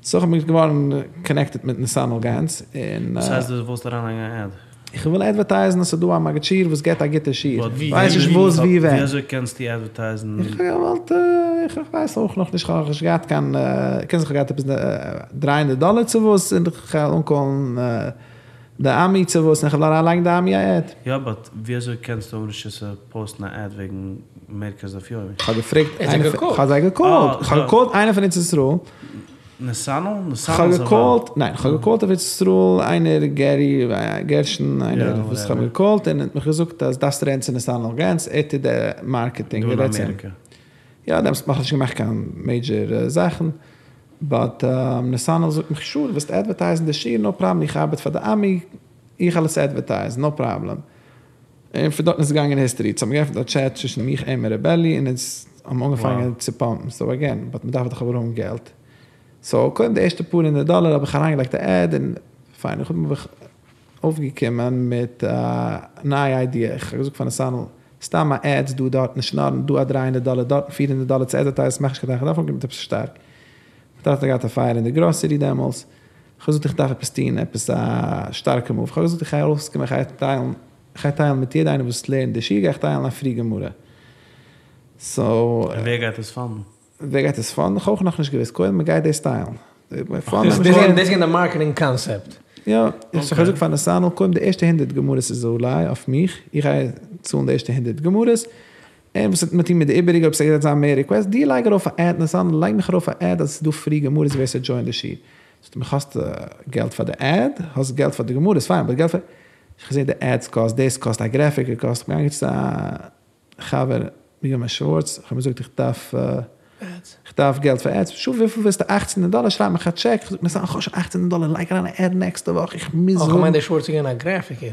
סאו איך בין געווארן קאנעקטעד מיט נתנאל גאנץ, און. וואס הייסט דו ווילסט אריינלייגן א עד? איך וויל אדווערטייזן אז ס'איז דא א מגיד שיעור וואס געבט א גוטע שיעור, כ'ווייס נישט וואס ווי ווען. ווי אזוי קענסטו אדווערטייזן? איך האב געוואלט, איך ווייס אויך נאכנישט, כ'האב נאכנישט געהאט קיין, קען זיין כ'האב געהאט עפעס דריי הונדערט דאלער צו וואס, און כ'גיי אנקאלן די עמי צו וואס, און כ'וויל אריינלייגן די עמי א עד. יא באט ווי אזוי קענסטו האבן רשות צו פאוסטן א עד וועגן מרכז דף יומי? כ'האב געפרעגט איינער פון, כ'האב זיי געקאלט, כ'האב געקאלט איינער פון ארץ ישראל. נתנאל? כ'האב געקאלט, ניין, כ'האב געקאלט אויף ארץ ישראל איינער גערי גערשון איינער וואס כ'האב געקאלט און ער האט מיך געזאגט אז דארפסט רעדן צו נתנאל גאנץ ער טוט די מארקעטינג דא אין אמעריקע. יא, דעמאלטס האט מען נאכנישט געמאכט קיין מעידזשער זאכן, באט נתנאל זאגט מיך שור ווילסט עדווערטייזן די שיעור נאו פראבלעם איך ארבעט פאר די עמי איך וועל עס עדווערטייזן נאו פראבלעם. און פון דארטן איז געגאנגען היסטערי, סאו האט מען געעפנט א טשעט צווישן מיך אים און ר' אלי' און אונז האבן אנגעפאנגען צו פאמפן, סאו אגעין, באט מען דארף דאך אבער האבן געלט, סאו קודם די ערשטע פאר הונדערט דאלער האב איך אריינגעלייגט א עד און פיין, איך האב מיך אויפגעקומען מיט א נייע איידיע, איך האב געזאגט פאר נתנאל, סתם א עדס דא דארטן שנארן, דא א דריי הונדערט דאלער דארטן פיר הונדערט דאלער צו עדווערטייזן מאכט נישט קיין טעם, איך דארף אנקומען מיט עפעס שטארק, מיין טאטע האט געהאט א פייער אין די גראסערי דעמאלס, כ'האב געזאגט איך דארף עפעס טון, עפעס א שטארקע מאוו, כ'האב געזאגט איך גיי ארויסקומען איך גיי טיילן, איך גיי טיילן מיט יעדע איינער וואס לערנט די שיעור גיי איך טיילן א פרי גמרא, סאו. און ווער גייט עס פאנדן? ווער גייט עס פאנדן? כ'האב אויך נאכנישט געוואוסט, קודם מען גייט דאס טיילן. דאס איז געווען די מארקעטינג קאנסעפט. יא, איך האב געזאגט פאר נתנאל קודם די ערשטע הונדערט גמרות איז עליי, אויף מיך, איך גיי צאלן די ערשטע הונדערט גמרות, און וואס וועט מען טון מיט די איבעריגע אויב ס'גייט זיין מער ריקוועסט, דו לייג ארויף א עד נתנאל לייג מיך ארויף א עד אז ס'איז דא פרי גמרות ווער ס'דזשוינט די שיעור. זאגט ער מיך האסט געלט פאר די עד? האסט געלט פאר די גמרות פיין באט געלט פאר. איך האב געזען די עדס קאסט דאס קאסט א גרעפיקער קאסט, כ'בין געגאנגען צו א חבר בנימין שווארץ, איך האב אים געזאגט איך דארף איך דארף געלט פאר עדס, שו וויפיל ווילסטו אכצן הונדערט דאלער שרייב מיך א טשעק, איך זאג נתנאל איך האב שוין אכצן הונדערט דאלער לייג אריין א עד נעקסטע וואך איך מוז האבן. אה כ'מיין דער שווארץ איז געווען א גרעפיקער.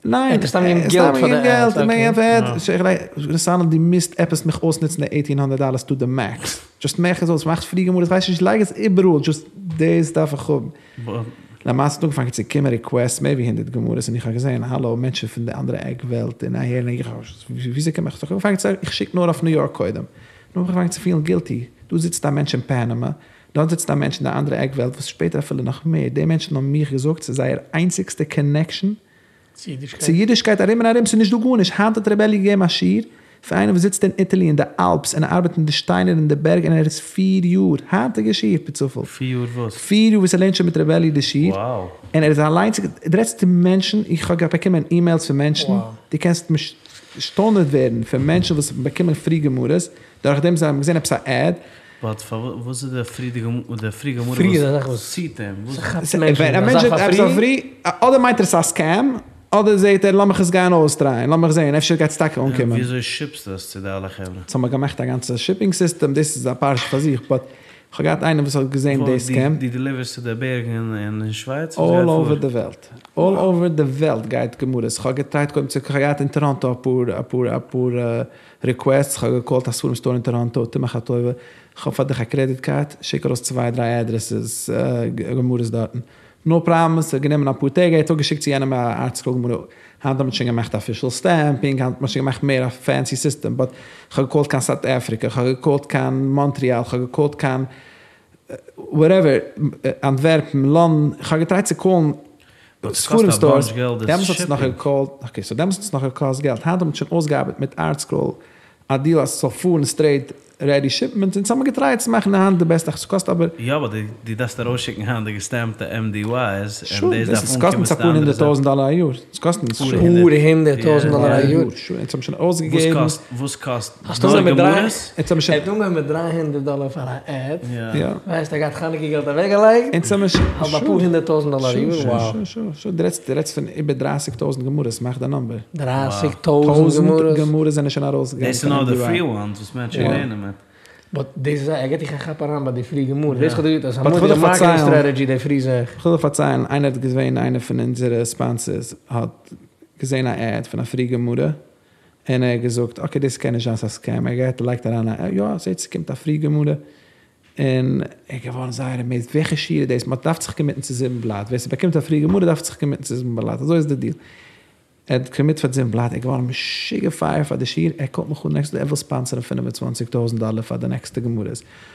ניין, ער האט סתם געגעבן געלט פאר די עדס, אקעי. נתנאל דו מוזט עפעס מיך אויסנוצן די עיטין הונדערט דאלערס טו די מעקס, דזשאסט מאך עס אויס, מאך פרי גמרות, כ'ווייס נישט, לייג עס איבעראל, דזשאסט דאס דארף איך האבן. למעשה האט אנגעפאנגען צו קומען ריקוועסטס מער ווי הונדרעט גמרות און איך האב געזען האלא מענטשן פון די אנדערע עק וועלט און אהער און איך האב וויאזוי קען מען איך האב אנגעפאנגען צו איך שיק נאר אויף ניו יארק קודם נאכדעם האב איך אנגעפאנגען צו פילן גילטי דא זיצט א מענטש אין פאנאמא דארט זיצט א מענטש אין די אנדערע עק וועלט וואס שפעטער אפילו נאך מער די מענטשן האבן מיך געזאגט ס'איז זייער איינציגסטע קאנעקשאן צו אידישקייט ארום און ארום, ס'איז נישט דא גארנישט, היינט האט ר' אלי' געגעבן א שיעור פאר איינער וואס זיצט אין איטעלי אין די אלפס און ארבעט אין די שטיינער אין די בערג און ער איז פיר יאר, היינטיגע שיעור פער צופאל, פיר יאר וואס? פיר יאר וואס ער לערנט שוין מיט ר' אלי' די שיעור, און ער איז אליינס, דו רעדסט צו מענטשן, איך האב באקומען אימעילס פון מענטשן, דו קענסט משתונעט ווערן פון מענטשן וואס האבן באקומען פרי גמרות, דורך דעם זיי האבן געזען עפעס א עד, באט פארוואס איז די פרי די די פרי גמרא וואס ציט אים? ס'כאפט מענטשן ווען א מענטש זעט עפעס א פרי, אדער מיינט ער עס א סקעם, אדער זעט ער לאמיך עס גיין אויסטרייען, לאמיך זען אפשר גייט עס טאקע אנקומען. וויאזוי שיפסטו עס צו די אלע חברה? סאו האמיר געמאכט א גאנצע שיפינג סיסטעם, דאס איז א פרשה פאר זיך, באט כ'האב געהאט איינער וואס האט געזען די סקעם. דו דעליווערסט צו די בערג אין שווייץ? אלל אווער די וועלט, אלל אווער די וועלט גייט גמרות, כ'האב געטרייט קודם צו, כ'האב געהאט אין טאראנטא אפאר אפאר אפאר ריקוועסטס, כ'האב געקאלט א ספרים סטאר אין טאראנטא, טו מיך א טובה, כ'האב פאר דיך א קרעדיט קארד, שיק ארויס צוויי דריי אדרעסעס גמרות דארטן. נאו פראבלעם, ס'האט גענומען אפאר טעג, ער האט אפגעשיקט צו יענעם א ארטסקרול גמרא. היינט האט מען שוין געמאכט אפישעל סטעמפינג, היינט האט מען שוין געמאכט מער א פענסי סיסטעם, באט כ'האב געקאלט קיין סאוט אפריקע, כ'האב געקאלט קיין מאנטריאל, כ'האב געקאלט קיין וואטעווער, אנטווערפן, לאנדאן, כ'האב געטרייט צו קאלן ספרים סטארס, דעמאלטס האט עס נאך געקאלט, אקעי סאו דעמאלטס האט עס נאך געקאסט געלט, היינט האט מען שוין אויסגעארבעט מיט ארטסקרול א דיעל אז ס'זאל פארן סטרעיט רעדי שיפמענט, אונז האמיר געטרייט צו מאכן היינט די בעסטע, ס'קאסט אבער. יא אבער דו דארפסט ארויסשיקן היינט די געסטעמפטע MDYs און דאס דארף אנקומען צו די אנדערע זייט. ס'קאסט אונז אפאר הונדערט טויזענט דאלער א יאר, ס'קאסט אונז אפאר הונדערט טויזענט דאלער א יאר. שוין, אונז האבן שוין אויסגעגעבן. וואס קאסט האסט אנגעהויבן מיט דריי, ער האט אנגעהויבן מיט דריי הונדערט דאלער פאר א עד, ווייסט ער געהאט חנוכה געלט אוועקגעלייגט, האלט ביי אפאר הונדערט טויזענט דאלער א יאר, וואו. שוין, שוין, דו רעדסט פון איבער דרייסיג טויזענט גמרות, מאך די נאמבער. דרייסיג טויזענט גמרות? גמרות זענען שוין ארויסגעגאנגען. דאס איז נאר די פרי וואנס וואס מענטשן לערנען מיט. באט דאס איז א, ער געט דיך א כאפ אריין ביי די פרי גמרא, דאס האט ער געזאגט אז ס'איז א מורא'דיגע מארקעטינג סטרעטעדזשי די פרי זאך. כ'וויל דיר פארציילן, איינער האט געזען, איינער פון אונזערע ספאנסערס האט געזען א עד פון א פרי גמרא, און ער האט געזאגט אקעי דאס קען נישט זיין ס'איז א סקעם, ער גייט לייגט אריין א יא זעט ס'קומט א פרי גמרא, און ער איז געווארן זייער עמעיזד וועלכע שיעור איז דאס, מען דארף זיך קאמיטן צו זיבן בלאט, ווער ס'באקומט א פרי גמרא דארף זיך קאמיטן צו זיבן בלאט, אזוי איז די דיעל, ער האט קאמיט פאר זיבן בלאט, ער איז געווארן משוגע פייער פאר די שיעור, ער קאלט מיך אן נעקסטע טאג ער וויל ספאנסערן פינף און צוואנציג טויזנט דאלער פאר די נעקסטע גמרות,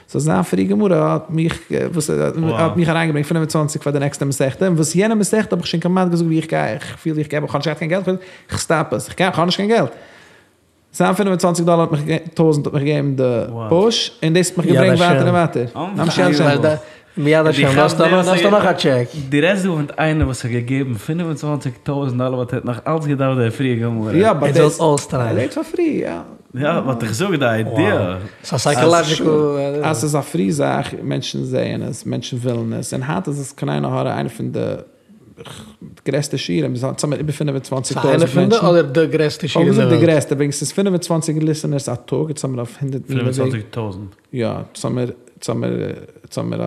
סאו זיין פרי גמרא האט מיך וואס האט מיך אריינגעברענגט פינף און צוואנציג פאר די נעקסטע מסכתא, און וואס יענע מסכתא האב איך שוין כמעט געזאגט ווי איך גיי, איך פיל ווי איך געב, איך האב נישט געהאט קיין געלט, איך סטאפ עס, איך האב נישט קיין געלט. זיין פינף און צוואנציג דאלער האט מיך טויזנט האט מיך געגעבן די פוש, און דאס האט מיך געברענגט ווייטער און ווייטער. מיד השם, דא האסטו נאך א טשעק. דו רעדסט דא פון איינער וואס האט געגעבן פינף און צוואנציג טויזנט דאלער באט ער האט נאך אלץ געדארפט די פרי גמרא. יא באט דאס, ער לעבט פאר פרי, יא. יא באט איך זאג די איידיע. ס'איז א סייקאלאדזשיקל. אז ס'איז א פרי זאך, מענטשן זעען עס, מענטשן ווילן עס, און היינט איז עס קיין עין הרע איינע פון די גרעסטע שיעורים, ס'האבן איבער פינף און צוואנציג טויזנט מענטשן. ס'איז איינע פון די אדער די גרעסטע שיעור אין די וועלט? די גרעסטע, וועגן ס'איז פינף און צוואנציג ליסענערס א טאג, יעצט האבן מיר אויף הונדערט פינף און צוואנציג טויזנט. יא, יעצט האבן מיר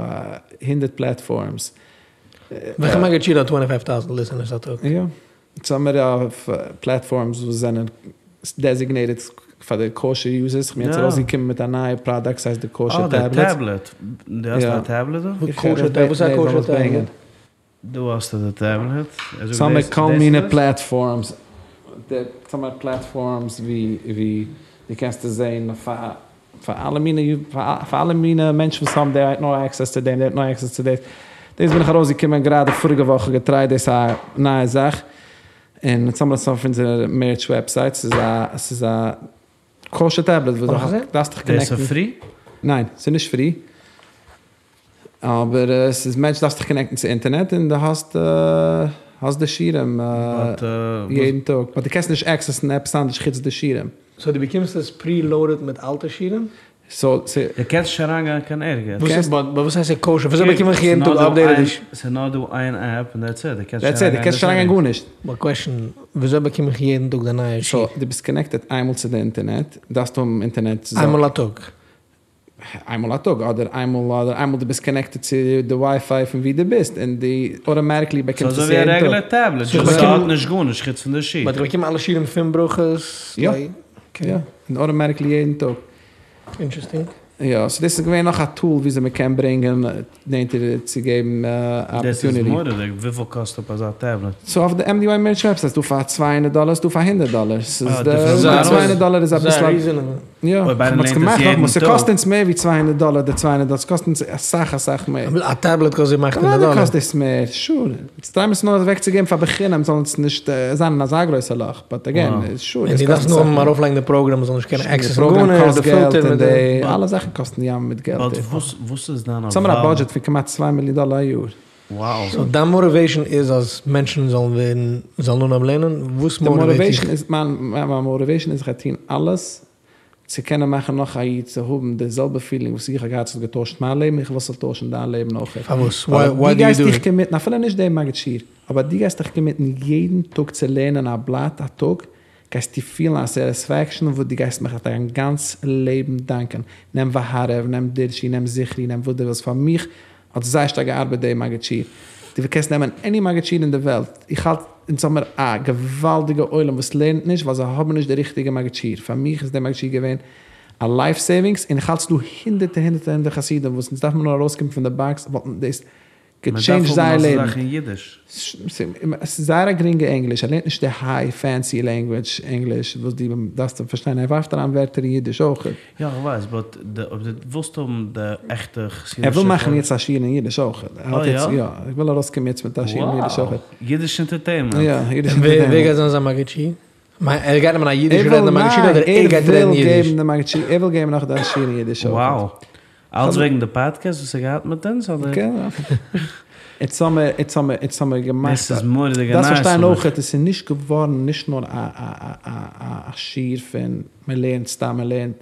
הונדערט פלעטפארמס. וועלכע מגיד שיעור האט טווענטי פייוו טאוזענט ליסענערס א טאג? יא. יעצט האבן מיר אויף פלעטפארמס וואס זענען דעזיגנעיטעד פאר די קאושער יוזערס, כ'בין יעצט ארויסגעקומען מיט א נייע פראדאקט ס'הייסט די קאושער טעבלעט. אה, די טעבלעט. דו האסט א טעבלעט דא? קאושער טעבלעט? וואס איז א קאושער טעבלעט? דא האסטו די טעבלעט. ס'האבן מיר כל מיני פלעטפארמס, ס'האבן מיר פלעטפארמס ווי ווי דו קענסט עס זען פאר פאר אלע מיני פאר אלע מיני מענטשן וואס האבן דעי האט נאו עקסעס צו דעם דעי האט נאו עקסעס צו דאס, דאס בין איך ארויסגעקומען גראדע פאריגע וואך געטרייט דאס א נייע זאך, און יעצט האבן מיר עס אויף אונזער מערטש וועבסייט, ס'איז א ס'איז א קאושער טעבלעט וואס דו דארפסט דיך קאנעקטן. דאס איז פרי? ניין, ס'איז נישט פרי. אבער עס איז מענטש דארפסט דיך קאנעקטן צו אינטערנעט און דו האסט האסט די שיעורים יעדן טאג באט דו קענסט נישט עקסעסן עפעס אנדערש חוץ די שיעורים. סאו דו באקומסט עס פרי לאודעד מיט אלטע שיעורים? סאו ס'. דו קענסט נישט אריינגיין קיין ערגעץ. וואס איז באט וואס הייסט קאושער? וויאזוי באקום איך יעדן טאג אפדעיטעד? ס'איז נאר דא איין עפפ און דעטס איט, דו קענסט נישט אריינגיין גארנישט. באט קוועשן, וויאזוי באקום איך יעדן טאג די נייע שיעור? סאו דו ביסט קאנעקטעד איינמאל צו די אינטערנעט, דארפסט האבן אינטערנעט. איינמאל א טאג? איינמאל א טאג אדער איינמאל אדער איינמאל דו ביסט קאנעקטעד צו די ווייפיי פון ווי דו ביסט און דו אוטאמאטיקלי באקומסט עס יעדן טאג. ס'אזוי ווי א רעגולער טעבלעט, דזשאסט ס'האט נישט גארנישט חוץ פון די שיעור. באט איך באקום אלע שיעורים פון ברכות? יא, יא, און אוטאמאטיקלי יעדן טאג. אינטערעסטינג. יא, סאו דאס איז געווען נאך א טול וויאזוי מען קען ברענגען נענטער צו געבן דאס איז אפערטוניטי. מורא'דיג, וויפיל קאסט אפ אזא טעבלעט? סאו אויף די MDY מערטש וועבסייט איז דא פאר צוויי הונדערט דאלער, ס'דא פאר הונדערט דאלער, ס'איז די 200 דאלער איז אביסל א. יא, אויב איינער מ'האט עס לערנט עס געמאכט יעדן נאכאמאל, טאג. ס'קאסט אונז מער ווי 200 דאלער די 200 דאלער, ס'קאסט אונז אסאך אסאך מער. א טעבלעט קאסט זיבן אכט הונדערט אוודאי דאלער. קאסט דאס מער, שור. אונז טרייען עס נאר אוועקצוגעבן פאר בחינם זאל אונז נישט זיין אין אזא גרויסע לאך, באט אגעין, שור, און דאס דו קאסט דארפסט אסאך נאר מער. ארויפלייגן די פראגראם מ'זאל נישט קענען די עקסעסן פראגראם גארנישט, קאסט די געלט פילטער און מיט די. די אלע זאכן קאסטן ים מיט געלט. באט וואס וואס איז דיין אונז האבן א בודזשעט פון כמעט צוויי מיליאן דאלער א יאר. Wow. סאו דיין מאטיוועישן איז אז מענטשן זאלן ווערן, זאלן אנהויבן לערנען? וואס די מאטיוועיט דיך? מאטיוועישן איז, מיין מאטיוועישן איז איך גיי טון אלעס צו קענען מאכן נאך א איד צו האבן די זעלבע פילינג וואס איך האב געהאט, ס'האט געטוישט מיין לעבן, איך וויל ס'זאל טוישן דיין לעבן אויך. פארוואס? ווייל וויי דו דו יו גייסט דו דיך איט? קאמיטן, אפילו נישט דעם מגיד שיעור, אבער דו גייסט דיך קאמיטן יעדן טאג צו לערנען א בלאט א טאג, גייסטו פילן א סעטיספעקשאן וואס דו גייסט מיך דיין גאנץ לעבן דאנקען. נעם והערב, נעם דרשו, נעם זכרו, נעם וואס דו ווילסט. פאר מיך האט זייער שטארק געארבעט די מגיד שיעור. דו קענסט נעמען עני מגיד שיעור אין די וועלט, איך האלט אונז האמיר א געוואלדיגע עולם וואס לערנט נישט ווייל זיי האבן נישט די ריכטיגע מגיד שיעור. פאר מיך איז די מגיד שיעור געווען א לייף סעיווינגס, און איך האלט ס'דא הונדערטער הונדערטער הונדערטער חסידים וואס אונז דארף מען נאר ארויסקומען פון די באקס וואלטן דאס געטשעינדזשט זייער לעבן. מען דארף האבן אזא זאך אין אידיש. ס'איז זייער א גרינגע ענגליש, ער לערנט נישט די היי פענסי לענגוויטש ענגליש וואס דו דארפסט פארשטיין, ער ווארפט אריין ווערטער אין אידיש אויך. יא איך ווייס, באט אויב דו ווילסט האבן די עכטע חסידישע. ער וויל מאכן יעצט א שיעור אין אידיש אויך. אה יא? יא, איך וויל ארויסקומען יעצט מיט א שיעור אין אידיש אויך. אידיש אינטערטעינמענט. יא, אידיש אינטערטעינמענט. ווער גייט זיין זיין מגיד שיעור? ער גייט נעמען א אידיש רעדנדע מגיד שיעור אדער ער גייט רעדן אידיש? ער וויל געבן די מגיד שיעור, ער וויל געבן נאך די שיעור אין אידיש אויך. Wow. אלץ וועגן די פאדקעסט וואס ער געהאט מיט אונז אדער? איצט האמער איצט האמער איצט האמער געמאכט. דאס איז מורא'דיגע דארפסט נייעס פארשטיין פאר מיך. אויכעט עס איז נישט געווארן נישט נאר א א א א א שיעור פון מען לערנט סתם מען לערנט,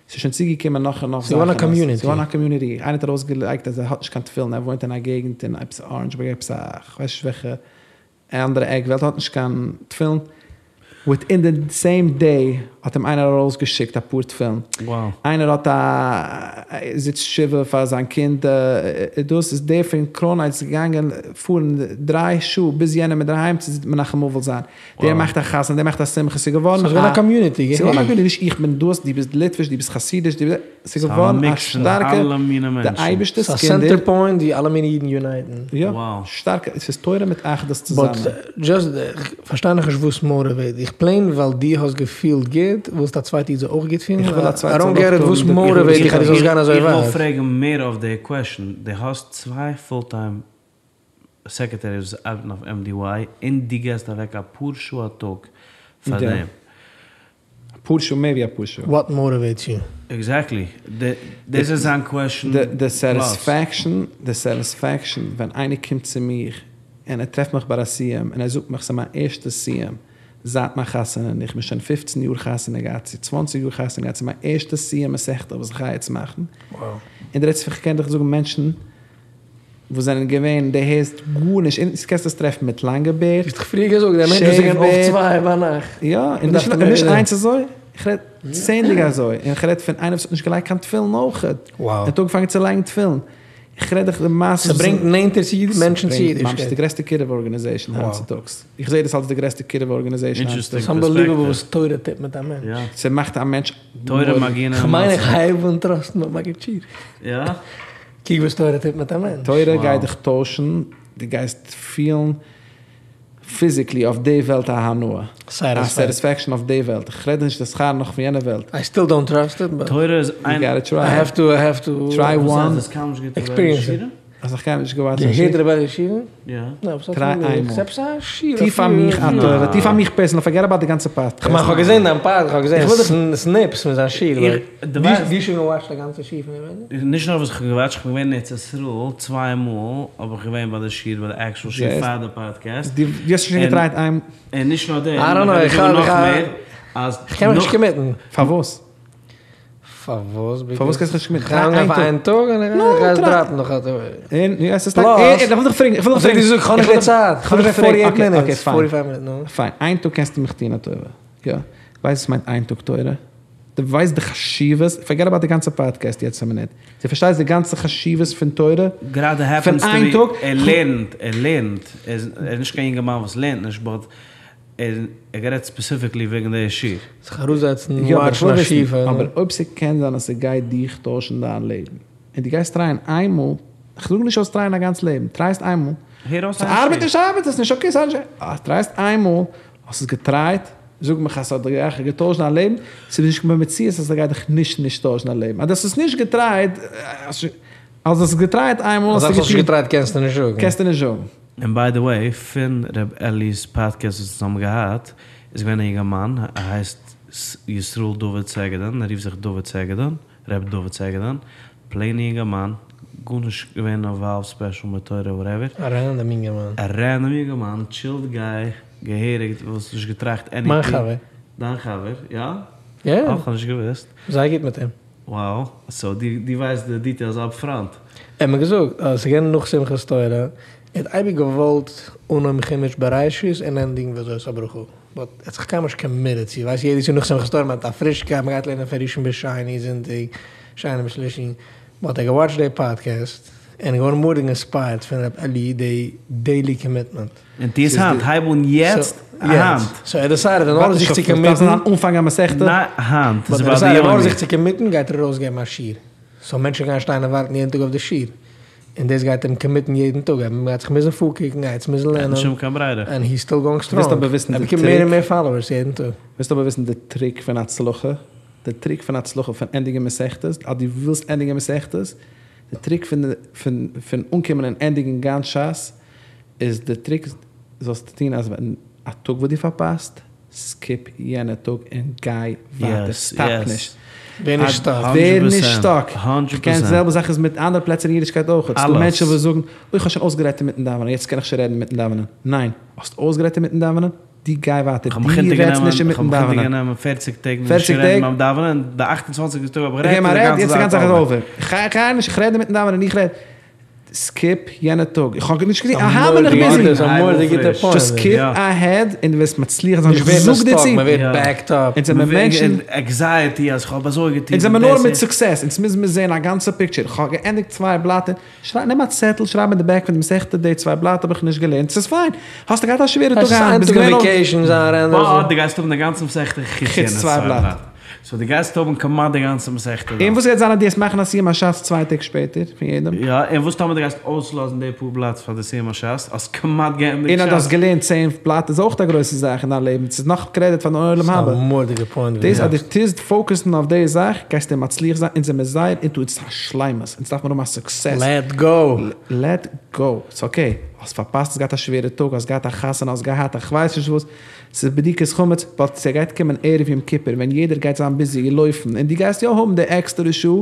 ס'איז שוין צוגעקומען נאך און נאך ס'איז געווארן א זאכן. קאמיוניטי. ס'איז געווארן א קאמיוניטי. איינער האט ארויסגעלייגט אז ער האט נישט קיין תפילין, ער וואוינט אין א געגנט אין עפעס אראנדזשבורג עפעס א כ'ווייס נישט וועלכע אנדערע עק וועלט האט נישט קיין תפילין, וויטין די סעים דעי האט אים איינער ארויסגעשיקט אפאר תפילין, איינער האט א זיצט שבעה פאר זיין קינד, דאס איז דער פון קראונהייטס געגאנגען פארן דריי שעה ביז יענעם אינדערהיים צו מנחם אבל זיין, דער מאכט א חתונה דער מאכט א שמחה, ס'איז געווארן א קאמיוניטי, ס'איז געווארן א קאמיוניטי, נישט איך בין דאס, דו ביסט ליטוויש, דו ביסט חסידיש, דו ביסט. ס'איז געווארן א שטארקע, די אייבערשטער'ס ס'איז א קינדער. סענטער פוינט ווי אלע מיני אידן יונייטן. יא, שטארקע, ס'איז תורה מיט אחדות צוזאמען. באט דזשאסט, כ'פארשטיי נאכנישט וואס מאטיוועיט דיך, פלעין ווייל דו האסט געפילט גוט, ווילסטו א צווייטע איד זאל אויך גוט פילן? איך וויל א צווייטע איי זאל דאנט געט איט, אויך וואס האבן די מאטיוועיט דיך אז דו זאלסט גיין אזוי איך וויל ווייט? פרעגן מער אויף די קוועשן, דו האסט צוויי פול טיים סעקרעטעריס וואס ארבעטן אויף MDY און דו געסט אוועק אפאר שעה א טאג פאר דעם. אפאר שעה מער ווי אפאר שעה. וואט מאטיוועיטס יו? עקזעקטלי, דאס איז זיין קוועשן. די סעטיספעקשאן, די סעטיספעקשאן ווען איינער קומט צו מיך און ער טרעפט מיך ביי א סיום און ער זאגט מיך ס'איז מיין ערשטע סיום זייט מיין חתונה און איך בין שוין פופצן יאר חתונה געהאט צו צוואנציג יאר חתונה געהאט ס'איז מיין ערשטע סיום מסכתא וואס איך גיי יעצט מאכן און די רעדסט פון כ'קען דיך זאגן מענטשן וואס זענען געווען, דו הערסט גארנישט, און קענסט עס טרעפן מיט לאנגע בערד, האסט דאך פריער געזאגט, די מענטשן זענען אויף צוויי ביינאכט. יא, און נישט איינס אזוי, איך רעד צענדליגע אזוי, און איך רעד פון איינער וואס האט נישט געלייגט קיין תפילין אויך, ער האט אנגעפאנגען צו לייגן תפילין, איך רעד דיך די מעשה. ס'ברענגט נענטער צו מענטשן צו אידישקייט. ממש די גרעסטע קירוב ארגענעזעישן היינט צוטאגס, איך זע דאס אלס די גרעסטע קירוב ארגענעזעישן היינט צוטאגס. ס'אנבעליוועבל וואס תורה טוט מיט א מענטש. ס'מאכט א מענטש. תורה מגינה. כ'מיין איך הייב אן טראסטן מיין מגיד שיעור. יא. קוק וואס תורה טוט מיט א מענטש. תורה גייט דיך טוישן, דו גייסט פילן פיזיקלי אויף די וועלט א הנאה, א סעטיספעקשאן אויף די וועלט, איך רעד נישט די שכר נאך פון יענע וועלט. איי סטיל דאנט טראסט איט באט. תורה איז איין. יו גאטע טריי. איי העוו טו, איי העוו טו. טריי וואן. עקספיריענס איט. אז איך קיינמאל נישט געוואטשט א געהערט רבי ישיבה? יא. טריי איינמאל. טו פאר מיך א טובה, טו פאר מיך פערסענעל, פארגעט אבאוט די גאנצע פאדקעסט. כ'מיין כ'האב געזען דיין פאד, כ'האב געזען סניפס פון זיין שיעור. דו שוין געוואטשט א גאנצע שיעור פון אים? נישט נאר וואס כ'האב געוואטשט, כ'בין געווען אין ארץ ישראל צוויי מאל, האב איך געווען ביי די שיעור, ביי די עקשועל שיעור פאר די פאדקעסט. דו האסט שוין געטרייט איין. און נישט נאר דעם, נאר איך זאג נאך מער, אז כ'קען מיך נישט קאמיטן. פארוואס? פארוואס? פארוואס קענסטו נישט קאמיטן? כ'גיי אנגיין פאר איין טאג און איך גיי עס דראפן נאך א טאג. און יא עס איז טאקע איך וויל דיך פרעגן איך וויל דיך פרעגן איך האב נישט די צייט איך האב נישט די פארטי עיט מינוטס פארטי פייוו מינוטס נו. פיין איין טאג קענסטו מיך טון א טובה יא? ווייסט וואס מיינט איין טאג תורה? דו ווייסט די חשיבות? פארגעט אבאוט די גאנצע פאדקעסט יעצט א מינוט. דו פארשטייסט די גאנצע חשיבות פון תורה? גראדע העפענס טו בי ער לערנט ער לערנט ער איז נישט קיין יונגערמאן וואס לערנט נישט באט. ער האט גערעדט ספעסיפיקלי וועגן די שיעור. זיך אראפזעצן יא אבער איך וואטשן וויל א וויסן, שיעור. אבער אויב ס'קען זיין אז ס'גייט דיך טוישן דיין לעבן, און דו גייסט טרייען איינמאל, כ'זאג נישט זאלסט טרייען א גאנץ לעבן, טרייסט איינמאל, הער אויס איין ס'ארבעט שיעור. נישט ארבעט עס נישט, אקעי ס'ארבעט נישט, אה טרייסט איינמאל, האסט עס געטרייט, זאג מיך אז ס'האט דיך געטוישט דיין לעבן, ס'איז נישט במציאות אז ס'גייט דיך נישט נישט טוישן דיין לעבן, אז דו האסט עס נישט געטרייט, אז האסט עס געטרייט איינמאל אז האסטו האסט נישט געטון, געטרייט קענסטו נישט זאגן. קענסטו נישט זאגן. און ביי די וועי, פון ר' אלי'ס פאדקעסט וואס אונז האבן געהאט, איז געווען א יונגערמאן, ער הייסט ישראל דוד סעגעדין, ער רופט זיך דוד סעגעדין, ר' דוד סעגעדין, פלעין יונגערמאן, גארנישט געווען אינוואלווד ספעשל מיט תורה וואטעווער. א רענדאם יונגערמאן. א רענדאם יונגערמאן, טשילד גיי, געהעריג, וואלסט נישט געטראכט עניטינג. מיין חבר. דיין חבר, יא? יא. אה, כ'האב נישט געוואוסט. זייער גוט מיט אים. Wow, סאו דו דו ווייסט די דיטעילס אפ פראנט. ער האט מיר געזאגט אז ס'איז געווען נאך שמחת תורה, ער האט אייביג געוואלט אנהויבן חומש בראשית און ענדיגן וזאת הברכה, באט ער האט זיך קיינמאל נישט קאמיטעד צו, ווייסט יעדעס יאר נאך שמחת תורה מען האט א פרישקייט מען גייט לערנען פון ראשון ביז שני זונטאג שני ביז שלישי, באט ער האט געוואטשט די פאדקעסט און איז געווארן מורא'דיג אינספייערט פון ר' אלי די דעילי קאמיטמענט. און טו עס היינט, הייב אן יעצט, היינט. סאו ער דעסיידעד אין ארדער זיך צו קאמיטן. דארף זיין אנפאנג א מסכתא. ניין, היינט באט איז ער ביי די דעסיידעד אין ארדער יומי. זיך צו קאמיטן גייט ער ארויסגעבן א שיעור. סאו מענטשן גייען שטיין און ווארטן יעדן טאג אויף די שיעור. און דאס גייט אים קאמיטן יעדן טאג. ער גייט זיך מוזן פארקוקן, גייט עס מוזן ער האט לערנען. נישט האבן קיין ברירה. ענד הי'ז סטיל גאוינג סטראנג. ווילסט אבער וויסן ער די באקומט מער און טריק? מער פאלאוערס יעדן טאג. ווילסט אבער וויסן די טריק פון הצלחה? די טריק פון הצלחה פון ענדיגן מסכתות, אז דו ווילסט ענדיגן מסכתות, די טריק פון פון פון אנקומען און ענדיגן גאנץ שס, איז די טריק זאלסטו טון אז ווען א טאג וואס דו פארפאסט, סקיפ יענע טאג און גיי ווייטער, סטאפ נישט. ווער נישט סטאק. ווער נישט סטאק. כ'קען די זעלבע זאך איז מיט אנדערע פלעצער אין אידישקייט אויך. ס'דא מענטשן וואס זאגן, אוי כ'האב שוין אויסגערעדט אינמיטן דאווענען, יעצט קען איך שוין רעדן אינמיטן דאווענען. ניין, האסט אויסגערעדט אינמיטן דאווענען? דו גיי ווייטער, כ'האב מיך דו רעדסט נישט אונטערגענומען, אינמיטן כ'האב מיך דאווענען. אונטערגענומען פערציג טעג נישט פערציג רעדן טעג? ביים דאווענען, די אכט און צוואנציגסטע טאג האב איך געגעבן גערעדט א און רעד, די יעצט די גאנצע גאנצע זאך זאך איז איז אווער. אווער. כ'גיי נישט, כ'רעד אינמיטן דאווענען, איך רעד. סקיפ יענע טאג, איך האב נישט געטון, אהה בין איך ביזי. ס'איז א מורא'דיגע גוטע פוינט. דזשאסט סקיפ אהעד און דו וועסט מצליח זיין, נישט איך ווערט מען זאג דיר סטאק, צו. מען ווערט בעקד אפ. אונז זעמיר מענטשן. ענקזייעטי אז כ'האב אזוי געטון. אונז זעמיר נאר מיט סוקסעס, אונז מוז מיר זען א גאנצע פיקטשער, איך האב געענדיגט צוויי בלאט, שרייב, נעם א צעטל שרייב אין די בעק פון די מסכתא די צוויי בלאט האב איך נישט געלערנט, ס'איז פיין, האסטו געהאט א שווערע טאג היינט, ביסט געווען אויף. באט דו גייסט האבן די גאנצע מסכתא חוץ יענע צוויי בלאט. סאו דו גייסט האבן כמעט די גאנצע מסכתא דאן. און וואס גייט זיין אז דו וועסט מאכן א סיום השס צוויי טעג שפעטער פון יעדעם? יא, און וואס טאמער דו גייסט אויסלאזן די פאר בלאט פאר די סיום השס, האסט כמעט געענדיגט שס. און אז דו האסט געלערנט צען בלאט איז אויך א גרויסע זאך אין דיין לעבן, ס'איז נאך קרעדיט פארן עולם הבא. ס'איז א מורא'דיגע פוינט דאס אז דו טוסט פאוקעסן אויף די זאך גייסטו מצליח זיין, אונז זעמיר זייער אינטו א שלימות, אונז דארף מיר האבן א סוקסעס. לעט גאו! לעט גאו! ס'איז אקעי, האסט פארפאסט, האסט געהאט א שווערע טאג, האסט געהאט א חתונה, האסט געהאט א כ'ווייס נישט וואס, ס'איז בדיקת חמץ, באט ס'גייט קומען ערב יום כיפור ווען יעדער גייט זיין ביזי לויפן און דו גייסט יא האבן די עקסטערע שעה,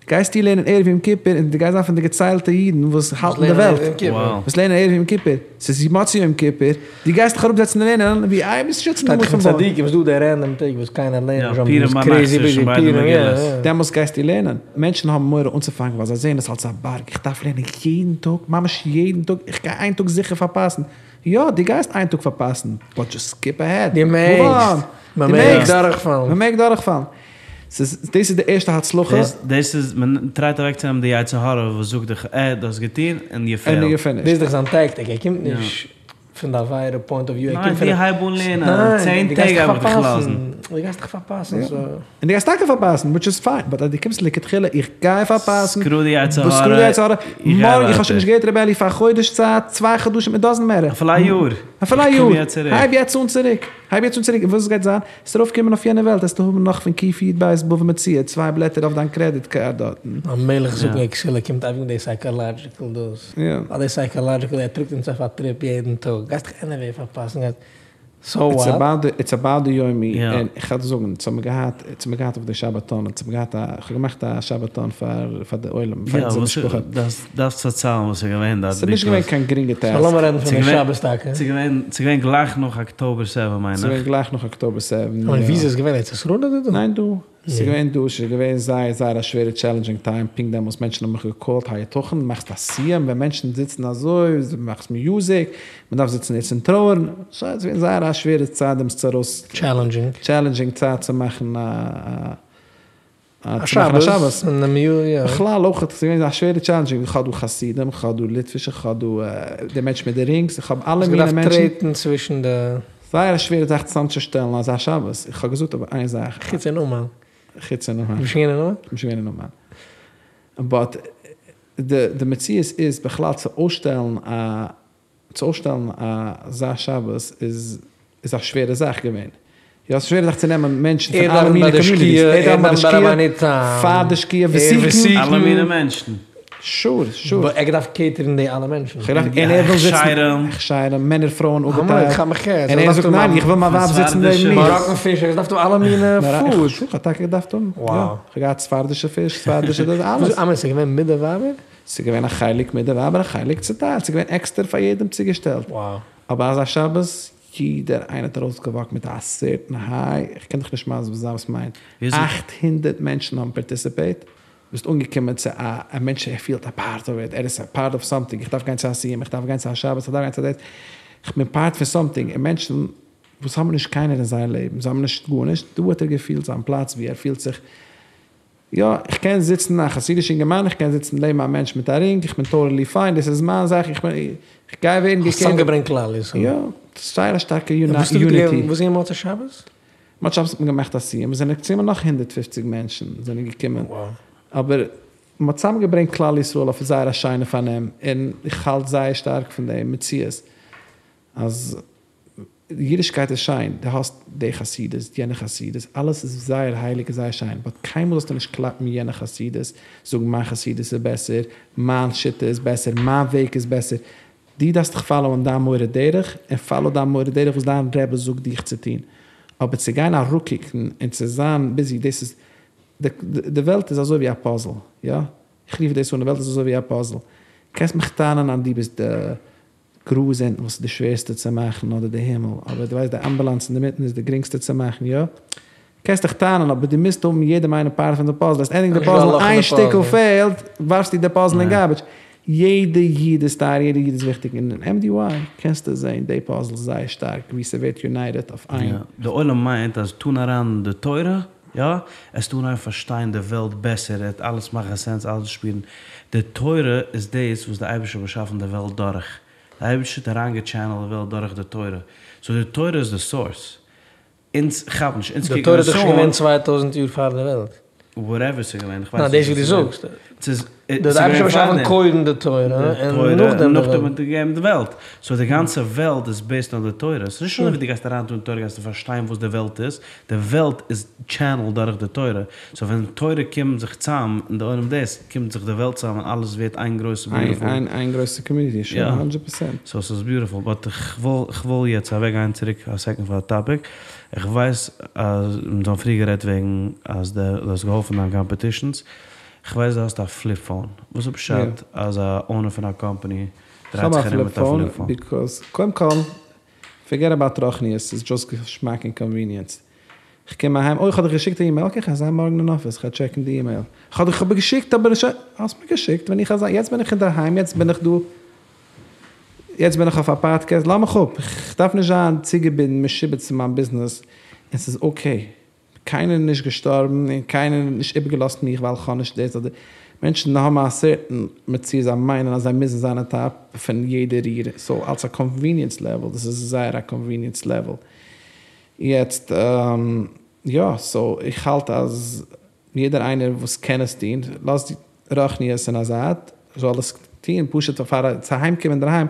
גייסטו לערנען ערב יום כיפור און דו גייסט זיין פון די געציילטע אידן וואס האלטן די וועלט, וואס לערנען ערב יום כיפור, ס'איז מוצאי יום כיפור, דו גייסט דיך אראפזעצן און לערנען ווי איי ביסט שוין שטייט דאך אין צדיקים איז דא די רענדאם טעג וואס קיינער לערנט נישט ווייל מ'איז קרעזי ביזי פורים יא יא. דעמאלס גייסטו לערנען, מענטשן האבן מורא אנצופאנגן ווייל זיי זעען עס אלס א בארג, איך דארף לערנען יעדן טאג, ממש יעדן טאג, איך גיי איין טאג זיכער פארפאסן, יא, דו גייסט איין טאג פארפאסן, באט דזשאסט סקיפ אהעד, דו מעגסט, מען מעג דורכפאלן. מען מעג דורכפאלן. ס'איז, דאס איז די ערשטע הצלחה. דאס איז, מען טרייט אוועקצונעמען די יצר הרע וואס זאגט דיך, אה, דו האסט געטון, און יו פעילד. און יו פינישד. דאס איז דאך זיין טעקטיק, ער קומט נישט פון די עבירה פוינט אוו וויו, ער קומט פון. ניין, דו הייב אן לערנען, צען טעג האב איך דיך לאזן. דו גייסט דיך פארפאסן, סאו. און דו גייסט טאקע פארפאסן, וויטש איז פיין, באט אז דו קומסט לכתחילה, איך גיי פארפאסן, סקרו די יצר הרע, סקרו די יצר הרע, מארגן, איך האב שוין נישט געהערט ר' אלי פאר א חודש צייט, צוויי חדשים, איט דאזענט מעטער. אפילו א יאר. אפילו א יאר. הייב יעצט אן צוריק. הייב יעצט אן צוריק, און וואס גייט זיין? וועסט ארויף קומען אויף יענע וועלט, וועסטו האבן נאך פון קי"ב בבא מציעא, צוויי בלעטער אויף דיין קרעדיט קארד דארטן. המלך זאגט מיר כסיל ער קומט אייביג מיט די סייקאלאדזשיקל דאס. ווייל די סייקאלאדזשיקל ער טראגט אונז אויף א טריפ יעדן טאג. גייסט דיך עניוועי פארפאסן. סאו וואט? איטס אבאוט די יומי, און איך האב זאגן, אונז האבן געהאט, אונז האבן געהאט אויף די שבתון, אונז האבן געהאט א, איך האב געמאכט א שבתון פאר פאר די עולם, פאר אונזער משפחה. דארפסט פארציילן וואס איז געווען דארט. ס'איז נישט געווען קיין גרינגע טעסק. סאו לאמיר רעדן פון די שבת טאקע. ס'איז געווען, ס'איז געווען גלייך נאך אקטאבער סעווען מיין איך. ס'איז געווען גלייך נאך אקטאבער סעווען, יא. און וואו איז עס געווען? ארץ ישראל אדער דא? ניין דא. ס'איז געווען דא, ס'איז געווען זייער זייער א שווערע טשעלענדזשינג טיים, פונקט דעמאלטס מענטשן האבן מיך געקאלט היתכן מאכסט א סיום ווען מענטשן זיצן אזוי, מאכסט מיוזיק, מ'דארף זיצן יעצט און טרויערן, ס'איז געווען זייער א שווערע צייט דעמאלטס צו ארויס. טשעלענדזשינג. טשעלענדזשינג צייט צו מאכן א א שבת. בכלל אויך איז געווען א שווערע טשעלענדזשינג, איך האב דא חסידים, איך האב דא ליטווישע, איך האב דא די מענטשן מיט די רינגס, איך האב אלע מיני מענטשן. האסט געדארפט טרעטן צווישן די. זייער א שווערע זאך צוזאמצושטעלן אזא שבת, איך האב געזאגט אבער איין זאך. חוץ אין אומאן. חוץ אין אומאן. ביסט שוין געווען אין אומאן? כ'בין שוין געווען אין אומאן. באט די מציאות איז בכלל צו אויסשטעלן א צו אויסשטעלן אזא שבת איז איז א שווערע זאך געווען. יא, ס'איז א שווערע זאך צו נעמען מענטשן פון אלע מיני קאמיוניטיס. ער דאווענט ביי די שקיעה, פאר די שקיעה, ותיקין. אלע מיני מענטשן. שור, שור. באט ער געדארפט קעיטערן די אלע מענטשן. און ער וויל זיצן. הכשרים, מענער פרויען אפגעטיילט. און ער זאגט ניין איך וויל מיין ווייב זיצן נעבן מיר. מאראקן פיש, ער געדארפט האבן אלע מיני פוד. שור, כ'האב טאקע געדארפט האבן. יא. כ'האב געהאט ספרדישע פיש, ספרדישע דאס, אלעס. אמת, ס'איז געווען מיט די ווייבער? ס'איז געווען א חלק מיט די ווייבער א חלק צוטיילט, ס'איז געווען עקסטער פאר יעדעם צוגעשטעלט. אבער אזא שבת, יעדער איינער האט ארויסגעוואקט מיט א סערטן היי, איך קען דיך נישט מסביר זיין וואס מיינט, 800 מענטשן האבן פארטיסיפעיט, ביסט אנגעקומען צו א א מענטש ער פילט א פארט אוו איט, ער איז א פארט אוו סאמטינג, איך דארף גיין צו א סיום, איך דארף גיין צו א שבת, איך דארף גיין צו דאס, איך בין פארט פון סאמטינג, און מענטשן וואס האבן נישט קיינער אין זייער לעבן, זיי האבן נישט גארנישט, דא האט ער געפילט זיין פלאץ ווי ער פילט זיך יא, איך קען זיצן א חסידיש אינגערמאן, איך קען זיצן לעבן א מענטש מיט א רינג, איך בין טאטעלי פיין, דאס איז מיין זאך, איך בין, איך גיי ווערן געקעיטערט. האסט צוזאמגעברענגט כלל ישראל. יא, ס'איז זייער א שטארקע יוניטי. וואס איז געווען מוצאי שבת? מוצאי שבת האט מען געמאכט א סיום, עס זענען געקומען נאך 150 מענטשן זענען געקומען, אבער מען האט צוזאמגעברענגט כלל ישראל אויף זייער א שיינע פארנעם, און איך האלט זייער שטארק פון די מציאות אז אידישקייט איז שיין, דו האסט די חסידות, יענע חסידות, אלעס איז זייער הייליג און זייער שיין, באט קיינמאל זאלסטו נישט קלאפן יענע חסידות, זאגן מיין חסידות איז בעסער, מיין שיטה איז בעסער, מיין וועג איז בעסער, דו דארפסט דיך פאלאוען דיין מורה דרך, און פאלאו דיין מורה דרך וואס דיין רבי זאגט דיך צו טון, אבער צו גיין אראפקוקן און צו זיין ביזי, דאס איז, די וועלט איז אזוי ווי א פאזל, יא? איך רוף דאס אן, די וועלט איז אזוי ווי א פאזל, קענסט מיך טענה'ן אז דו ביסט די גראז אונטן וואס איז די שווערסטע צו מאכן אדער די הימל, אבער דו ווייסט די אמבולאנס אינדערמיטן איז די גרינגסטע צו מאכן, יא? קענסט דיך טענה'ן אבער דו מוזט האבן יעדעם איינעם פארט פון די פאזל, וועסט ענדיגן די פאזל איין שטיקל פעלט ווארפסטו די פאזל אין גארביטש, יעדע איד איז טייער יעדע איד איז וויכטיג און אין MDY קענסטו זעהן די פאזל זייער שטארק ווי ס'ווערט יונייטעד אויף איין. יא, די עולם מיינט אז טון אריין די תורה, יא, עסט אנהייבן פארשטיין די וועלט בעסער, עט אלעס מאכן סענס, אלעס שפירן, די תורה איז דאס וואס די אייבערשטער האט באשאפן די וועלט דורך, די אייבערשטער האט אריינגעטשענעלט די וועלט דורך די תורה, סאו די תורה איז די סאורס, אונז כאפן נישט, אונז די קוקן תורה איז עס דאך שוין געווען אן. 2000 יאר פאר די וועלט. וואטעווער ס'איז געווען, איך ניין, ווייס דאס נישט וואס וואס דו ס'איז זאגסט. געווען. ס'איז די אייבערשטער געווען האט באשאפן פארדעם. קודם די תורה די און תורה נאכדעם און די נאכדעם וועלט. האט ער געגעבן די וועלט. סאו די גאנצע וועלט איז בעיסד אן די תורה. ס'איז נישט אזוי ווי דו גייסט אריין טון תורה גייסטו פארשטיין וואס די וועלט איז. די וועלט איז טשענעלד דורך די תורה. סאו ווען תורה קומט זיך צאם אין די עולם דאס קומט זיך די וועלט צאם און אלעס ווערט איין גרויסע ביוטיפול. איין גרויסע קאמיוניטי, שור, הונדרעט פערסענט. סאו ס'איז ביוטיפול. באט כ'וויל יעצט אוועק גיין צוריק א סעקאנד פאר די טאפיק. איך ווייס אז אונז האבן פריער גערעדט וועגן אז דו האסט געהאלפן דיין קאמפעטישאנס. כ'ווייס דו האסט א פליפ פאון. וואס איז פשט אז א אונער פון א קאמפאני דרייט זיך ארום מיט א פליפ פאון? ביקאוז קודם כל פארגעט אבאוט רוחניות, ס'איז דזשאסט געשמאק און קאנוויניענס. כ'קום אהיים, אוי כ'האב דיך געשיקט א אימעיל, אקעי כ'גיי זיין מארגן אין אפיס, כ'גיי טשעקן די אימעיל. כ'האב דיך אבער געשיקט אבער שוין, האסט מיר געשיקט ווען איך גיי זיין, יעצט בין איך אינדערהיים, יעצט בין איך דא, יעצט בין איך אויף א פאדקעסט, לאז מיך אפ, כ'דארף נישט זיין צוגעבינדן משועבד צו מיין ביזנעס, און ס'איז אקעי. קיינער איז נישט געשטארבן און קיינער האט נישט איבערגעלאזט מיך ווייל כ'האב נישט דאס אדער מענטשן האבן א סערטן מציאות זיי מיינען אז זיי מוזן זיין אן טאפ פון יעדע ריר סאו אלס א קאנוויניענס לעוועל דאס איז זייער א קאנוויניענס לעוועל יעצט יא סאו איך האלט אז יעדער איינער וואס קען עס טון לאז רוחניות אין א זייט זאל עס טון פשוט פאר צו אהיים קומען אינדערהיים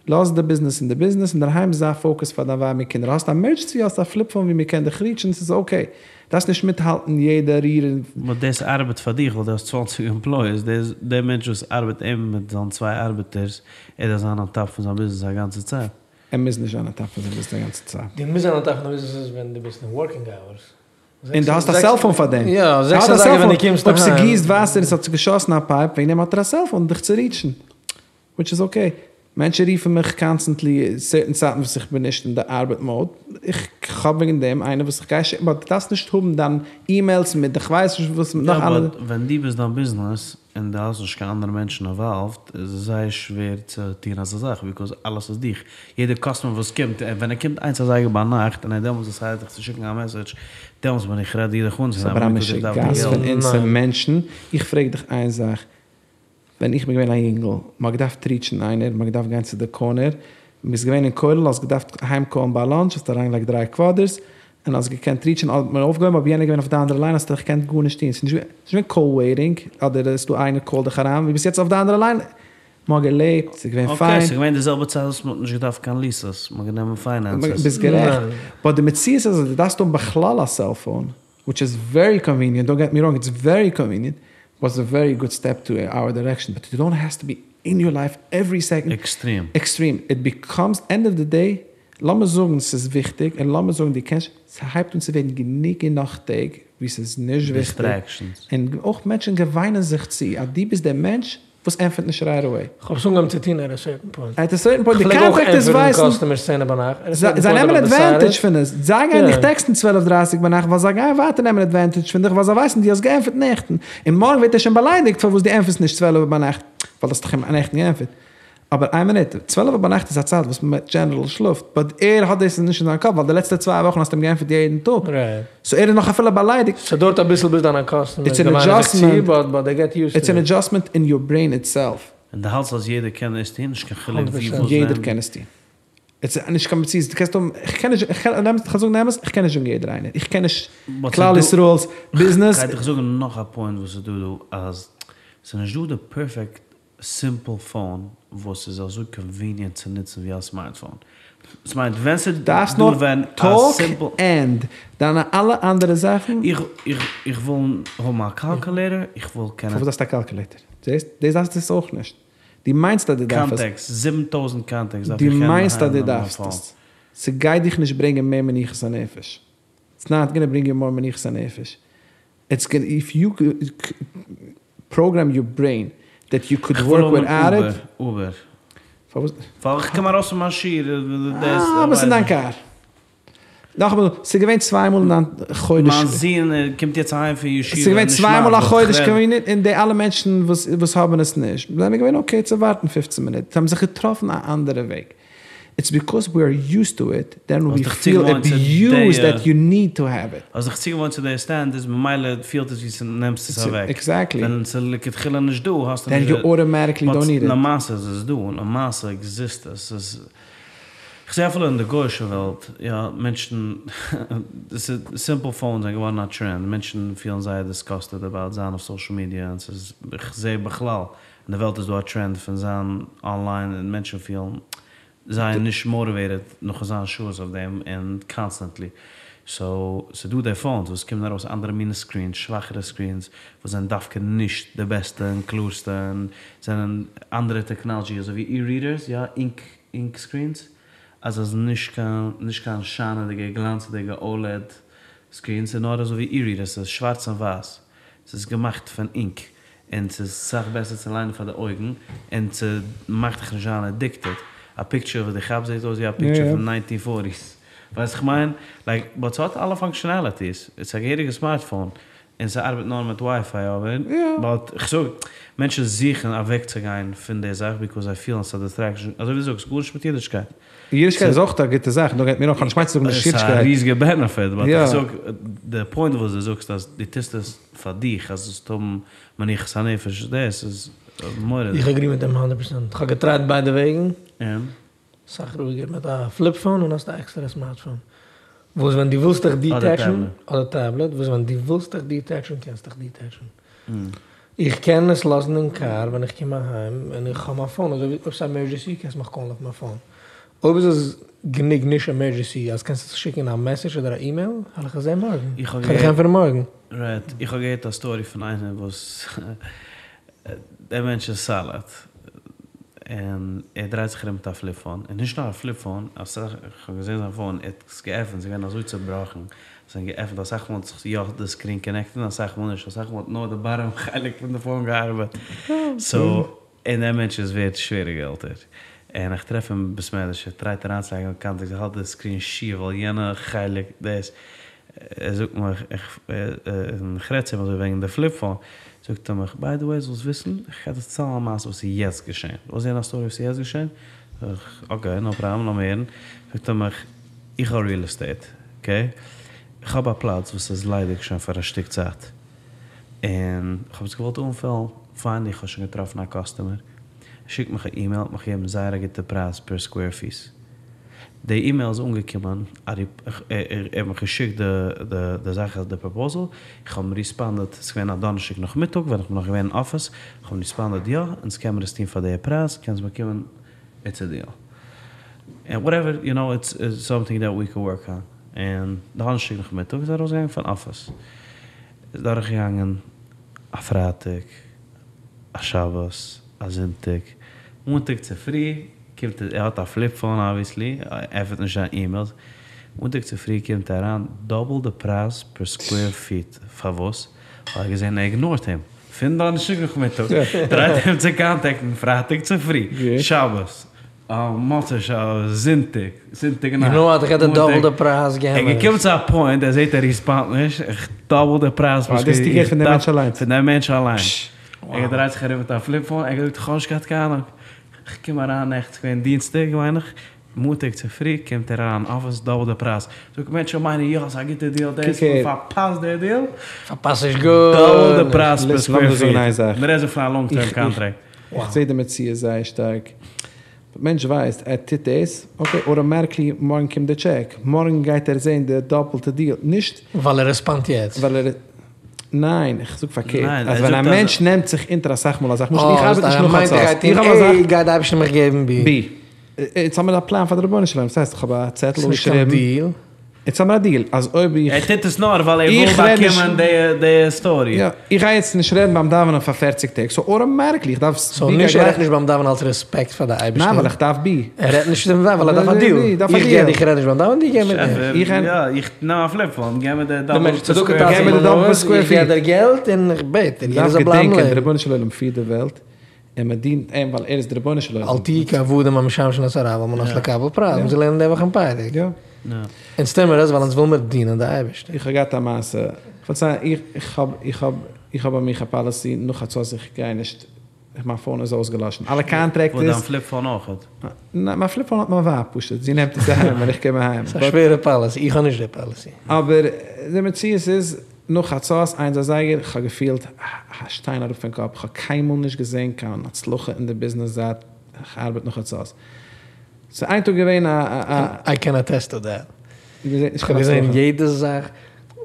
לאז די ביזנעס אין די ביזנעס, אינדערהיים זיי פאוקעס פאר דיין ווייב מיט קינדער, האסט א עמערדזשענסי האסט א פליפ פאון ווי מען קען דיך ריטשן ס'איז אקעי, דארפסט נישט מיטהאלטן יעדע ריר און. באט דאס ארבעט פאר דיך ווייל דו האסט 20 עמפלויעס, דער מענטש וואס ארבעט אים מיט זיין צוויי ארבעטערס, ער דארף זיין אן טאפ פון זיין ביזנעס א גאנצע צייט. ער מוז נישט זיין אן טאפ פון זיין ביזנעס א גאנצע צייט. דו מוזט זיין אן טאפ פון דיין ביזנעס ווען דו ביסט אין ווארקינג אווערס. און דו האסט א סעלפאון פאר דעם. יא, זעקס אזייגער ווען דו קומסט אויב אהיים. ס'גיסט וואסער און ס'האט זיך געשאסן א פייפ, וועגן דעם האט ער א סעלפאון דיך צו ריטשן. וויטש איז אקעי. מענטשן רופן מיך קאנסטענטלי סערטען צייטן וואס איך בין נישט אין די ארבעט מאוד, איך האב וועגן דעם איינער וואס איך גיי שיקן, באט דו דארפסט נישט האבן דיין אימעילס מיט די כ'ווייס נישט וואס מיט נאך יא אלע. באט ווען דו ביסט דיין ביזנעס און דו האסט נישט קיין אנדערע מענטשן אינוואלווד איז עס זייער שווער צו טון אזא זאך ביקאוז אלעס איז דיך, יעדער קאסטומער וואס קומט ווען ער קומט איינס אזייגער ביינאכט און ער דעמאלטס דיסיידט דיך צו שיקן א מעסעדזש דעמאלטס בין איך רעדי דיך ס'אבער א אנצונעמען ביקאוז איך דארף די משוגעת פון געלט. אונזער מענטשן, איך פרעג דיך איין זאך, ווען איך בין געווען א יונגל, מ'האט געדארפט ריטשן איינער, מ'האט געדארפט גיין צו די קארנער, ביסט געווען אין כולל האסט געדארפט אהיים קאלן ביי לאנטש האסט אריינגעלייגט דריי קוואדערס און האסט געקענט ריטשן האט מען אויפגעהויבן אויב יענער איז געווען אויף די אנדערע ליין האסטו געקענט גארנישט טון ס'איז נישט געווען קאל וועיטינג אדער איז דא איינער קאלט דיך אריין דו ביסט יעצט אויף די אנדערע ליין מ'האט געלעבט ס'איז געווען אקעי פיין. ס'איז געווען די זעלבע צייט וואס מ'האט נישט געדארפט קיין ליסעס מ'האט גענומען פיינענסעס. ביסט גערעכט באט די מציאות איז אז דו דארפסט האבן בכלל א סעלפאון וויטש איז ווערי קאנוויניענט, דאנט געט מי ראנג, איטס ווערי קאנוויניענט, וואס א ווערי גוד סטעפ טו אווער דירעקשאן, באט איט דאנט העז טו בי אין יור לייף עווערי סעקאנד. עקסטרים. עקסטרים. איט ביקאמס, ענד אוו די דעי, לאמיר זאגן ס'איז וויכטיג, און לאמיר זאגן דו קענסט, ס'הייבט אן צו ווערן גענוג און נאך טעג ווי ס'איז נישט וויכטיג, דיסטרעקשאנס. און אויך מענטשן געוויינען זיך צו אז דו ביסט דער מענטש וואס ענטפערט נישט רייט אוועי. כ'האב עס אנגעהויבן צו טון עט א סערטען פוינט. עט א סערטען פוינט, די כ'פלעג אויך קאנטעקטערס ענטפערן ווייסן. קאסטומערס צענע ביינאכט. עט א סערטען זיי פוינט נעמען האב איך עדווענטעדזש דעסיידעד. פון עס. זיי גייען דיך יא. טעקסטן צוועלף דרייסיג ביינאכט ווייל זיי גייען ווייטער נעמען עדווענטעדזש פון דיך ווייל זיי ווייסן דו האסט געענטפערט נעכטן. און מארגן ווערט ער שוין באליידיגט פארוואס דו ענטפערסט נישט צוועלף ביינאכט ווייל דו האסט דאך אים נעכטן געענטפערט. אבער איין מינוט, צוועלף ביינאכט איז א צייט וואס מען דזשענערל שלאפט, באט ער האט דאס נישט אין זיין קאפ ווייל די לעצטע צוויי וואכן האסטו אים געענטפערט יעדן טאג. רייט. סאו ער איז נאך אפילו באליידיגט. ס'דויערט אביסל ביז דיינע קאסטומערס איטס ען געוויינען זיך צו, עדזשאסטמענט, באט באט דעי געט יוזד איטס טו ען איט. עדזשאסטמענט אין יור ברעין איטסעלף. און דו האלטסט אז יעדער קען עס טון? נישט קיין חילוק הונדערט ווי פראצענט. וואס יעדער ווען. קען עס טון. איטס נישט קיין מציאות, דו קענסט האבן, איך קען נישט, איך קען, איך קען זאגן די אמת, איך קען נישט זאגן יעדער איינער, איך קען נישט באט כלל ס'איז דא, ישראל'ס ביזנעס. כ'גיי דיך זאגן נאך א פוינט וואס איז דא דא, אז ס'איז נישט דא די פערפעקט סימפל פאון וואס איז אזוי קאנוויניענט צו נוצן ווי א סמארטפאון. ס'מיינט ווען ס'איז דארפסט דא נאר ווען א טאלק סימפל. ענד דיינע אלע אנדערע זאכן. איך איך איך וויל האבן א קאלקולעיטער, איך וויל קענען. פארוואס דארפסטו א קאלקולעיטער? זעסט? דאס דארפסטו עס אויך נישט. דו מיינסט אז דו דארפסט עס. קאנטעקטס, 7000 קאנטעקטס דארף דו איך קענען מיינסט אז דו אהיים נעמען מיין דארפסט פאון. עס. ס'גייט דיך נישט ברענגען מער מנוחת הנפש. איטס נאט גאנא ברינג יו מאר מנוחת הנפש. איטס גאנא איף יו פראגרעם יור ברעין דעט יו קוד כ'וויל ווארק האבן וויטאוט איט. אובער, אובער. פארוואס? ווייל איך קום ארויס פון מיין שיעור, דאס, אה, אבער ס'איז אין דיין קאר. נאכאמאל, ס'איז געווען צוויי מאל אין דיין חודש. מיין זון קומט יעצט אהיים פון ישיבה, ס'איז געווען נישט צוויי מאל א מיין, חודש כ'רעד. קאנוויניענט, און די אלע מענטשן וואס וואס האבן עס נישט, זענען געווען אקעי צו ווארטן פופצן מינוט. זיי האבן זיך געטראפן א אנדערע וועג. איטס ביקאוז ווי אר יוזד טו איט, דען האסט ווי דיך פיל צוגעוואוינט צו אביוזד די דעט יו ניד טו העוו איט. האסט דיך צוגעוואוינט צו די סטענדערדס ממילא פילט עס ווי ס'נעמסט עס אוועק. עקזעקטלי. ווען ס'איז לכתחילה נישט דא האסטו דען נישט יו אוטאמעטיקלי באט דאנט ניד איט. למעשה איז עס דא, למעשה עקזיסט עס, ס'איז כ'זע אפילו אין די גוישע וועלט, יא, מענטשן, סימפל פאונס זענען געווארן א טרענד, מענטשן פילן זייער דיסגאסטעד אבאוט זיין אויף סאושעל מידיע, און ס'איז, כ'זע בכלל אין די וועלט איז דא א טרענד פון זיין אנליין און מענטשן פילן זייער נישט מאטיוועיטעד נאכן זיין שעות אויף דעם און קאנסטענטלי. סאו ס'דא די פאונס וואס קומען ארויס אנדערע מינע סקרינס, שוואכערע סקרינס, וואס זענען דווקא נישט די בעסטע און קלארסטע און זענען אנדערע טעקנאלעדזשי אזוי ווי אי-רידערס, יא, אינק אינק סקרינס, אז עס איז נישט קיין נישט קיין שיינעדיגע גלאנצעדיגע אולעד סקרינס, ס'איז נאר אזוי ווי אי-רידערס, ס'איז שווארץ און ווייס, ס'איז געמאכט פון אינק, און ס'איז סאך בעסער צו ליינען פאר די אויגן, און ס'מאכט דיך נישט זיין עדיקטעד. א פיקטשער וואס דו כאפסט זעט אויס ווי א פיקטשער פון ניינטין פארטיס. ווייסט איך מיין? לייק, באט ס'האט אלע פאנקשענעליטיס. ס'איז א געהעריגע סמארטפאון. און ס'ארבעט נאר מיט ווייפיי אבער. באט כ'זאג, מענטשן זוכן אוועקצוגיין פון די זאך ביקאוז זיי פילן ס'איז א דיסטרעקשאן. אזוי ווי דו זאגסט, גארנישט מיט אידישקייט. אידישקייט איז אויך א גוטע זאך, דאנט געט מי ראנג, כ'האב נישט געמיינט צו זאגן נישט אידישקייט. ס'איז א ריזיגע בענעפיט, באט איך זאג, די פוינט וואס דו זאגסט אז דו טוסט עס פאר דיך אז זאלסט האבן מנוחת הנפש, דאס איז מורא'דיג. איך אגרי מיט דעם הונדערט פראצענט, כ'האב געטרייט ביידע וועגן, און? סאך רואיגער מיט א פליפ פאון און האסט א עקסטערע סמארטפאון וואס ווען דו ווילסט דיך דיטעטשן, אדער טעבלעט, וואס ווען דו ווילסט דיך דיטעטשן קענסט דיך דיטעטשן. איך קען עס לאזן אין קאר ווען איך קום אהיים און איך האב מיין פאון אזוי ווי אויב ס'איז עמערדזשענסי קענסט מיך קאלן אויף מיין פאון. אויב איז עס גענוג נישט עמערדזשענסי אז קענסט עס שיקן א מעסעדזש אדער א אימעיל וועל איך עס זען מארגן. איך האב כ'וועל דיך ענטפערן מארגן. רייט, איך האב געהערט א סטארי פון איינער וואס דער מענטש איז סאליד און ער דרייט זיך ארום מיט א פליפ פאון און נישט נאר א פליפ פאון אסאך איך האב געזען זיין פאון ער האט עס געעפנט ס'איז געווען אזוי צובראכן זיי האבן געעפנט אסאך מאל האט זיך יא די סקרין קאנעקטעד און אסאך מאל נישט, אסאך מאל האט נאר די באטאם חלק פון די פאון געארבעט, סאו און דער מענטש איז ווערט שווערע געלטער, און איך טרעף אים בית מדרש ער טרייט אריינצולייגן קאנטעקטס ער האלט די סקרין שיעף ווייל יענע חלק דאס, ער זאגט מיך איך איך רעד צו אים אזוי וועגן די פליפ פאון, זאגט ער מיך ביי די וועי זאלסט וויסן איך גיי דיר דערציילן א מעשה וואס איז יעצט געשען, ווילסט הערן א סטארי וואס איז יעצט געשען? זאג איך אקעי נאו פראבלעם לאמיר הערן, זאגט ער מיך איך האב ריעל עסטעיט, אקעי? איך האב א פלאץ וואס איז ליידיג שוין פאר א שטיק צייט, און איך האב עס געוואלט אנפילן, פיין איך האב שוין געטראפן א קאסטומער, שיקט מיך א אימעיל, האט מיך געגעבן זייער א גוטע פרייז פער סקווער פיס. די אימעיל איז אנגעקומען, ער האט מיך געשיקט די זאך די פראפאזעל, איך האב אים ריספאנדעד, ס'איז געווען א דאנערשטאג נאכמיטאג ווען איך בין נאך געווען אין אפיס, איך האב אים ריספאנדעד יא, אונז קען מיר עס טון פאר די פרייז, קענסט באקומען, איטס א דיעל. און וואטעווער, יו נאו, איטס סאמטינג דעט ווי קען ווארק אן. און דאנערשטאג נאכמיטאג איז ער ארויסגעגאנגען פון אפיס. איז דורכגעגאנגען א פרייטאג, א שבת, א זונטאג, מאנטאג צופרי קומט ער, ער האט א פליפ פאון אבוויעסלי, ער ענטפערט נישט זיין אימעילס, מאנטאג צופרי קומט ער אריין דאבל די פרייז פער סקווער פיט, פארוואס? ווייל ער האט געזען ער איגנארט אים פון דאנערשטאג נאכמיטאג, טרייט אים צו קאנטעקטן פרייטאג צופרי, שבת, מוצאי שבת, זונטאג, זונטאג נאכט, יו נאו וואט, איך געב דיר דאבל די פרייז, געב ער מיר געקומען צו א פוינט, ער זעט ער ריספאנדט נישט, איך דאבל די פרייז וואו, דאס גייט פון דעם מענטש אליינס? פון דעם מענטש אליינס. ער געדרייט זיך ארום מיט א פליפ פאון, ער האט געזאגט איך האב נישט געהאט קיין אהנונג, איך קום אריין נעכטן, ס'געווען דינסטאג מיין איך, מאנטאג צופרי קומט ער אריין אפיס דאבל די פרייז, זאגט מענטשן מיינען יא ס'איז א גוטע דיעל דאס, פארפאסט די דיעל, פארפאסט נישט גארנישט, דאבל די פרייז פער סקווער פיט, מ'רעדט דא פון א לאנג טערם קאנטראקט. איך זעה די מציאות זייער שטארק. מענטש ווייסט ער טוט דאס, אקעי, אוטאמאטיקלי מארגן קומט די טשעק, מארגן גייט ער זעהן די דאפלטע דיעל, נישט. ווייל ער רעספאנדט יעצט. ווייל ער, ניין, איך זאג פארקערט, אז ווען א מענטש נעמט זיך אונטער אסאך מאל א זאך, למשל איך ארבעט נישט נאך חצות, איך האב א זאך. גייט די אייבערשטער מיך געבן בי. בי. יעצט האמיר א פלאן פאר די רבונו של עולם, ס'הייסט איך האב א צעטל אנגעשריבן. ס'נישט קיין דיעל. יעצט האמיר א דיעל, אז אויב איך. ער טוט עס נאר ווייל ער וויל באקומען די סטארי. יא, איך גיי יעצט נישט רעדן ביים דאווענען פאר פערציג טעג, סאו אוטאמאטיקלי איך דארף. סאו נישט ער רעדט נישט ביים דאווענען אלס רעספעקט פאר די אייבערשטער. ניין ווייל איך דארף בי. ער רעדט נישט ווייל ער דארף א דיעל. איך גיי איך רעד נישט ביים דאווענען דו געב מיר דעם. איך יא, איך נעם א פליפ פאון, געב מיר די דאבל סקווער פיט. געב מיר די דאבל סקווער פיט. איך געב דיר געלט און איך בעט דיר יעדער זאל בלייבן לעבן. דער רבונו של עולם פירט די וועלט און מען דינט אים ווייל ער איז דער רבונו של עולם. אל תהיו כעבדים המשמשים את הרב על מנת לקבל פרס, אונז לערנען די וואך אין פרק. יא. אונז טוען מיר עס ווייל אונז וויל מיר דינען די אייבערשטער. איך האב געהאט א מעשה, איך וועל זאגן, איך האב איך האב איך האב ביי מיך א פאליסי נאך חצות איך גיי נישט, מיין פאון איז אויסגעלאשן, אלע קאנטרעקטערס. וואס דיין פליפ פאון אויכעט? ניין מיין פליפ פאון האט מיין ווייב פשוט, זי נעמט עס אהיים ווען איך קום אהיים. ס'איז א שווערע פאליסי, איך האב נישט די פאליסי. אבער די מציאות איז נאך חצות איינס אזייגער, איך האב געפילט א שטיין אראפ פון קאפ, איך האב קיינמאל נישט געזען קיין הצלחה אין די ביזנעס זייט איך ארבעט נאך חצות. ס'איז איין טאג געווען א א. איי קען אטעסט טו דעט. איך האב געזען יעדע זאך,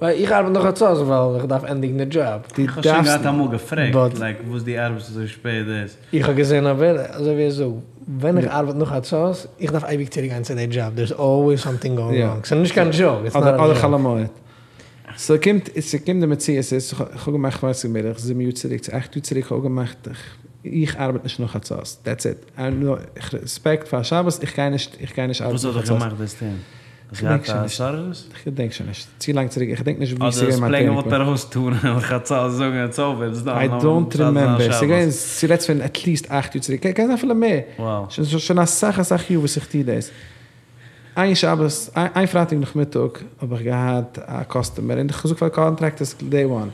ווייל איך ארבעט נאך חצות ווייל איך דארף ענדיגן די דזשאב. איך האב שוין געהאט אמאל געפרעגט לייק וואס דו ארבעסט אזוי שפעט דאס. איך האב געזען אבער אזוי ווי ער זאגט, ווען איך ארבעט נאך חצות, איך דארף אייביג צוריק גיין צו די דזשאב, דער איז אלוועיס סאמטינג גאוינג ראנג, ס'איז נישט קיין דזשאוק, איטס נאט א דזשאוק. אדער חול המועד. ס'קומט, ס'קומט די מציאות איז, איך האב געמאכט כ'ווייס נישט בערך זיבן יאר צוריק צו אכט יאר צוריק כ'האב געמאכט, איך ארבעט נישט נאך חצות, דעטס איט, רעספעקט פאר שבת, איך גיי נישט, איך גיי נישט ארבעטן נאך חצות. וואס האט דיך געמאכט דאס טון? האסט געהאט א התעוררות? איך געדענק שוין נישט, צו לאנג צוריק, איך געדענק נישט ווי ס'איז געווען מיין טערנינג פוינט. אדער האסט פלעין געוואלט ארויס טון און חצות זאגן איטס אווער, איטס דאן, איי דאנט רימעמבער, ס'איז געווען, דו רעדסט פון עטליעסט אכט יאר צוריק, קען זיין אפילו מער, שוין אסאך אסאך יאר וואס איך טו דאס. איין שבת, איין פרייטאג נאכמיטאג האב איך געהאט א קאסטומער און איך האב געזאגט פאר די קאנטרעקטערס דעי וואן,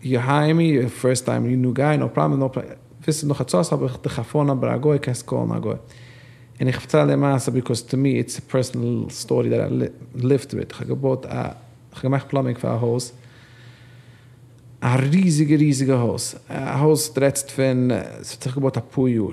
יו הייער מי, יור פירסט טיים, יור ניו גיי, נאו פראבלעם, נאו פראבלעם, ווילסט נאך חצות האב איך דיך א פאון נאמבער א גוי קענסט קאלן א גוי. און איך פארצייל די מעשה ביקאוז טו מי איטס א פערסענעל סטארי דעט איי ליווט וויט, איך האב געבויט א, איך האב געמאכט פלאמינג פאר א הויז, א ריזיגע ריזיגע הויז, א הויז דו רעדסט פון, ס'האט זיך געבויט אפאר יאר,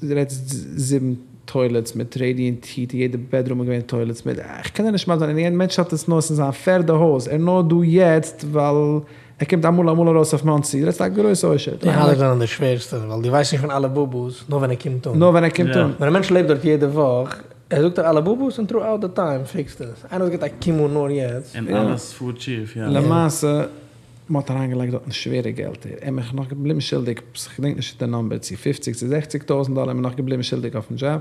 דו רעדסט זיבן טוילעטס מיט רעדיענט היט, אין יעדע בעדרום איז געווען טוילעטס מיט, איך קען דיר נישט מסביר זיין, און יענער מענטש האט עס נאר, ס'איז זיין פערדע הויז, ער איז נאר דא יעצט ווייל ער קומט אמאל אמאל ארויס אויף מאנסי, דו רעדסט א גרויסע עושר. די הייזער זענען די שווערסטע, ווייל דו ווייסט נישט פון אלע בובוס נאר ווען ער קומט אן. נאר ווען ער קומט אן. ווען א מענטש לעבט דארט יעדע וואך, ער זאגט דיר אלע בובוס און טרו אוט די טיים פיקסט עס. איינער וואס גיבט א קום אן נאר יעצט. און אלעס פארט שיף, יא. למעשה, מען האט אריינגעלייגט דארטן שווערע געלטער, ער איז מיך נאך געבליבן שולדיג, כ'געדענק נישט די נאמבער, צו פופציג צו זעכציג טויזנט דאלער איז מען נאך געבליבן שולדיג אויפן דזשאב,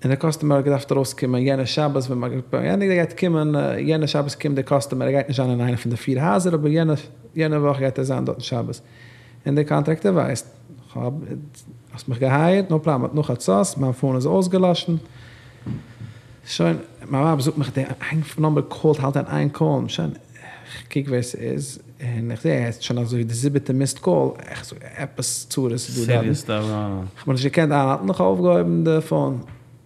און דער קאסטומער האט געדארפט ארויסקומען יענע שבת ווען מ'האט געענדיגט ער גייט קומען יענע שבת קומט דער קאסטומער ער גייט נישט זיין אין איינע פון די פיר הייזער אבער יענע יענע וואך גייט ער זיין דארטן שבת און דער קאנטרעקטער ווייסט כ'האב האסט מיך געהייערט נאו פראבלעם נאך חצות מיין פאון איז אויסגעלאשן שוין מיין ווייב זאגט מיך די איין נאמבער קאלט האלט אין איין קאלן שוין כ'קוק ווער ס'איז און איך זעה ער האט שוין אזוי די זיבעטע מיסד קאל, איך זאג עפעס צרות איז דא דארטן, כ'האב מיך נישט געקענט איינהאלטן, איך האב אויפגעהויבן די פאון,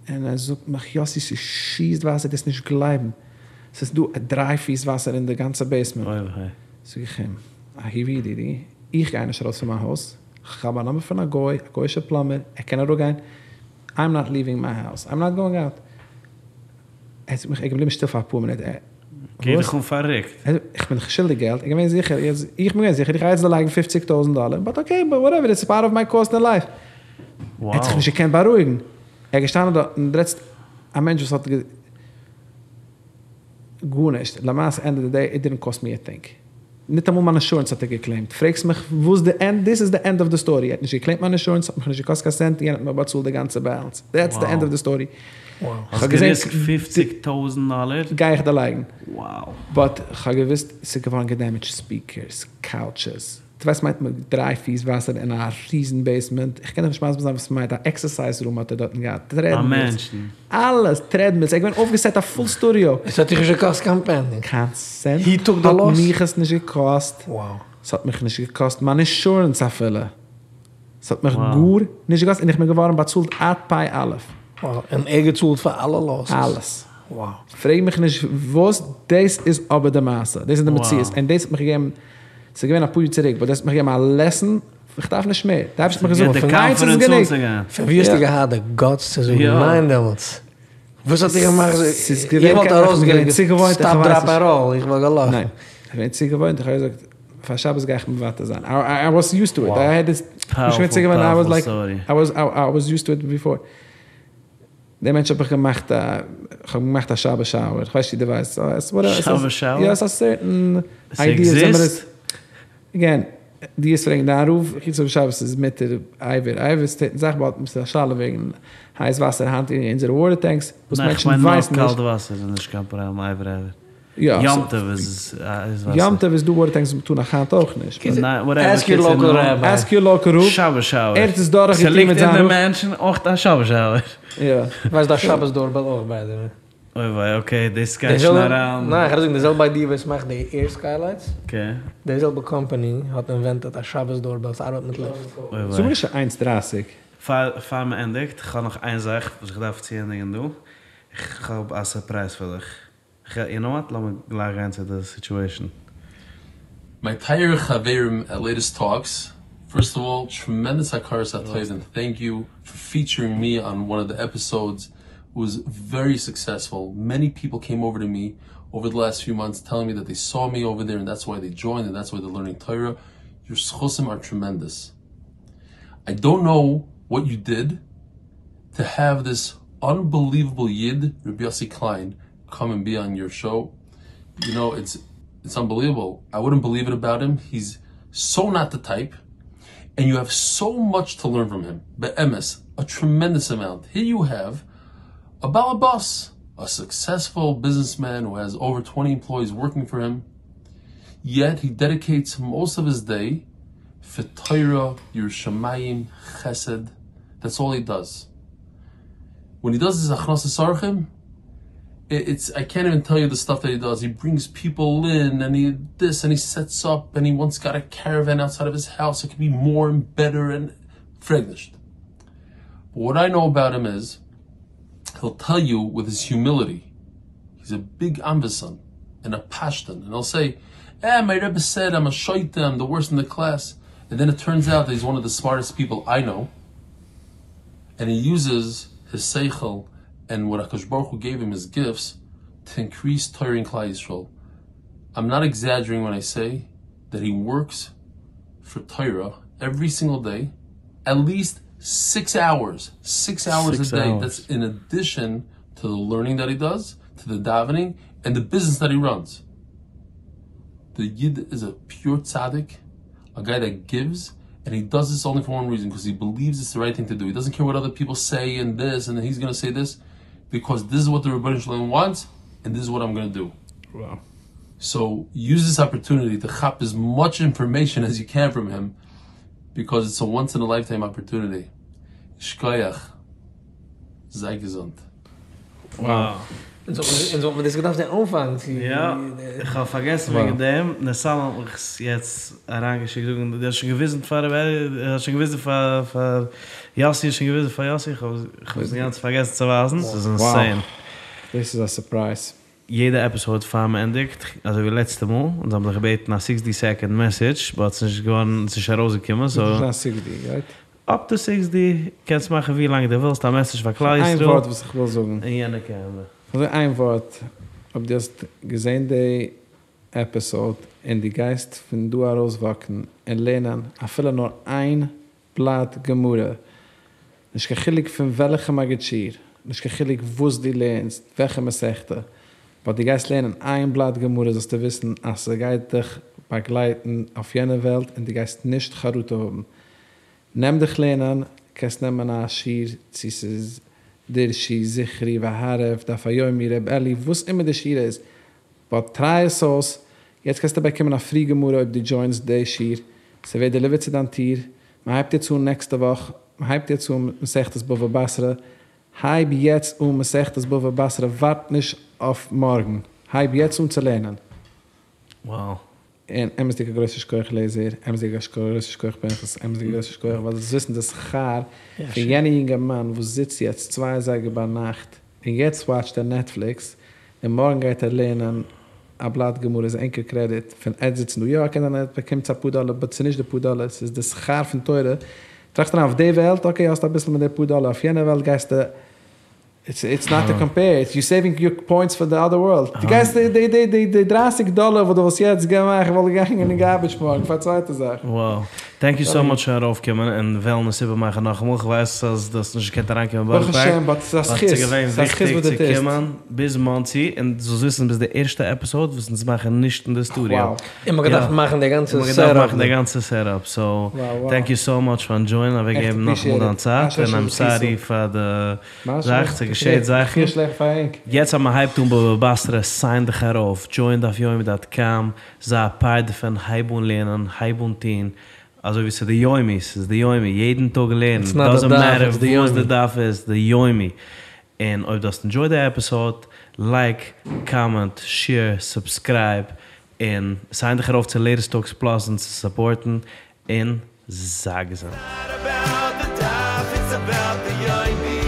און ער זאגט מיך יאסי ס'שיסט וואסער דו וועסט נישט גלייבן, ס'איז דא דריי פיס וואסער אין די גאנצע בעיסמענט, זאג איך אים אהובי ידידי, איך גיי נישט ארויס פון מיין הויז. כ'האב א נאמבער פון א גוי, א גוי'אישע פלאמבער, ער קען אראפגיין, איים נאט ליווינג מיי האוז, איים נאט גאוינג אוט. ער האט מיך, ער איז געבליבן שטיל פאר אפאר מינוט, ער, געב דיך אן פארריקט. איך בין דיך שולדיג געלט, ער איז געווען זיכער, איך בין געווען זיכער, איך גיי יעצט דערלייגן פופציג טויזנט דאלער, באט אקעי, באט וואטעווער, איטס פארט אוו מיי קאסט אין לייף. ער האט זיך נישט געקענט בארואיגן, ער איז געשטאנען דארט און רעדסט א מענטש וואס האט גארנישט, למעשה ענד אוו די דעי איט דידנט קאסט מי א טינג, ניטאמאל מיין אינשורענס האט ער געקלעימט, פרעגסט מיך וואס די ענד, דיס איז די ענד אוו די סטארי, ער האט נישט געקלעימט מיין אינשורענס, האט מיך נישט געקאסט קיין סענט, יענער האט מיר באצאלט די גאנצע בעלענס, דעטס די ענד אוו די סטארי. האסט געריסקט פופציג טויזנט דאלער? גיי איך דערלייגן. באט כ'האב געוואוסט ס'איז געווארן געדעמעדזשט ספיקערס, קאוטשעס, דו ווייסט מיינט מיט דריי פיס וואסער אין א ריזן בעיסמענט, איך קען דיך נישט מסביר זיין וואס ס'מיינט, א עקסערסייז רום האט ער דארטן געהאט, טרעדמילס, אלעס, טרעדמילס, ער איז געווען אויפגעסעט א פול סטודיאו. עס האט דיך נישט געקאסט קיין פעני? קיין סענט האט מיך עס נישט געקאסט, ס'האט מיך נישט געקאסט מיין אינשורענס אפילו, ס'האט מיך גארנישט געקאסט און איך בין געווארן באצאלט עד פ' אלף. און ער געצאלט פאר אלע לאסעס? אלעס. פרעג מיך נישט וואס, דאס איז אבער די מעשה, דאס איז די מציאות, און דאס האט מיך געגעבן, ס'איז געווען אפאר יאר צוריק, באט דאס האט מיך געגעבן א לעסן, איך דארף נישט מער, די אייבערשטער האט מיך געזאגט, איינס איז גענוג. פון ווי האסטו געהאט די גאטס צו זאגן ניין דעמאלטס? וואס האט דיך געמאכט? איך וואלט ארויסגעגאנגען סטאפ דראפ ענד ראל, איך וואלט געלאפן. ניין, איך בין צוגעוואוינט, איך האב געזאגט, פאר שבת גיי איך מוותר זיין, איי וואס יוזד טו איט, איי העד דיס, איך בין צוגעוואוינט, איי וואס לייק, איי וואס יוזד טו איט ביפאר. דער מענטש האב איך געמאכט א, איך האב געמאכט א שבת שאוער, איך ווייס נישט צו דו ווייסט, שבת שאוער? יא, ס'איז א סערטען איידיע, ס'עקזיסט? אגעין, דו וועסט פרעגן דיין רב, רחיצה בשבת איז מותר אבר אבר, ס'טוט זאך באט ס'איז א שאלה וועגן הייס וואסער היינט אין אונזערע וואטער טענקס, וואס מענטשן ווייסן נישט. ניין, כ'מיין נאר קאלט וואסער איז נישט קיין פראבלעם אבר אבר. יום טוב איז וואסער. יום טוב איז דא וואטער טענקס וואס מ'טאר נאך היינט אויך נישט. עסק יור לאקעל רבי. עסק יור לאקעל רב. שבת שאוער. ער האט עס דורך געטון מיט זיין רב. ס'ליגט אין די מענשין אויך א שבת שאוער. יא. ווייסט א שבת דארבעל אויך ביי די וועי. אוי וויי אקעי דאס גייט שוין אריין. ניין כ'רעד זאגן די זעלבע איידיע ווער ס'מאכט די עיר סקייליינס. אקעי. די זעלבע קאמפאני האט אינווענטעט א שבת דארבעל ס'ארבעט מיט לופט. אוי וויי. זאג מיר נישט איינס דרייסיג. פאר מ'ענדיגט, כ'האב נאך איין זאך וואס איך דארף צוענדיגן דא. כ'האב א סורפרייז פאר דיך. יו נאו וואט, לאמיר גלייך גיין צו די סיטועשן. מיי טייערע חברים עט לעיטעסט טאלקס, פירסט אוו אלל טרעמענדעס הכרת הטוב און טענק יו פאר פיטשערינג מי אן וואן אוו די עפיסאודס, איט וואס ווערי סוקסעספול, מעני פיפל קעים אווער טו מי אווער די לאסט פיו מאנטס טעלינג מי דעט דעי סאו מי אווער דער און דעטס וויי דעי דזשוינד און דעטס וויי דער לערנינג תורה, יור זכותים אר טרעמענדעס. איי דאנט נאו וואט יו דיד טו העוו דיס אנבעליוועבל איד ר' יוסי קליין קאם ענד בי אן יור שאו, יו נאו איטס איטס אנבעליוועבל, איי וואודענט בעליוו איט אבאוט הים, היז סאו נאט די טייפ, ענד יו העוו סאו מאטש טו לערן פראם הים, באמת א טרעמענדעס אמאונט, היער יו העוו א בעל הבית, א סוקסעספול ביזנעסמען הו העז אווער טווענטי עמפלויאיס ווארקינג פאר הים, יעט הי דעדיקעיטס מאסט אוו היז דעי פאר תורה, יראת שמים, חסד, דעטס אלל הי דאז. ווען הי דאז היז הכנסת אורחים, איטס איי קענט איווען טעל יו די סטאף דעט הי דאז, הי ברינגס פיפל אין ענד הי דיס ענד הי סעטס אפ ענד הי וואנס גאט א קערעווען אוטסייד אוו היז האוס איט קען בי מאר ענד בעטער ענד פרעג נישט. באט וואט איי נאו אבאוט הים איז היל טעל יו וויט היז יומיליטי, היז א ביג ענוותן ענד א פשטן ענד היל סעי אה מיי רבי סעד איים א שוטה איים די ווארסט אין די קלעס ענד דען איט טורנס אוט דעט היז וואן אוו די סמארטעסט פיפל איי נאו ענד הי יוזעס היז שכל ענד וואט הקדוש ברוך הוא געיוו הים היז גיפטס טו אינקריס תורה אין כלל ישראל איים נאט עקזעדזשערינג ווען איי סעי דעט הי ווארקס פאר תורה עווערי סינגל דעי עט ליעסט סיקס אווערס סיקס אווערס א דעי דעטס אין אדישען טו די לערנינג דעט הי דאז טו די דאווענינג ענד די ביזנעס דעט הי ראנס די איד איז א פיור צדיק א גיי דעט גיווס ענד הי דאז דיס אנלי פאר וואן ריזען קאוז הי בעליווס איטס די רייט טינג טו דו הי דאזענט קעיר וואט אדער פיפל סעי ענד דיס ענד היז גאנא סעי דיס ביקאוז דיס איז וואט די רבונו של עולם וואנטס ענד דיס איז וואט איים גאנא דו סאו יוז דיס אפערטוניטי טו כאפ עז מאטש אינפארמעישאן עז יו קען פראם הים ביקאוז איטס א וואנס אין א לייפטיים אפערטוניטי שכוח זיי געזונט. Wow. אונז וואלט מען דאס געדארפט זען אנפאנג צו. יא, איך האב פארגעסן וועגן דעם, נתנאל האט מיך עס יעצט אריינגעשיקט זאגן, דו האסט שוין געוויזן פאר ר' אלי', האסט שוין געוויזן פאר פאר יאסי, האסט שוין געוויזן פאר יאסי, איך האב עס אינגאנצן פארגעסן צו ווייזן, ס'איז אינסעין. דאס איז א סורפרייז. יעדע עפיסאוד פאר מען ענדיגט, אזוי ווי לעצטע מאל, אונז האבן זיך געבעטן א סיקסטי סעקאנד מעסעדזש, באט ס'נישט געווארן, ס'נישט ארויסגעקומען, סאו. נישט זיין סיקסטי, רייט? אפ טו סיקסטי, קענסט מאכן ווי לאנג דו ווילסט א מעסעדזש פאר כלל איין ישראל. ווארט וואס איך וויל זאגן. אין יענע קעמערע. אזוי איין ווארט, אויב דו האסט געזען די עפיסאוד און דו גייסט פון דא ארויסוואקן און לערנען אפילו נאר איין בלאט גמרא, נישט קיין חילוק פון וועלכע מגיד שיעור, נישט קיין חילוק וואס דו לערנסט, וועלכע מסכתא, באט דו גייסט לערנען איין בלאט גמרא זאלסטו וויסן אז ס'גייט דיך באגלייטן אויף יענע וועלט און דו גייסט נישט חרטה האבן. נעם דיך לערנען, קענסט נעמען א שיעור צו ס'איז דרשו, זכרו, והערב, דף היומי, ר' אלי, וואס אימער די שיעור איז, באט טריי עס אויס, יעצט קענסטו באקומען א פרי גמרא אויב דו דזשוינסט די שיעור, ס'ווערט דעליווערט צו דיין טיר, מ'הייבט יעצט אן נעקסטע וואך, מ'הייבט יעצט אן מסכת בבא בתרא, הייב יעצט אן מסכת בבא בתרא, ווארט נישט אויף מארגן, הייב יעצט אן צו לערנען. Wow. און אמת'דיג א גרויסע שכוח לעזער, אמת'דיג א גרויסע שכוח פנחס, אמת'דיג א גרויסע שכוח ווייל זאלסט וויסן די שכר פון יענע יונגערמאן וואס זיצט יעצט צוויי אזייגער ביינאכט און יעצט וואטשט ער נעטפליקס און מארגן גייט ער לערנען א בלאט גמרא איז ענקער קרעדיט פון עטס זיצן דא, יא קען זיין ער באקומט אפאר דאלער באט ס'איז נישט די פאר דאלער ס'איז די שכר פון תורה, טראכט אריין אויף די וועלט אקעי האסט אביסל מיט די פאר דאלער אויף יענע וועלט גייסטו איטס נאט טו קאמפעיר, איטס יו סעיווינג יור פוינטס פאר די אדער ווארלד, דו גייסט די די די די דרייסיג דאלער וואס דו וואלסט יעצט געמאכט וואלט געגאנגען אין גארביטש מארגן פאר א צווייטע זאך. Wow. טענק יו סאו מאטש פאר ארויפקומען און וועלן עס איבערמאכן נאכאמאל, כ'ווייס אז דו האסט נישט געקענט אריינקומען ברוך השם, באט ס'איז א זכות, ס'איז ס'איז א זכות וואס דו צו טוסט. קומען ביז מאנסי, און זאלסט וויסן ביסט די ערשטע עפיסאוד וואס אונז מאכן נישט אין די סטודיאו. Wow. און מ'האט געדארפט מאכן די גאנצע און מ'האט געדארפט מאכן די גאנצע סעטאפ, סאו טענק יו סאו מאטש פארן דזשוינען, אוועקגעבן נאכאמאל דיין צייט, און איים סארי פאר די זאך, ס'געשעט זאכן. יעצט אז מ'הייבט אן בבא בתרא, סיין דיך ארויף, דזשוין דף יומי דאט קאם, זיי א פארט דערפון, הייב אן לערנען, הייב אן טון, אזוי ווי ס'איז די יומי, ס'איז די יומי, יעדן טאג לערנען, דאזענט מעטער וואס די דף איז, די יומי. און אויב דו האסט ענדזשויד די עפיסאוד, לייק, קאמענט, שעיר, סובסקרייב, און סיין דיך ארויף צו לעיטעסט טאלקס פלאס אונז צו סופארטן, און זיי געזונט. It's not about the daf, it's about the yomi.